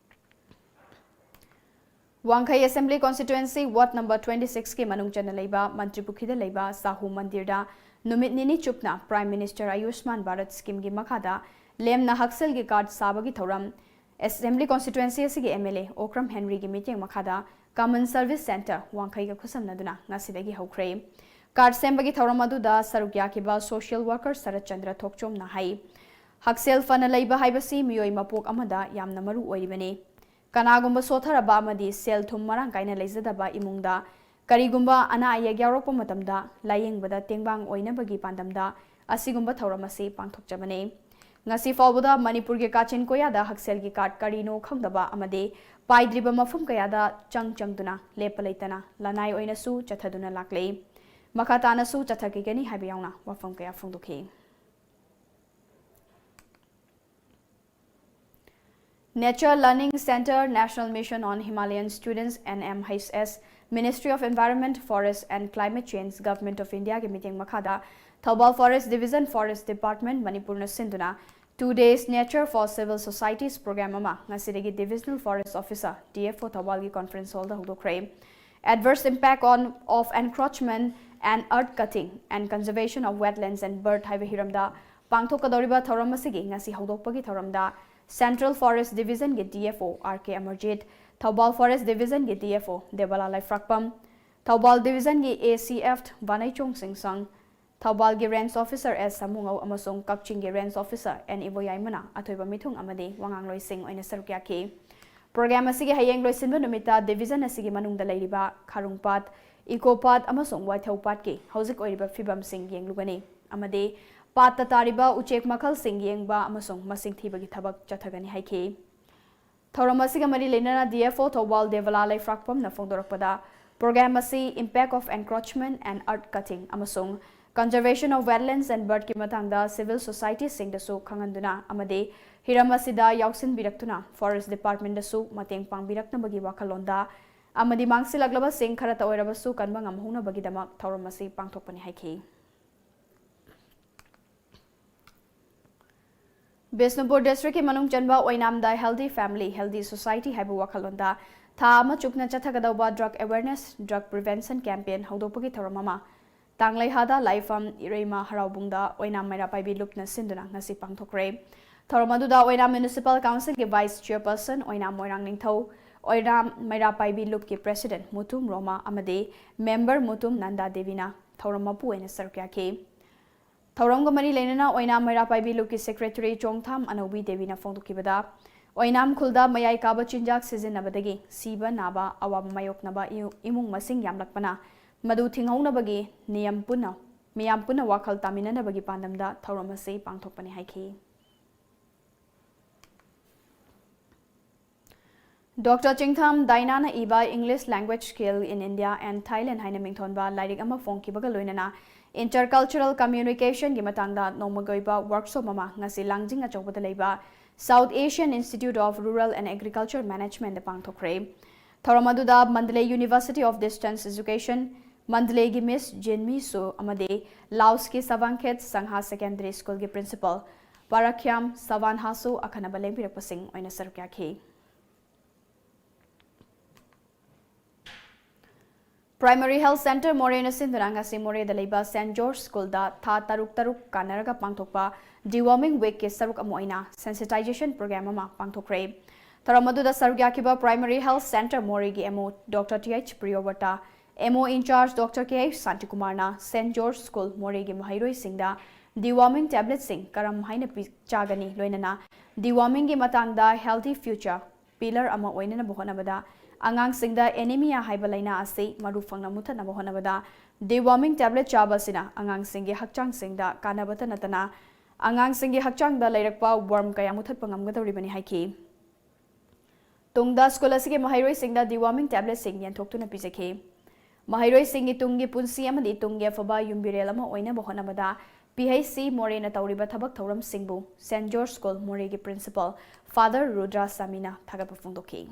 ꯋꯥꯡꯈꯩ Assembly Constituency Ward number twenty sixꯀꯤ ꯃꯅꯨꯡ ꯆꯟꯅ ꯂꯩꯕ ꯃꯟꯇ꯭ꯔꯤꯄꯨꯈ꯭ꯔꯤꯗ ꯂꯩꯕ ꯁꯥꯍꯨ ꯃꯟꯗꯤꯔꯗ ꯅꯨꯃꯤꯠ ꯅꯤꯅꯤ ꯆꯨꯞꯅ Prime Minister Ayushman Bharat Schemeꯒꯤ ꯃꯈꯥꯗ ꯂꯦꯝꯅ ꯍꯛꯁꯦꯜꯒꯤ card ꯁꯥꯕꯒꯤ ꯊꯧꯔꯝ Assembly Constituency ꯑꯁꯤꯒꯤ MLA ꯑꯣꯀ꯭ꯔꯝ ꯍꯦꯟꯔꯤꯒꯤ ꯃꯤꯠꯌꯦꯡ ꯃꯈꯥꯗ Common Service Centre ꯋꯥꯡꯈꯩꯒ ꯈꯨꯠꯁꯝꯅꯗꯨꯅ ꯉꯁꯤꯗꯒꯤ ꯍꯧꯈ꯭ꯔꯦ꯫ Card ꯁꯦꯝꯕꯒꯤ ꯊꯧꯔꯝ ꯑꯗꯨꯗ ꯁꯔꯨꯛ ꯌꯥꯈꯤꯕ social worker ꯁꯔꯠ ꯆꯟꯗ꯭ꯔ ꯊꯣꯛꯆꯣꯝꯅ ꯍꯥꯏ, ꯍꯛꯁꯦꯜ ꯐꯅ ꯂꯩꯕ ꯍꯥꯏꯕꯁꯤ ꯃꯤꯑꯣꯏ ꯃꯄꯣꯛ ꯑꯃꯗ ꯌꯥꯝꯅ ꯃꯔꯨ ꯑꯣꯏꯔꯤꯕꯅꯤ꯫ ꯀꯅꯥꯒꯨꯝꯕ ꯁꯣꯠꯊꯔꯕ ꯑꯃꯗꯤ ꯁꯦꯜ ꯊꯨꯝ ꯃꯔꯥꯡ ꯀꯥꯏꯅ ꯂꯩꯖꯗꯕ ꯏꯃꯨꯡꯗ ꯀꯔꯤꯒꯨꯝꯕ ꯑꯅꯥ ꯑꯌꯦꯛ ꯌꯥꯎꯔꯛꯄ ꯃꯇꯝꯗ ꯂꯥꯌꯦꯡꯕꯗ ꯇꯦꯡꯕꯥꯡ ꯑꯣꯏꯅꯕꯒꯤ ꯄꯥꯟꯗꯝꯗ ꯑꯁꯤꯒꯨꯝꯕ ꯊꯧꯔꯝ ꯑꯁꯤ ꯄꯥꯡꯊꯣꯛꯆꯕꯅꯤ꯫ ꯉꯁꯤ ꯐꯥꯎꯕꯗ ꯃꯅꯤꯄꯨꯔꯒꯤ ꯀꯥꯆꯤꯟ ꯀꯣꯌꯥꯗ ꯍꯛꯁꯦꯜꯒꯤ card ꯀꯔꯤꯅꯣ ꯈꯪꯗꯕ ꯑꯃꯗꯤ ꯄꯥꯏꯗ꯭ꯔꯤꯕ ꯃꯐꯝ ꯀꯌꯥꯗ ꯆꯪ ꯆꯪꯗꯨꯅ ꯂꯦꯞꯄ ꯂꯩꯇꯅ ꯂꯅꯥꯏ ꯑꯣꯏꯅꯁꯨ ꯆꯠꯊꯗꯨꯅ ꯂꯥꯛꯂꯤ꯫ ꯃꯈꯥ ꯇꯥꯅꯁꯨ ꯆꯠꯊꯈꯤꯒꯅꯤ ꯍꯥꯏꯕ ꯌꯥꯎꯅ ꯋꯥꯐꯝ ꯀꯌꯥ ꯐꯣꯡꯗꯣꯛꯈꯤ꯫ Nature Learning Centre, National Mission on Himalayan Students, NMHS, Ministry of Environment, Forest and Climate Change, Government of Indiaꯒꯤ ꯃꯤꯠꯌꯦꯡ ꯃꯈꯥꯗ Thoubal Forest Division, Forest Department, ꯃꯅꯤꯄꯨꯔꯅ ꯁꯤꯟꯗꯨꯅ Two Days Nature for Civil Societies program ꯑꯃ ꯉꯁꯤꯗꯒꯤ Divisional Forest Officer, DFO, ꯊꯧꯕꯥꯜꯒꯤ conference hallꯗ ꯍꯧꯗꯣꯛꯈ꯭ꯔꯦ꯫ Adverse impact on, of encroachment and earth cutting and conservation of wetlands and bird ꯍꯥꯏꯕ ꯍꯤꯔꯝꯗ ꯄꯥꯡꯊꯣꯛꯀꯗꯧꯔꯤꯕ ꯊꯧꯔꯝ ꯑꯁꯤꯒꯤ ꯉꯁꯤ ꯍꯧꯗꯣꯛꯄꯒꯤ ꯊꯧꯔꯝꯗ Central Forest Division ꯒꯤ D F O R K Amarjit, Thoubal Forest Division ꯒꯤ D F O ꯗꯦꯕꯂꯥ ꯂꯩꯐ꯭ꯔꯥꯛꯄꯝ, Thoubal Division ꯒꯤ A C F ꯚꯥꯅꯩꯆꯣꯡ ꯁꯤꯡꯁꯪ, ꯊꯧꯕꯥꯜꯒꯤ Range Officer S ꯁꯥꯃꯨꯉꯧ ꯑꯃꯁꯨꯡ ꯀꯛꯆꯤꯡꯒꯤ Range Officer N ꯏꯕꯣꯌꯥꯏꯃꯅ ꯑꯊꯣꯏꯕ ꯃꯤꯊꯨꯡ ꯑꯃꯗꯤ ꯋꯥꯉꯥꯡꯂꯣꯏꯁꯤꯡ ꯑꯣꯏꯅ ꯁꯔꯨꯛ ꯌꯥꯈꯤ꯫ Program ꯑꯁꯤꯒꯤ ꯍꯌꯦꯡ ꯂꯣꯏꯁꯤꯟꯕ ꯅꯨꯃꯤꯠꯇ division ꯑꯁꯤꯒꯤ ꯃꯅꯨꯡꯗ ꯂꯩꯔꯤꯕ ꯈꯥꯔꯨꯡꯄꯥꯠ, ꯏꯀꯣ ꯄꯥꯠ ꯑꯃꯁꯨꯡ ꯋꯥꯏꯊꯧ ꯄꯥꯠꯀꯤ ꯍꯧꯖꯤꯛ ꯑꯣꯏꯔꯤꯕ ꯐꯤꯕꯝꯁꯤꯡ ꯌꯦꯡꯂꯨꯒꯅꯤ ꯑꯃꯗꯤ ꯄꯥꯠꯇ ꯇꯥꯔꯤꯕ ꯎꯆꯦꯛ ꯃꯈꯜꯁꯤꯡ ꯌꯦꯡꯕ ꯑꯃꯁꯨꯡ ꯃꯁꯤꯡ ꯊꯤꯕꯒꯤ ꯊꯕꯛ ꯆꯠꯊꯒꯅꯤ ꯍꯥꯏꯈꯤ꯫ ꯊꯧꯔꯝ ꯑꯁꯤꯒ ꯃꯔꯤ ꯂꯩꯅꯅ D F O Thoubal ꯗꯦꯕꯂꯥ ꯂꯩꯐ꯭ꯔꯥꯛꯄꯝꯅ ꯐꯣꯡꯗꯣꯔꯛꯄꯗ, program ꯑꯁꯤ Impact of Encroachment and Earth Cutting ꯑꯃꯁꯨꯡ Conservation of Wetlands and Bird ꯀꯤ ꯃꯇꯥꯡꯗ civil society ꯁꯤꯡꯗꯁꯨ ꯈꯪꯍꯟꯗꯨꯅ ꯑꯃꯗꯤ ꯍꯤꯔꯝ ꯑꯁꯤꯗ ꯌꯥꯎꯁꯤꯟꯕꯤꯔꯛꯇꯨꯅ Forest Department ꯗꯁꯨ ꯃꯇꯦꯡ ꯄꯥꯡꯕꯤꯔꯛꯅꯕꯒꯤ ꯋꯥꯈꯜꯂꯣꯟꯗ ꯑꯃꯗꯤ ꯃꯥꯡꯁꯤꯜꯂꯛꯂꯕꯁꯤꯡ ꯈꯔꯇ ꯑꯣꯏꯔꯕꯁꯨ ꯀꯟꯕ ꯉꯝꯍꯧꯅꯕꯒꯤꯗꯃꯛ ꯊꯧꯔꯝ ꯑꯁꯤ ꯄꯥꯡꯊꯣꯛꯄꯅꯤ ꯍꯥꯏꯈꯤ꯫ ꯕꯤꯁꯅꯨꯄꯨꯔ district ꯀꯤ ꯃꯅꯨꯡ ꯆꯟꯕ ꯑꯣꯏꯅꯥꯝꯗ Healthy Family, Healthy Society ꯍꯥꯏꯕ ꯋꯥꯈꯜꯂꯣꯟꯗ ꯊꯥ ꯑꯃ ꯆꯨꯞꯅ ꯆꯠꯊꯒꯗꯧꯕ drug awareness, drug prevention campaign ꯍꯧꯗꯣꯛꯄꯒꯤ ꯊꯧꯔꯝ ꯑꯃ ꯇꯥꯡꯂꯩꯍꯥꯗ ꯂꯥꯏꯐꯝ ꯏꯔꯩꯃ ꯍꯔꯥꯎꯕꯨꯡꯗ ꯑꯣꯏꯅꯥꯝ ꯃꯩꯔꯥ ꯄꯥꯏꯕꯤ ꯂꯨꯞꯅ ꯁꯤꯟꯗꯨꯅ ꯉꯁꯤ ꯄꯥꯡꯊꯣꯛꯈ꯭ꯔꯦ꯫ ꯊꯧꯔꯝ ꯑꯗꯨꯗ ꯑꯣꯏꯅꯥꯝ Municipal Council ꯒꯤ Vice Chairperson ꯑꯣꯏꯅꯥꯝ ꯃꯣꯏꯔꯥꯡ ꯅꯤꯡꯊꯧ, ꯑꯣꯏꯅꯥꯝ ꯃꯩꯔꯥ ꯄꯥꯏꯕꯤ ꯂꯨꯞꯀꯤ President ꯃꯨꯇꯨꯝ ꯔꯣꯃꯥ ꯑꯃꯗꯤ member ꯃꯨꯇꯨꯝ ꯅꯟꯗꯥ ꯗꯦꯕꯤꯅ ꯊꯧꯔꯝ ꯃꯄꯨ ꯑꯣꯏꯅ ꯁꯔꯨꯛ ꯌꯥꯈꯤ꯫ ꯊꯧꯔꯝꯒ ꯃꯔꯤ ꯂꯩꯅꯅ ꯑꯣꯏꯅꯥꯝ ꯃꯩꯔꯥ ꯄꯥꯏꯕꯤ ꯂꯨꯞꯀꯤ Secretary ꯆꯣꯡꯊꯥꯝ ꯑꯅꯧꯕꯤ ꯗꯦꯕꯤꯅ ꯐꯣꯡꯗꯣꯛꯈꯤꯕꯗ, ꯑꯣꯏꯅꯥꯝ ꯈꯨꯜꯗ ꯃꯌꯥꯏ ꯀꯥꯕ ꯆꯤꯟꯖꯥꯛ ꯁꯤꯖꯤꯟꯅꯕꯗꯒꯤ ꯁꯤꯕ ꯅꯥꯕ ꯑꯋꯥꯕ ꯃꯥꯌꯣꯛꯅꯕ ꯏ-, ꯏꯃꯨꯡ ꯃꯁꯤꯡ ꯌꯥꯝꯂꯛꯄꯅ ꯃꯗꯨ ꯊꯤꯡꯍꯧꯅꯕꯒꯤ ꯅꯤꯌꯝ ꯄꯨꯟꯅ, ꯃꯤꯌꯥꯝ ꯄꯨꯟꯅ ꯋꯥꯈꯜ ꯇꯥꯃꯤꯟꯅꯅꯕꯒꯤ ꯄꯥꯟꯗꯝꯗ ꯊꯧꯔꯝ ꯑꯁꯤ ꯄꯥꯡꯊꯣꯛꯄꯅꯤ ꯍꯥꯏꯈꯤ꯫ Doctor ꯆꯤꯡꯊꯥꯝ ꯗꯥꯏꯅꯥꯅ ꯏꯕ English Language Skill in India and Thailand ꯍꯥꯏꯅ ꯃꯤꯡꯊꯣꯟꯕ ꯂꯥꯏꯔꯤꯛ ꯑꯃ ꯐꯣꯡꯈꯤꯕꯒ ꯂꯣꯏꯅꯅ intercultural communication ꯒꯤ ꯃꯇꯥꯡꯗ ꯅꯣꯡꯃꯒꯤ ꯑꯣꯏꯕ workshop ꯑꯃ ꯉꯁꯤ ꯂꯥꯡꯖꯤꯡ ꯑꯆꯧꯕꯗ ꯂꯩꯕ South Asian Institute of Rural and Agriculture Management ꯗ ꯄꯥꯡꯊꯣꯛꯈ꯭ꯔꯦ꯫ ꯊꯧꯔꯝ ꯑꯗꯨꯗ Mandalay University of Distance Education, ꯃꯟꯗꯂꯦꯒꯤ Miss ꯖꯤꯟꯃꯤ ꯁꯨ ꯑꯃꯗꯤ ꯂꯥꯎꯁꯀꯤ ꯁꯕꯥꯡꯈꯦꯠ ꯁꯪꯍꯥ Secondary School ꯒꯤ Principal ꯄꯥꯔꯥꯈ꯭ꯌꯥꯝ ꯁꯕꯥꯟꯍꯥꯁꯨ ꯑꯈꯟꯅꯕ ꯂꯦꯡꯕꯤꯔꯛꯄꯁꯤꯡ ꯑꯣꯏꯅ ꯁꯔꯨꯛ ꯌꯥꯈꯤ꯫ Primary Health Centre ꯃꯣꯔꯦꯅ ꯁꯤꯟꯗꯨꯅ ꯉꯁꯤ ꯃꯣꯔꯦꯗ ꯂꯩꯕ Saint George Schoolꯗ ꯊꯥ ꯇꯔꯨꯛ ꯇꯔꯨꯛ ꯀꯥꯟꯅꯔꯒ ꯄꯥꯡꯊꯣꯛꯄ Deworming Weekꯀꯤ ꯁꯔꯨꯛ ꯑꯃ ꯑꯣꯏꯅ Sensitization Program ꯑꯃ ꯄꯥꯡꯊꯣꯛꯈ꯭ꯔꯦ꯫ ꯊꯧꯔꯝ ꯑꯗꯨꯗ ꯁꯔꯨꯛ ꯌꯥꯈꯤꯕ Primary Health Centre ꯃꯣꯔꯦꯒꯤ M O Doctor T H Priyavarta, M O in charge Doctor K H Santikumarꯅ Saint George School ꯃꯣꯔꯦꯒꯤ ꯃꯍꯩꯔꯣꯏꯁꯤꯡꯗ Deworming Tabletꯁꯤꯡ ꯀꯔꯝ ꯍꯥꯏꯅ ꯄꯤ-, ꯆꯥꯒꯅꯤ, ꯂꯣꯏꯅꯅ Dewormingꯒꯤ ꯃꯇꯥꯡꯗ Healthy Future Pillar ꯑꯃ ꯑꯣꯏꯅꯅꯕ ꯍꯣꯠꯅꯕꯗ, ꯑꯉꯥꯡꯁꯤꯡꯗ Anemia ꯍꯥꯏꯕ ꯂꯥꯏꯅꯥ ꯑꯁꯤ ꯃꯔꯨ ꯐꯪꯅ ꯃꯨꯊꯠꯅꯕ ꯍꯣꯠꯅꯕꯗ Deworming Tablet ꯆꯥꯕ ꯑꯁꯤꯅ ꯑꯉꯥꯡꯁꯤꯡꯒꯤ ꯍꯛꯆꯥꯡꯁꯤꯡꯗ ꯀꯥꯟꯅꯕꯇ ꯅꯠꯇꯅ ꯑꯉꯥꯡꯁꯤꯡꯒꯤ ꯍꯛꯆꯥꯡꯗ ꯂꯩꯔꯛꯄ worm ꯀꯌꯥ ꯃꯨꯊꯠꯄ ꯉꯝꯒꯗꯧꯔꯤꯕꯅꯤ ꯍꯥꯏꯈꯤ꯫ ꯇꯨꯡꯗ school ꯑꯁꯤꯒꯤ ꯃꯍꯩꯔꯣꯏꯁꯤꯡꯗ Deworming Tabletꯁꯤꯡ ꯌꯦꯟꯊꯣꯛꯇꯨꯅ ꯄꯤꯖꯈꯤ꯫ ꯃꯍꯩꯔꯣꯏꯁꯤꯡꯒꯤ ꯇꯨꯡꯒꯤ ꯄꯨꯟꯁꯤ ꯑꯃꯗꯤ ꯇꯨꯡꯒꯤ ꯑꯐꯕ ꯌꯨꯝꯕꯤꯔꯦꯜ ꯑꯃ ꯑꯣꯏꯅꯕ ꯍꯣꯠꯅꯕꯗ P H C ꯃꯣꯔꯦꯅ ꯇꯧꯔꯤꯕ ꯊꯕꯛ ꯊꯧꯔꯝꯁꯤꯡꯕꯨ Saint George School ꯃꯣꯔꯦꯒꯤ Principal Father ꯔꯨꯗ꯭ꯔ ꯁꯥꯃꯤꯅ ꯊꯥꯒꯠꯄ ꯐꯣꯡꯗꯣꯛꯈꯤ꯫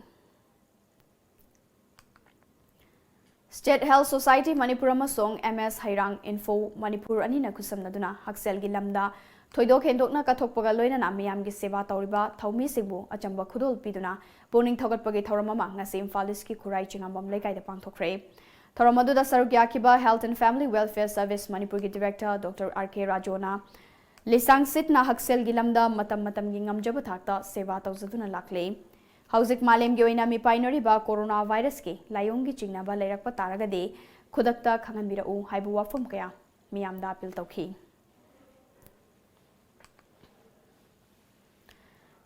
State Health Society ꯃꯅꯤꯄꯨꯔ ꯑꯃꯁꯨꯡ M S ꯍꯩꯔꯥꯡ Info ꯃꯅꯤꯄꯨꯔ ꯑꯅꯤꯅ ꯈꯨꯠꯁꯝꯅꯗꯨꯅ ꯍꯛꯁꯦꯜꯒꯤ ꯂꯝꯗ ꯊꯣꯏꯗꯣꯛ ꯍꯦꯟꯗꯣꯛꯅ ꯀꯠꯊꯣꯛꯄꯒ ꯂꯣꯏꯅꯅ ꯃꯤꯌꯥꯝꯒꯤ ꯁꯦꯕꯥ ꯇꯧꯔꯤꯕ ꯊꯧꯃꯤꯁꯤꯡꯕꯨ ꯑꯆꯝꯕ ꯈꯨꯗꯣꯜ ꯄꯤꯗꯨꯅ ꯄꯨꯛꯅꯤꯡ ꯊꯧꯒꯠꯄꯒꯤ ꯊꯧꯔꯝ ꯑꯃ ꯉꯁꯤ ꯏꯝꯐꯥꯜ ꯏꯁꯀꯤ ꯈꯨꯔꯥꯏ ꯆꯤꯉꯥꯝꯕꯝ ꯂꯩꯀꯥꯏꯗ ꯄꯥꯡꯊꯣꯛꯈ꯭ꯔꯦ꯫ ꯊꯧꯔꯝ ꯑꯗꯨꯗ ꯁꯔꯨꯛ ꯌꯥꯈꯤꯕ Health and Family Welfare Service ꯃꯅꯤꯄꯨꯔꯒꯤ Director Doctor R K ꯔꯥꯖꯣꯅ ꯂꯤꯁꯥꯡ ꯁꯤꯠꯅ ꯍꯛꯁꯦꯜꯒꯤ ꯂꯝꯗ ꯃꯇꯝ ꯃꯇꯝꯒꯤ ꯉꯝꯖꯕ ꯊꯥꯛꯇ ꯁꯦꯕꯥ ꯇꯧꯖꯗꯨꯅ ꯂꯥꯛꯂꯤ꯫ ꯍꯧꯖꯤꯛ ꯃꯥꯂꯦꯝꯒꯤ ꯑꯣꯏꯅ ꯃꯤꯄꯥꯏꯅꯔꯤꯕ corona virusꯀꯤ ꯂꯥꯏꯑꯣꯡꯒꯤ ꯆꯤꯡꯅꯕ ꯂꯩꯔꯛꯄ ꯇꯥꯔꯒꯗꯤ ꯈꯨꯗꯛꯇ ꯈꯪꯍꯟꯕꯤꯔꯛꯎ ꯍꯥꯏꯕ ꯋꯥꯐꯝ ꯀꯌꯥ ꯃꯤꯌꯥꯝꯗ appeal ꯇꯧꯈꯤ꯫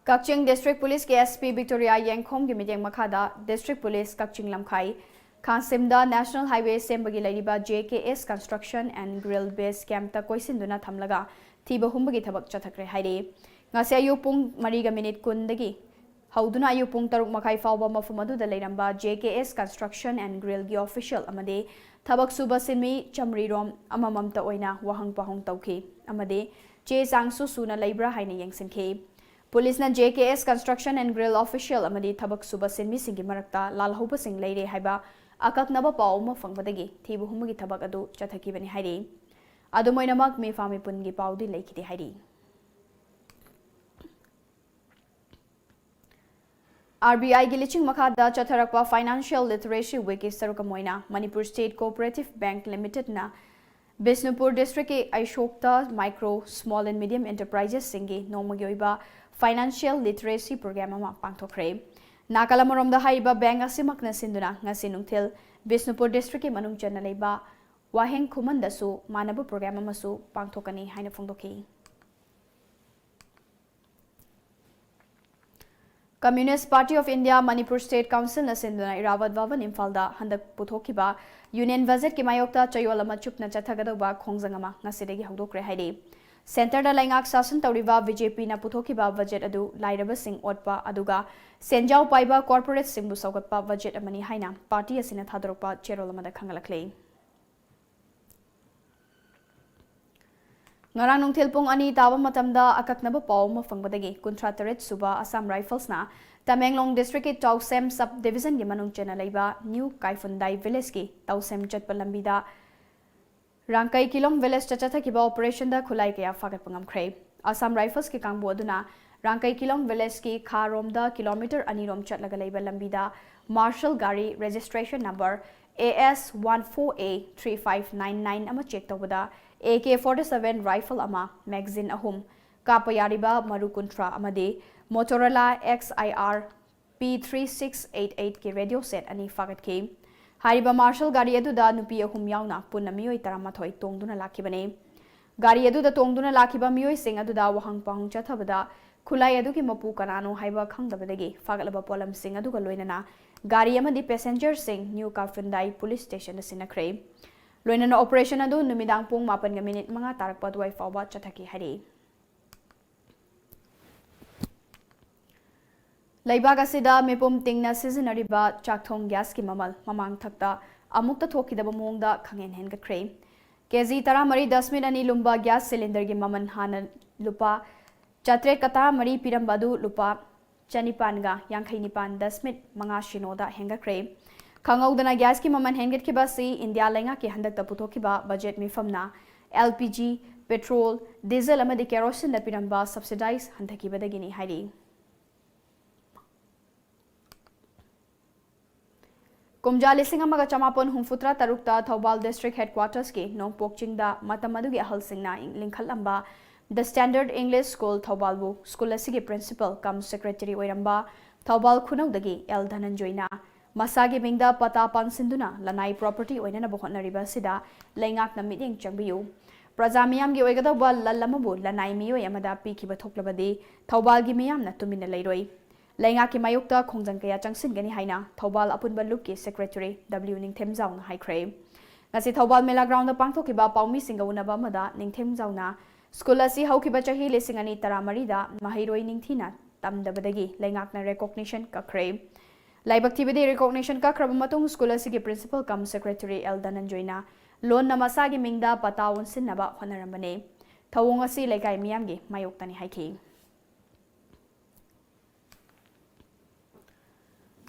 ꯀꯛꯆꯤꯡ District Policeꯀꯤ S P Victoria ꯌꯦꯡꯈꯣꯝꯒꯤ ꯃꯤꯠꯌꯦꯡ ꯃꯈꯥꯗ District Police ꯀꯛꯆꯤꯡ ꯂꯝꯈꯥꯏ ꯈꯥꯡꯁꯤꯝꯗ National Highway ꯁꯦꯝꯕꯒꯤ ꯂꯩꯔꯤꯕ J K S Construction and Grill Base Campꯇ ꯀꯣꯏꯁꯤꯟꯗꯨꯅ ꯊꯝꯂꯒ ꯊꯤꯕ ꯍꯨꯝꯕꯒꯤ ꯊꯕꯛ ꯆꯠꯊꯈ꯭ꯔꯦ ꯍꯥꯏꯔꯤ꯫ ꯉꯁꯤ ꯑꯌꯨꯛ ꯄꯨꯡ ꯃꯔꯤꯒ ꯃꯤꯅꯤꯠ ꯀꯨꯟꯗꯒꯤ ꯍꯧꯗꯨꯅ ꯑꯌꯨꯛ ꯄꯨꯡ ꯇꯔꯨꯛ ꯃꯈꯥꯏ ꯐꯥꯎꯕ ꯃꯐꯝ ꯑꯗꯨꯗ ꯂꯩꯔꯝꯕ J K S Construction and Grillꯒꯤ official ꯑꯃꯗꯤ ꯊꯕꯛ ꯁꯨꯕ ꯁꯤꯟꯃꯤ ꯆꯥꯃꯔꯤꯔꯣꯝ ꯑꯃꯃꯝꯇ ꯑꯣꯏꯅ ꯋꯥꯍꯪ ꯄꯥꯎꯍꯪ ꯇꯧꯈꯤ ꯑꯃꯗꯤ ꯆꯦ ꯆꯥꯡꯁꯨ ꯁꯨꯅ ꯂꯩꯕ꯭ꯔꯥ ꯍꯥꯏꯅ ꯌꯦꯡꯁꯤꯟꯈꯤ꯫ ꯄꯨꯂꯤꯁꯅ J K S Construction and Grill official ꯑꯃꯗꯤ ꯊꯕꯛ ꯁꯨꯕ ꯁꯤꯟꯃꯤꯁꯤꯡꯒꯤ ꯃꯔꯛꯇ ꯂꯥꯜꯍꯧꯕꯁꯤꯡ ꯂꯩꯔꯦ ꯍꯥꯏꯕ ꯑꯀꯛꯅꯕ ꯄꯥꯎ ꯑꯃ ꯐꯪꯕꯗꯒꯤ ꯊꯤꯕ ꯍꯨꯝꯕꯒꯤ ꯊꯕꯛ ꯑꯗꯨ ꯆꯠꯊꯈꯤꯕꯅꯤ ꯍꯥꯏꯔꯤ꯫ ꯑꯗꯨꯝ ꯑꯣꯏꯅꯃꯛ ꯃꯤꯐꯥ ꯃꯤꯄꯨꯟꯒꯤ ꯄꯥꯎꯗꯤ ꯂꯩꯈꯤꯗꯦ ꯍꯥꯏꯔꯤ꯫ ꯑꯥꯔ ꯕꯤ ꯑꯥꯏꯒꯤ ꯂꯤꯆꯤꯡ ꯃꯈꯥꯗ ꯆꯠꯊꯔꯛꯄ Financial Literacy Weekꯀꯤ ꯁꯔꯨꯛ ꯑꯃ ꯑꯣꯏꯅ ꯃꯅꯤꯄꯨꯔ ꯁ꯭ꯇꯦꯠ ꯀꯣꯑꯣꯄꯔꯦꯇꯤꯚ ꯕꯦꯡꯛ ꯂꯤꯃꯤꯇꯦꯗꯅ ꯕꯤꯁꯅꯨꯄꯨꯔ ꯗꯤꯁꯇ꯭ꯔꯤꯛꯀꯤ ꯑꯩꯁꯣꯛꯇ ꯃꯥꯏꯀ꯭ꯔꯣ, ꯁ꯭ꯃꯣꯜ ꯑꯦꯟ ꯃꯤꯗꯤꯌꯝ ꯑꯦꯟꯇꯔꯄ꯭ꯔꯥꯏꯖꯦꯁꯁꯤꯡꯒꯤ ꯅꯣꯡꯃꯒꯤ ꯑꯣꯏꯕ ꯐꯥꯏꯅꯥꯟꯁꯤꯌꯦꯜ ꯂꯤꯇꯔꯦꯁꯤ ꯄ꯭ꯔꯣꯒ꯭ꯔꯥꯝ ꯑꯃ ꯄꯥꯡꯊꯣꯛꯈ꯭ꯔꯦ꯫ ꯅꯥꯀꯜ ꯑꯃꯔꯣꯝꯗ ꯍꯥꯏꯔꯤꯕ ꯕꯦꯡꯛ ꯑꯁꯤꯃꯛꯅ ꯁꯤꯟꯗꯨꯅ ꯉꯁꯤ ꯅꯨꯡꯊꯤꯜ ꯕꯤꯁꯅꯨꯄꯨꯔ ꯗꯤꯁꯇ꯭ꯔꯤꯛꯀꯤ ꯃꯅꯨꯡ ꯆꯟꯅ ꯂꯩꯕ ꯋꯥꯍꯦꯡ ꯈꯨꯃꯟꯗꯁꯨ ꯃꯥꯟꯅꯕ ꯄ꯭ꯔꯣꯒ꯭ꯔꯥꯝ ꯑꯃꯁꯨ ꯄꯥꯡꯊꯣꯛꯀꯅꯤ ꯍꯥꯏꯅ ꯐꯣꯡꯗꯣꯛꯈꯤ꯫ Communist Party of India Manipur State Councilꯅ ꯁꯤꯟꯗꯨꯅ ꯏꯔꯥꯕꯠ ꯚꯕꯟ ꯏꯝꯐꯥꯜꯗ ꯍꯟꯗꯛ ꯄꯨꯊꯣꯛꯈꯤꯕ ꯌꯨꯅꯤꯌꯟ ꯕꯖꯦꯠꯀꯤ ꯃꯥꯌꯣꯛꯇ ꯆꯌꯣꯜ ꯑꯃ ꯆꯨꯞꯅ ꯆꯠꯊꯒꯗꯧꯕ ꯈꯣꯡꯖꯪ ꯑꯃ ꯉꯁꯤꯗꯒꯤ ꯍꯧꯗꯣꯛꯈ꯭ꯔꯦ ꯍꯥꯏꯔꯤ꯫ ꯁꯦꯟꯇꯔꯗ ꯂꯩꯉꯥꯛ ꯁꯥꯁꯟ ꯇꯧꯔꯤꯕ ꯕꯤ ꯖꯦ ꯄꯤꯅ ꯄꯨꯊꯣꯛꯈꯤꯕ ꯕꯖꯦꯠ ꯑꯗꯨ ꯂꯥꯏꯔꯕꯁꯤꯡ ꯑꯣꯠꯄ ꯑꯗꯨꯒ ꯁꯦꯟꯖꯥꯎ ꯄꯥꯏꯕ ꯀꯣꯔꯄꯣꯔꯦꯠꯁꯤꯡꯕꯨ ꯁꯧꯒꯠꯄ ꯕꯖꯦꯠ ꯑꯃꯅꯤ ꯍꯥꯏꯅ ꯄꯥꯔꯇꯤ ꯑꯁꯤꯅ ꯊꯥꯗꯣꯔꯛꯄ ꯆꯦꯔꯣꯜ ꯑꯃꯗ ꯈꯪꯍꯜꯂꯛꯂꯤ꯫ ꯉꯔꯥꯡ ꯅꯨꯡꯊꯤꯜ ꯄꯨꯡ ꯑꯅꯤ ꯇꯥꯕ ꯃꯇꯝꯗ ꯑꯀꯛꯅꯕ ꯄꯥꯎ ꯑꯃ ꯐꯪꯕꯗꯒꯤ ꯀꯨꯟꯊ꯭ꯔꯥ ꯇꯔꯦꯠ ꯁꯨꯕ ꯑꯁꯥꯝ ꯔꯥꯏꯐꯜꯁꯅ ꯇꯃꯦꯡꯂꯣꯡ ꯗꯤꯁꯇ꯭ꯔꯤꯛꯀꯤ ꯇꯧꯁꯦꯝ ꯁꯕ ꯗꯤꯚꯤꯖꯟꯒꯤ ꯃꯅꯨꯡ ꯆꯟꯅ ꯂꯩꯕ ꯅ꯭ꯌꯨ ꯀꯥꯏꯐꯨꯟꯗꯥꯏ ꯚꯤꯂꯦꯖꯀꯤ ꯇꯧꯁꯦꯝ ꯆꯠꯄ ꯂꯝꯕꯤꯗ ꯔꯥꯡꯀꯩ ꯀꯤꯂꯣꯝ ꯚꯤꯂꯦꯖꯇ ꯆꯠꯊꯈꯤꯕ ꯑꯣꯄꯔꯦꯁꯟꯗ ꯈꯨꯠꯂꯥꯏ ꯀꯌꯥ ꯐꯥꯒꯠꯄ ꯉꯝꯈ꯭ꯔꯦ꯫ ꯑꯁꯥꯝ ꯔꯥꯏꯐꯜꯁꯀꯤ ꯀꯥꯡꯕꯨ ꯑꯗꯨꯅ ꯔꯥꯡꯀꯩ ꯀꯤꯂꯣꯝ ꯚꯤꯂꯦꯖꯀꯤ ꯈꯥꯔꯣꯝꯗ ꯀꯤꯂꯣꯃꯤꯇꯔ ꯑꯅꯤꯔꯣꯝ ꯆꯠꯂꯒ ꯂꯩꯕ ꯂꯝꯕꯤꯗ ꯃꯥꯔꯁꯦꯜ ꯒꯥꯔꯤ registration number A S one four A three five nine nine ꯑꯃ ꯆꯦꯛ ꯇꯧꯕꯗ A K forty seven rifle ꯑꯃ, ꯃꯦꯒꯥꯖꯤꯟ ꯑꯍꯨꯝ, ꯀꯥꯞꯄ ꯌꯥꯔꯤꯕ ꯃꯔꯨ ꯀꯨꯟꯊ꯭ꯔꯥ ꯑꯃꯗꯤ Motorola X I R P three six eight eight ꯀꯤ ꯔꯦꯗꯤꯑꯣ ꯁꯦꯠ ꯑꯅꯤ ꯐꯥꯒꯠꯈꯤ꯫ ꯍꯥꯏꯔꯤꯕ ꯃꯥꯔꯁꯦꯜ ꯒꯥꯔꯤ ꯑꯗꯨꯗ ꯅꯨꯄꯤ ꯑꯍꯨꯝ ꯌꯥꯎꯅ ꯄꯨꯟꯅ ꯃꯤꯑꯣꯏ ꯇꯔꯥꯃꯥꯊꯣꯏ ꯇꯣꯡꯗꯨꯅ ꯂꯥꯛꯈꯤꯕꯅꯤ꯫ ꯒꯥꯔꯤ ꯑꯗꯨꯗ ꯇꯣꯡꯗꯨꯅ ꯂꯥꯛꯈꯤꯕ ꯃꯤꯑꯣꯏꯁꯤꯡ ꯑꯗꯨꯗ ꯋꯥꯍꯪ ꯄꯥꯎꯍꯪ ꯆꯠꯊꯕꯗ ꯈꯨꯠꯂꯥꯏ ꯑꯗꯨꯒꯤ ꯃꯄꯨ ꯀꯅꯥꯅꯣ ꯍꯥꯏꯕ ꯈꯪꯗꯕꯗꯒꯤ ꯐꯥꯒꯠꯂꯕ ꯄꯣꯠꯂꯝꯁꯤꯡ ꯑꯗꯨꯒ ꯂꯣꯏꯅꯅ ꯒꯥꯔꯤ ꯑꯃꯗꯤ ꯄꯦꯁꯦꯟꯖꯔꯁꯤꯡ ꯅ꯭ꯌꯨ ꯀꯥꯐꯨꯟꯗꯥꯏ ꯄꯨꯂꯤꯁ ꯁ꯭ꯇꯦꯁꯟꯗ ꯁꯤꯟꯅꯈ꯭ꯔꯦ꯫ ꯂꯣꯏꯅꯅ ꯑꯣꯄꯔꯦꯁꯟ ꯑꯗꯨ ꯅꯨꯃꯤꯗꯥꯡ ꯄꯨꯡ ꯃꯥꯄꯟꯒ ꯃꯤꯅꯤꯠ ꯃꯉꯥ ꯇꯥꯔꯛꯄ ꯑꯗꯨꯋꯥꯏ ꯐꯥꯎꯕ ꯆꯠꯊꯈꯤ ꯍꯥꯏꯔꯤ꯫ ꯂꯩꯕꯥꯛ ꯑꯁꯤꯗ ꯃꯤꯄꯨꯝ ꯇꯤꯡꯅ ꯁꯤꯖꯤꯟꯅꯔꯤꯕ ꯆꯥꯛꯊꯣꯡ ꯒ꯭ꯌꯥꯁꯀꯤ ꯃꯃꯜ ꯃꯃꯥꯡ ꯊꯛꯇ ꯑꯃꯨꯛꯇ ꯊꯣꯛꯈꯤꯗꯕ ꯃꯑꯣꯡꯗ ꯈꯪꯍꯦꯟ ꯍꯦꯟꯒꯠꯈ꯭ꯔꯦ꯫ ꯀꯦꯖꯤ ꯇꯔꯥꯃꯔꯤ ꯗꯁꯃꯤꯠ ꯑꯅꯤ ꯂꯨꯝꯕ ꯒ꯭ꯌꯥꯁ ꯁꯤꯂꯤꯟꯗꯔꯒꯤ ꯃꯃꯜ ꯍꯥꯟꯅ ꯂꯨꯄꯥ ꯆꯥꯇ꯭ꯔꯦꯠꯀ ꯇꯔꯥꯃꯔꯤ ꯄꯤꯔꯝꯕ ꯑꯗꯨ ꯂꯨꯄꯥ ꯆꯅꯤꯄꯥꯟꯒ ꯌꯥꯡꯈꯩ ꯅꯤꯄꯥꯟ ꯗꯁꯃꯤꯠ ꯃꯉꯥ ꯁꯤꯅꯣꯗ ꯍꯦꯟꯒꯠꯈ꯭ꯔꯦ꯫ ꯈꯪꯍꯧꯗꯅ ꯒ꯭ꯌꯥꯁꯀꯤ ꯃꯃꯜ ꯍꯦꯟꯒꯠꯈꯤꯕ ꯑꯁꯤ ꯏꯟꯗꯤꯌꯥ ꯂꯩꯉꯥꯛꯀꯤ ꯍꯟꯗꯛꯇ ꯄꯨꯊꯣꯛꯈꯤꯕ ꯕꯖꯦꯠ ꯃꯤꯐꯝꯅ L P G, petrol, diesel ꯑꯃꯗꯤ ꯀꯦꯔꯣꯁꯤꯟꯗ ꯄꯤꯔꯝꯕ ꯁꯕꯁꯤꯗꯥꯏꯖ ꯍꯟꯊꯈꯤꯕꯗꯒꯤꯅꯤ ꯍꯥꯏꯔꯤ꯫ ꯀꯨꯝꯖꯥ ꯂꯤꯁꯤꯡ ꯑꯃꯒ ꯆꯃꯥꯄꯟ ꯍꯨꯝꯐꯨꯇꯔꯥ ꯇꯔꯨꯛꯇ ꯊꯧꯕꯥꯜ district headquarters ꯀꯤ ꯅꯣꯡꯄꯣꯛ ꯆꯤꯡꯗ ꯃꯇꯝ ꯑꯗꯨꯒꯤ ꯑꯍꯜꯁꯤꯡꯅ ꯂꯤꯡꯈꯠꯂꯝꯕ The Standard English School ꯊꯧꯕꯥꯜꯕꯨ ꯁ꯭ꯀꯨꯜ ꯑꯁꯤꯒꯤ principal cum secretary ꯑꯣꯏꯔꯝꯕ ꯊꯧꯕꯥꯜ ꯈꯨꯅꯧꯗꯒꯤ ꯑꯦꯜ ꯙꯅꯟꯖꯣꯏꯅ ꯃꯁꯥꯒꯤ ꯃꯤꯡꯗ ꯄꯇꯥ ꯄꯥꯟꯁꯤꯟꯗꯨꯅ ꯂꯅꯥꯏ property ꯑꯣꯏꯅꯅꯕ ꯍꯣꯠꯅꯔꯤꯕ ꯑꯁꯤꯗ ꯂꯩꯉꯥꯛꯅ ꯃꯤꯠꯌꯦꯡ ꯆꯪꯕꯤꯌꯨ꯫ ꯄ꯭ꯔꯖꯥ ꯃꯤꯌꯥꯝꯒꯤ ꯑꯣꯏꯒꯗꯧꯕ ꯂꯟ ꯑꯃꯕꯨ ꯂꯅꯥꯏ ꯃꯤꯑꯣꯏ ꯑꯃꯗ ꯄꯤꯈꯤꯕ ꯊꯣꯛꯂꯕꯗꯤ ꯊꯧꯕꯥꯜꯒꯤ ꯃꯤꯌꯥꯝꯅ ꯇꯨꯃꯤꯟꯅ ꯂꯩꯔꯣꯏ꯫ ꯂꯩꯉꯥꯛꯀꯤ ꯃꯥꯌꯣꯛꯇ ꯈꯣꯡꯖꯪ ꯀꯌꯥ ꯆꯪꯁꯤꯟꯒꯅꯤ ꯍꯥꯏꯅ ꯊꯧꯕꯥꯜ ꯑꯄꯨꯟꯕ ꯂꯨꯞꯀꯤ secretary W ꯅꯤꯡꯊꯦꯝꯖꯥꯎꯅ ꯍꯥꯏꯈ꯭ꯔꯦ꯫ ꯉꯁꯤ ꯊꯧꯕꯥꯜ ꯃꯦꯂꯥ ground ꯗ ꯄꯥꯡꯊꯣꯛꯈꯤꯕ ꯄꯥꯎꯃꯤꯁꯤꯡꯒ ꯎꯅꯕ ꯑꯃꯗ ꯅꯤꯡꯊꯦꯝꯖꯥꯎꯅ ꯁ꯭ꯀꯨꯜ ꯑꯁꯤ ꯍꯧꯈꯤꯕ ꯆꯍꯤ ꯂꯤꯁꯤꯡ ꯑꯅꯤ ꯇꯔꯥꯃꯔꯤꯗ ꯃꯍꯩꯔꯣꯏ ꯅꯤꯡꯊꯤꯅ ꯇꯝꯗꯕꯗꯒꯤ ꯂꯩꯉꯥꯛꯅ recognition ꯀꯛꯈ꯭ꯔꯦ꯫ ꯂꯥꯏꯕꯛ ꯊꯤꯕꯗꯤ, recognition ꯀꯛꯈ꯭ꯔꯕ ꯃꯇꯨꯡ ꯁ꯭ꯀꯨꯜ ꯑꯁꯤꯒꯤ principal cum secretary ꯑꯦꯜ ꯙꯅꯟꯖꯣꯏꯅ ꯂꯣꯟꯅ ꯃꯁꯥꯒꯤ ꯃꯤꯡꯗ ꯄꯇꯥ ꯑꯣꯟꯁꯤꯟꯅꯕ ꯍꯣꯠꯅꯔꯝꯕꯅꯤ꯫ ꯊꯧꯑꯣꯡ ꯑꯁꯤ ꯂꯩꯀꯥꯏ ꯃꯤꯌꯥꯝꯒꯤ ꯃꯥꯌꯣꯛꯇꯅꯤ ꯍꯥꯏꯈꯤ꯫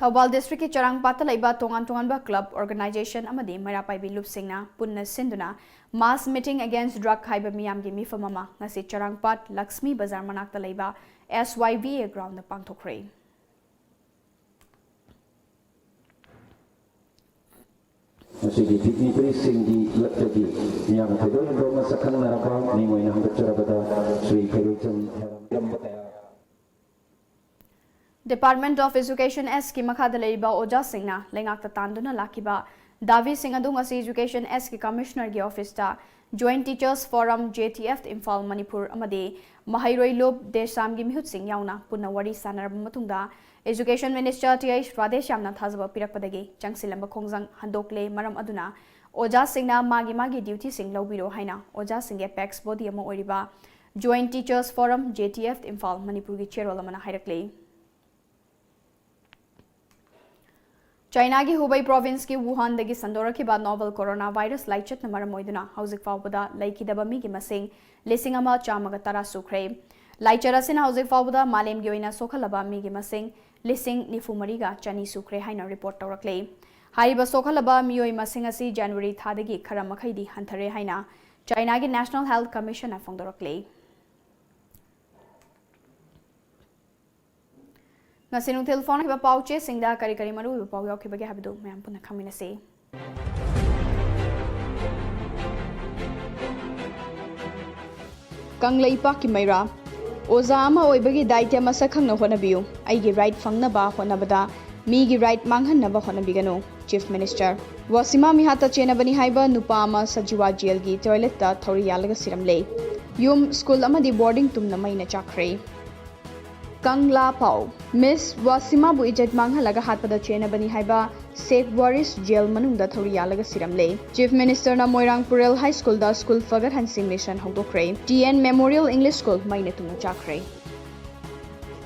ꯊꯧꯕꯥꯜ district ꯀꯤ ꯆꯔꯥꯡꯄꯥꯠꯇ ꯂꯩꯕ ꯇꯣꯉꯥꯟ ꯇꯣꯉꯥꯟꯕ club, organization ꯑꯃꯗꯤ ꯃꯩꯔꯥ ꯄꯥꯏꯕꯤ ꯂꯨꯞꯁꯤꯡꯅ ꯄꯨꯟꯅ ꯁꯤꯟꯗꯨꯅ Mass Meeting Against Drug ꯍꯥꯏꯕ ꯃꯤꯌꯥꯝꯒꯤ ꯃꯤꯐꯝ ꯑꯃ ꯉꯁꯤ ꯆꯔꯥꯡꯄꯥꯠ ꯂꯛꯁꯃꯤ ꯕꯖꯥꯔ ꯃꯅꯥꯛꯇ ꯂꯩꯕ S Y V A ground ꯗ ꯄꯥꯡꯊꯣꯛꯈ꯭ꯔꯦ꯫ ꯉꯁꯤꯒꯤ dignitary ꯁꯤꯡꯒꯤ ꯂꯛꯇꯒꯤ ꯃꯤꯌꯥꯝꯅ ꯊꯣꯏꯗꯣꯛ ꯍꯦꯟꯗꯣꯛꯅ ꯁꯛꯈꯪꯅꯔꯕ ꯃꯤꯡ ꯑꯣꯏꯅ ꯍꯪꯒꯠꯆꯔꯕꯗ ꯁ꯭ꯔꯤ ꯈꯩꯔꯣꯏꯆꯝ ꯍꯦꯔꯝꯕ ꯀꯌꯥ꯫ Department of Education S ꯀꯤ ꯃꯈꯥꯗ ꯂꯩꯔꯤꯕ ꯑꯣꯖꯥꯁꯤꯡꯅ ꯂꯩꯉꯥꯛꯇ ꯇꯥꯟꯗꯨꯅ ꯂꯥꯛꯈꯤꯕ ꯗꯥꯕꯤꯁꯤꯡ ꯑꯗꯨ ꯉꯁꯤ Education S ꯀꯤ commissioner ꯒꯤ office ꯇ Joint Teachers Forum, J T F, Imphal, Manipur ꯑꯃꯗꯤ ꯃꯍꯩꯔꯣꯏ ꯂꯨꯞ, ꯗꯦꯁꯥꯝꯒꯤ ꯃꯤꯍꯨꯠꯁꯤꯡ ꯌꯥꯎꯅ ꯄꯨꯟꯅ ꯋꯥꯔꯤ ꯁꯥꯟꯅꯔꯕ ꯃꯇꯨꯡꯗ Education Minister ꯇꯤ ꯑꯩꯆ ꯔꯥꯙꯦꯁ꯭ꯌꯥꯝꯅ ꯊꯥꯖꯕ ꯄꯤꯔꯛꯄꯗꯒꯤ ꯆꯪꯁꯤꯜꯂꯝꯕ ꯈꯣꯡꯖꯪ ꯍꯟꯗꯣꯛꯂꯦ꯫ ꯃꯔꯝ ꯑꯗꯨꯅ ꯑꯣꯖꯥꯁꯤꯡꯅ ꯃꯥꯒꯤ ꯃꯥꯒꯤ duty ꯁꯤꯡ ꯂꯧꯕꯤꯔꯣ ꯍꯥꯏꯅ ꯑꯣꯖꯥꯁꯤꯡꯒꯤ apex body ꯑꯃ ꯑꯣꯏꯔꯤꯕ Joint Teachers Forum, J T F, Imphal, ꯃꯅꯤꯄꯨꯔꯒꯤ ꯆꯦꯔꯣꯜ ꯑꯃꯅ ꯍꯥꯏꯔꯛꯂꯤ꯫ ꯆꯥꯏꯅꯥꯒꯤ ꯍꯨꯕꯩ province ꯀꯤ ꯋꯨꯍꯥꯟꯗꯒꯤ ꯁꯟꯗꯣꯔꯛꯈꯤꯕ novel coronavirus ꯂꯥꯏꯆꯠꯅ ꯃꯔꯝ ꯑꯣꯏꯗꯨꯅ ꯍꯧꯖꯤꯛ ꯐꯥꯎꯕꯗ ꯂꯩꯈꯤꯗꯕ ꯃꯤꯒꯤ ꯃꯁꯤꯡ ꯂꯤꯁꯤꯡ ꯑꯃ ꯆꯥꯝꯃꯒ ꯇꯔꯥ ꯁꯨꯈ꯭ꯔꯦ꯫ ꯂꯥꯏꯆꯠ ꯑꯁꯤꯅ ꯍꯧꯖꯤꯛ ꯐꯥꯎꯕꯗ ꯃꯥꯂꯦꯝꯒꯤ ꯑꯣꯏꯅ ꯁꯣꯛꯍꯜꯂꯕ ꯃꯤꯒꯤ ꯃꯁꯤꯡ ꯂꯤꯁꯤꯡ ꯅꯤꯐꯨ ꯃꯔꯤꯒ ꯆꯅꯤ ꯁꯨꯈ꯭ꯔꯦ ꯍꯥꯏꯅ report ꯇꯧꯔꯛꯂꯦ꯫ ꯍꯥꯏꯔꯤꯕ ꯁꯣꯛꯍꯜꯂꯕ ꯃꯤꯑꯣꯏ ꯃꯁꯤꯡ ꯑꯁꯤ January ꯊꯥꯗꯒꯤ ꯈꯔ ꯃꯈꯩꯗꯤ ꯍꯟꯊꯔꯦ ꯍꯥꯏꯅ ꯆꯥꯏꯅꯥꯒꯤ National Health Commission ꯅ ꯐꯣꯡꯗꯣꯔꯛꯂꯦ꯫ ꯉꯁꯤ ꯅꯨꯡꯊꯤꯜ ꯐꯥꯎꯅꯈꯤꯕ ꯄꯥꯎ ꯆꯦꯁꯤꯡꯗ ꯀꯔꯤ ꯀꯔꯤ ꯃꯔꯨꯑꯣꯏꯕ ꯄꯥꯎ ꯌꯥꯎꯈꯤꯕꯒꯦ ꯍꯥꯏꯕꯗꯨ ꯃꯌꯥꯝ ꯄꯨꯟꯅ ꯈꯪꯃꯤꯟꯅꯁꯤ꯫ ꯀꯪꯂꯩꯄꯥꯛꯀꯤ ꯃꯩꯔꯥ꯫ ꯑꯣꯖꯥ ꯑꯃ ꯑꯣꯏꯕꯒꯤ ꯗꯥꯏꯇ꯭ꯌ ꯃꯁꯛ ꯈꯪꯅ ꯍꯣꯠꯅꯕꯤꯌꯨ꯫ ꯑꯩꯒꯤ ꯔꯥꯏꯠ ꯐꯪꯅꯕ ꯍꯣꯠꯅꯕꯗ ꯃꯤꯒꯤ ꯔꯥꯏꯠ ꯃꯥꯡꯍꯟꯅꯕ ꯍꯣꯠꯅꯕꯤꯒꯅꯨ꯫ Chief minister. ꯋꯥꯁꯤꯃꯥ ꯃꯤꯍꯥꯠꯇ ꯆꯦꯟꯅꯕꯅꯤ ꯍꯥꯏꯕ ꯅꯨꯄꯥ ꯑꯃ ꯁꯖꯤꯋꯥ ꯖꯦꯜꯒꯤ ꯇꯣꯏꯂꯦꯠꯇ ꯊꯧꯔꯤ ꯌꯥꯜꯂꯒ ꯁꯤꯔꯝꯂꯦ꯫ ꯌꯨꯝ, ꯁ꯭ꯀꯨꯜ ꯑꯃꯗꯤ ꯕꯣꯔꯗꯤꯡ ꯇꯨꯝꯅ ꯃꯩꯅ ꯆꯥꯛꯈ꯭ꯔꯦ꯫ ꯀꯪꯂꯥ ꯄꯥꯎ꯫ ꯃꯤꯁ ꯋꯥꯁꯤꯃꯥꯕꯨ ꯏꯖꯠ ꯃꯥꯡꯍꯜꯂꯒ ꯍꯥꯠꯄꯗ ꯆꯦꯟꯅꯕꯅꯤ ꯍꯥꯏꯕ ꯁꯦꯈ ꯋꯥꯔꯤꯁ ꯖꯦꯜ ꯃꯅꯨꯡꯗ ꯊꯧꯔꯤ ꯌꯥꯜꯂꯒ ꯁꯤꯔꯝꯂꯦ꯫ ꯆꯤꯐ ꯃꯤꯅꯤꯁꯇꯔꯅ ꯃꯣꯏꯔꯥꯡ ꯄꯨꯔꯦꯜ ꯍꯥꯏ ꯁ꯭ꯀꯨꯜꯗ ꯁ꯭ꯀꯨꯜ ꯐꯒꯠꯍꯟꯁꯤ ꯃꯤꯁꯟ ꯍꯧꯗꯣꯛꯈ꯭ꯔꯦ꯫ T N memorial English school ꯃꯩꯅ ꯇꯨꯝꯅ ꯆꯥꯛꯈ꯭ꯔꯦ꯫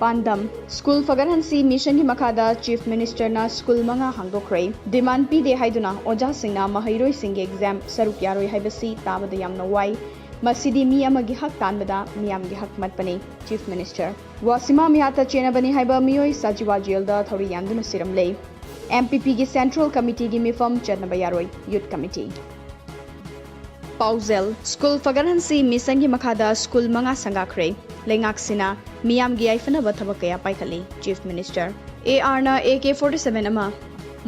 ꯄꯥꯟꯗꯝ: ꯁ꯭ꯀꯨꯜ ꯐꯒꯠꯍꯟꯁꯤ ꯃꯤꯁꯟꯒꯤ ꯃꯈꯥꯗ ꯆꯤꯐ ꯃꯤꯅꯤꯁꯇꯔꯅ ꯁ꯭ꯀꯨꯜ ꯃꯉꯥ ꯍꯥꯡꯗꯣꯛꯈ꯭ꯔꯦ꯫ ꯗꯤꯃꯥꯟ ꯄꯤꯗꯦ ꯍꯥꯏꯗꯨꯅ ꯑꯣꯖꯥꯁꯤꯡꯅ ꯃꯍꯩꯔꯣꯏꯁꯤꯡꯒꯤ ꯑꯦꯛꯖꯥꯝ ꯁꯔꯨꯛ ꯌꯥꯔꯣꯏ ꯍꯥꯏꯕꯁꯤ ꯇꯥꯕꯗ ꯌꯥꯝꯅ ꯋꯥꯏ꯫ ꯃꯁꯤꯗꯤ ꯃꯤ ꯑꯃꯒꯤ ꯍꯛ ꯇꯥꯟꯕꯗ ꯃꯤꯌꯥꯝꯒꯤ ꯍꯛ ꯃꯠꯄꯅꯤ꯫ Chief minister. ꯋꯥꯁꯤꯃꯥ ꯃꯤꯍꯥꯠꯇ ꯆꯦꯟꯅꯕꯅꯤ ꯍꯥꯏꯕ ꯃꯤꯑꯣꯏ ꯁꯖꯤꯋꯥ ꯖꯦꯜꯗ ꯊꯧꯔꯤ ꯌꯥꯟꯗꯨꯅ ꯁꯤꯔꯝꯂꯦ꯫ ꯑꯦꯝ ꯄꯤ ꯄꯤꯒꯤ ꯁꯦꯟꯇ꯭ꯔꯦꯜ ꯀꯃꯤꯇꯤꯒꯤ ꯃꯤꯐꯝ ꯆꯠꯅꯕ ꯌꯥꯔꯣꯏ, ꯌꯨꯠ ꯀꯃꯤꯇꯤ꯫ ꯄꯥꯎꯖꯦꯜ: ꯁ꯭ꯀꯨꯜ ꯐꯒꯠꯍꯟꯁꯤ ꯃꯤꯁꯟꯒꯤ ꯃꯈꯥꯗ ꯁ꯭ꯀꯨꯜ ꯃꯉꯥ ꯁꯪꯒꯥꯈ꯭ꯔꯦ꯫ ꯂꯩꯉꯥꯛꯁꯤꯅ ꯃꯤꯌꯥꯝꯒꯤ ꯌꯥꯏꯐꯅꯕ ꯊꯕꯛ ꯀꯌꯥ ꯄꯥꯏꯈꯠꯂꯤ꯫ Chief minister. ꯑꯦ ꯑꯥꯔꯅ ꯑꯦ ꯀꯦ ꯐꯣꯔꯇꯤ ꯁꯚꯦꯟ ꯑꯃ,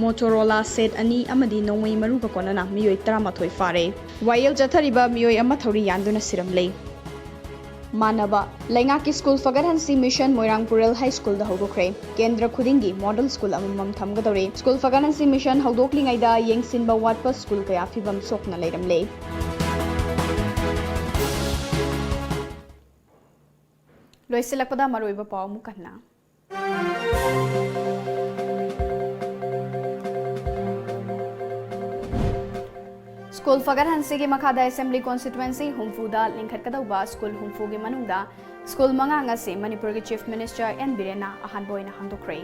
ꯃꯣꯇꯣꯔꯣꯂꯥ ꯁꯦꯠ ꯑꯅꯤ ꯑꯃꯗꯤ ꯅꯣꯡꯃꯩ ꯃꯔꯨꯒ ꯀꯣꯟꯅꯅ ꯃꯤꯑꯣꯏ ꯇꯔꯥꯃꯥꯊꯣꯏ ꯐꯥꯔꯦ꯫ ꯋꯥꯌꯦꯜ ꯆꯠꯊꯔꯤꯕ ꯃꯤꯑꯣꯏ ꯑꯃ ꯊꯧꯔꯤ ꯌꯥꯟꯗꯨꯅ ꯁꯤꯔꯝꯂꯦ꯫ ꯃꯥꯟꯅꯕ꯫ ꯂꯩꯉꯥꯛꯀꯤ ꯁ꯭ꯀꯨꯜ ꯐꯒꯠꯍꯟꯁꯤ ꯃꯤꯁꯟ ꯃꯣꯏꯔꯥꯡ ꯄꯨꯔꯦꯜ ꯍꯥꯏ ꯁ꯭ꯀꯨꯜꯗ ꯍꯧꯗꯣꯛꯈ꯭ꯔꯦ꯫ ꯀꯦꯟꯗ꯭ꯔ ꯈꯨꯗꯤꯡꯒꯤ ꯃꯣꯗꯦꯜ ꯁ꯭ꯀꯨꯜ ꯑꯃꯃꯝ ꯊꯝꯒꯗꯧꯔꯦ꯫ ꯁ꯭ꯀꯨꯜ ꯐꯒꯠꯍꯟꯁꯤ ꯃꯤꯁꯟ ꯍꯧꯗꯣꯛꯂꯤꯉꯩꯗ ꯌꯦꯡꯁꯤꯟꯕ ꯋꯥꯠꯄ ꯁ꯭ꯀꯨꯜ ꯀꯌꯥ ꯐꯤꯕꯝ ꯁꯣꯛꯅ ꯂꯩꯔꯝꯂꯦ꯫ ꯂꯣꯏꯁꯤꯜꯂꯛꯄꯗ ꯃꯔꯨꯑꯣꯏꯕ ꯄꯥꯎ ꯑꯃꯨꯛ ꯍꯟꯅ꯫ ꯁ꯭ꯀꯨꯜ ꯐꯒꯠꯍꯟꯁꯤꯒꯤ ꯃꯈꯥꯗ ꯑꯦꯁꯦꯝꯕ꯭ꯂꯤ ꯀꯣꯟꯁꯇꯤꯇ꯭ꯋꯦꯟꯁꯤ ꯍꯨꯝꯐꯨꯗ ꯂꯤꯡꯈꯠꯀꯗꯧꯕ ꯁ꯭ꯀꯨꯜ ꯍꯨꯝꯐꯨꯒꯤ ꯃꯅꯨꯡꯗ ꯁ꯭ꯀꯨꯜ ꯃꯉꯥ ꯉꯁꯤ ꯃꯅꯤꯄꯨꯔꯒꯤ ꯆꯤꯐ ꯃꯤꯅꯤꯁꯇꯔ ꯑꯦꯟ ꯕꯤꯔꯦꯟꯅ ꯑꯍꯥꯟꯕ ꯑꯣꯏꯅ ꯍꯥꯡꯗꯣꯛꯈ꯭ꯔꯦ꯫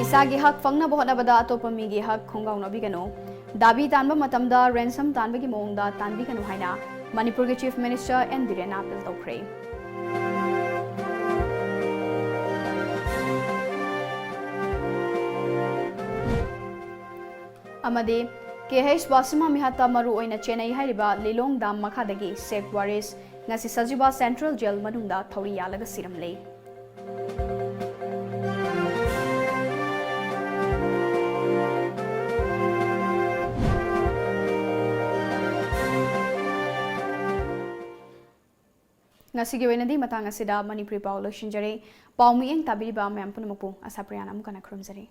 ꯏꯁꯥꯒꯤ ꯍꯛ ꯐꯪꯅꯕ ꯍꯣꯠꯅꯕꯗ ꯑꯇꯣꯞꯄ ꯃꯤꯒꯤ ꯍꯛ ꯈꯣꯡꯒꯥꯎꯅꯕꯤꯒꯅꯨ꯫ ꯗꯥꯕꯤ ꯇꯥꯟꯕ ꯃꯇꯝꯗ ꯔꯦꯟꯁꯝ ꯇꯥꯟꯕꯒꯤ ꯃꯑꯣꯡꯗ ꯇꯥꯟꯕꯤꯒꯅꯨ ꯍꯥꯏꯅ ꯃꯅꯤꯄꯨꯔꯒꯤ ꯆꯤꯐ ꯃꯤꯅꯤꯁꯇꯔ ꯑꯦꯟ ꯕꯤꯔꯦꯟꯅ ꯑꯥꯄꯤꯜ ꯇꯧꯈ꯭ꯔꯦ꯫ ꯑꯃꯗꯤ ꯀꯦ ꯑꯩꯆ ꯕꯥꯁꯤꯃꯥ ꯃꯤꯍꯥꯠꯇ ꯃꯔꯨ ꯑꯣꯏꯅ ꯆꯦꯟꯅꯩ ꯍꯥꯏꯔꯤꯕ ꯂꯤꯂꯣꯡ ꯗꯥꯝ ꯃꯈꯥꯗꯒꯤ ꯁꯦꯈ ꯋꯥꯔꯤꯁ ꯉꯁꯤ ꯁꯖꯤꯋꯥ ꯁꯦꯟꯇ꯭ꯔꯦꯜ ꯖꯦꯜ ꯃꯅꯨꯡꯗ ꯊꯧꯔꯤ ꯌꯥꯜꯂꯒ ꯁꯤꯔꯝꯂꯦ꯫ ꯉꯁꯤꯒꯤ ꯑꯣꯏꯅꯗꯤ ꯃꯇꯥꯡ ꯑꯁꯤꯗ ꯃꯅꯤꯄꯨꯔꯤ ꯄꯥꯎ ꯂꯣꯏꯁꯤꯟꯖꯔꯦ꯫ ꯄꯥꯎ ꯃꯤꯠꯌꯦꯡ ꯇꯥꯕꯤꯔꯤꯕ ꯃꯌꯥꯝ ꯄꯨꯝꯅꯃꯛꯄꯨ ꯑꯁꯥ ꯄ꯭ꯔꯤꯌꯥꯅ ꯑꯃꯨꯛ ꯍꯟꯅ ꯈꯨꯔꯨꯝꯖꯔꯤ꯫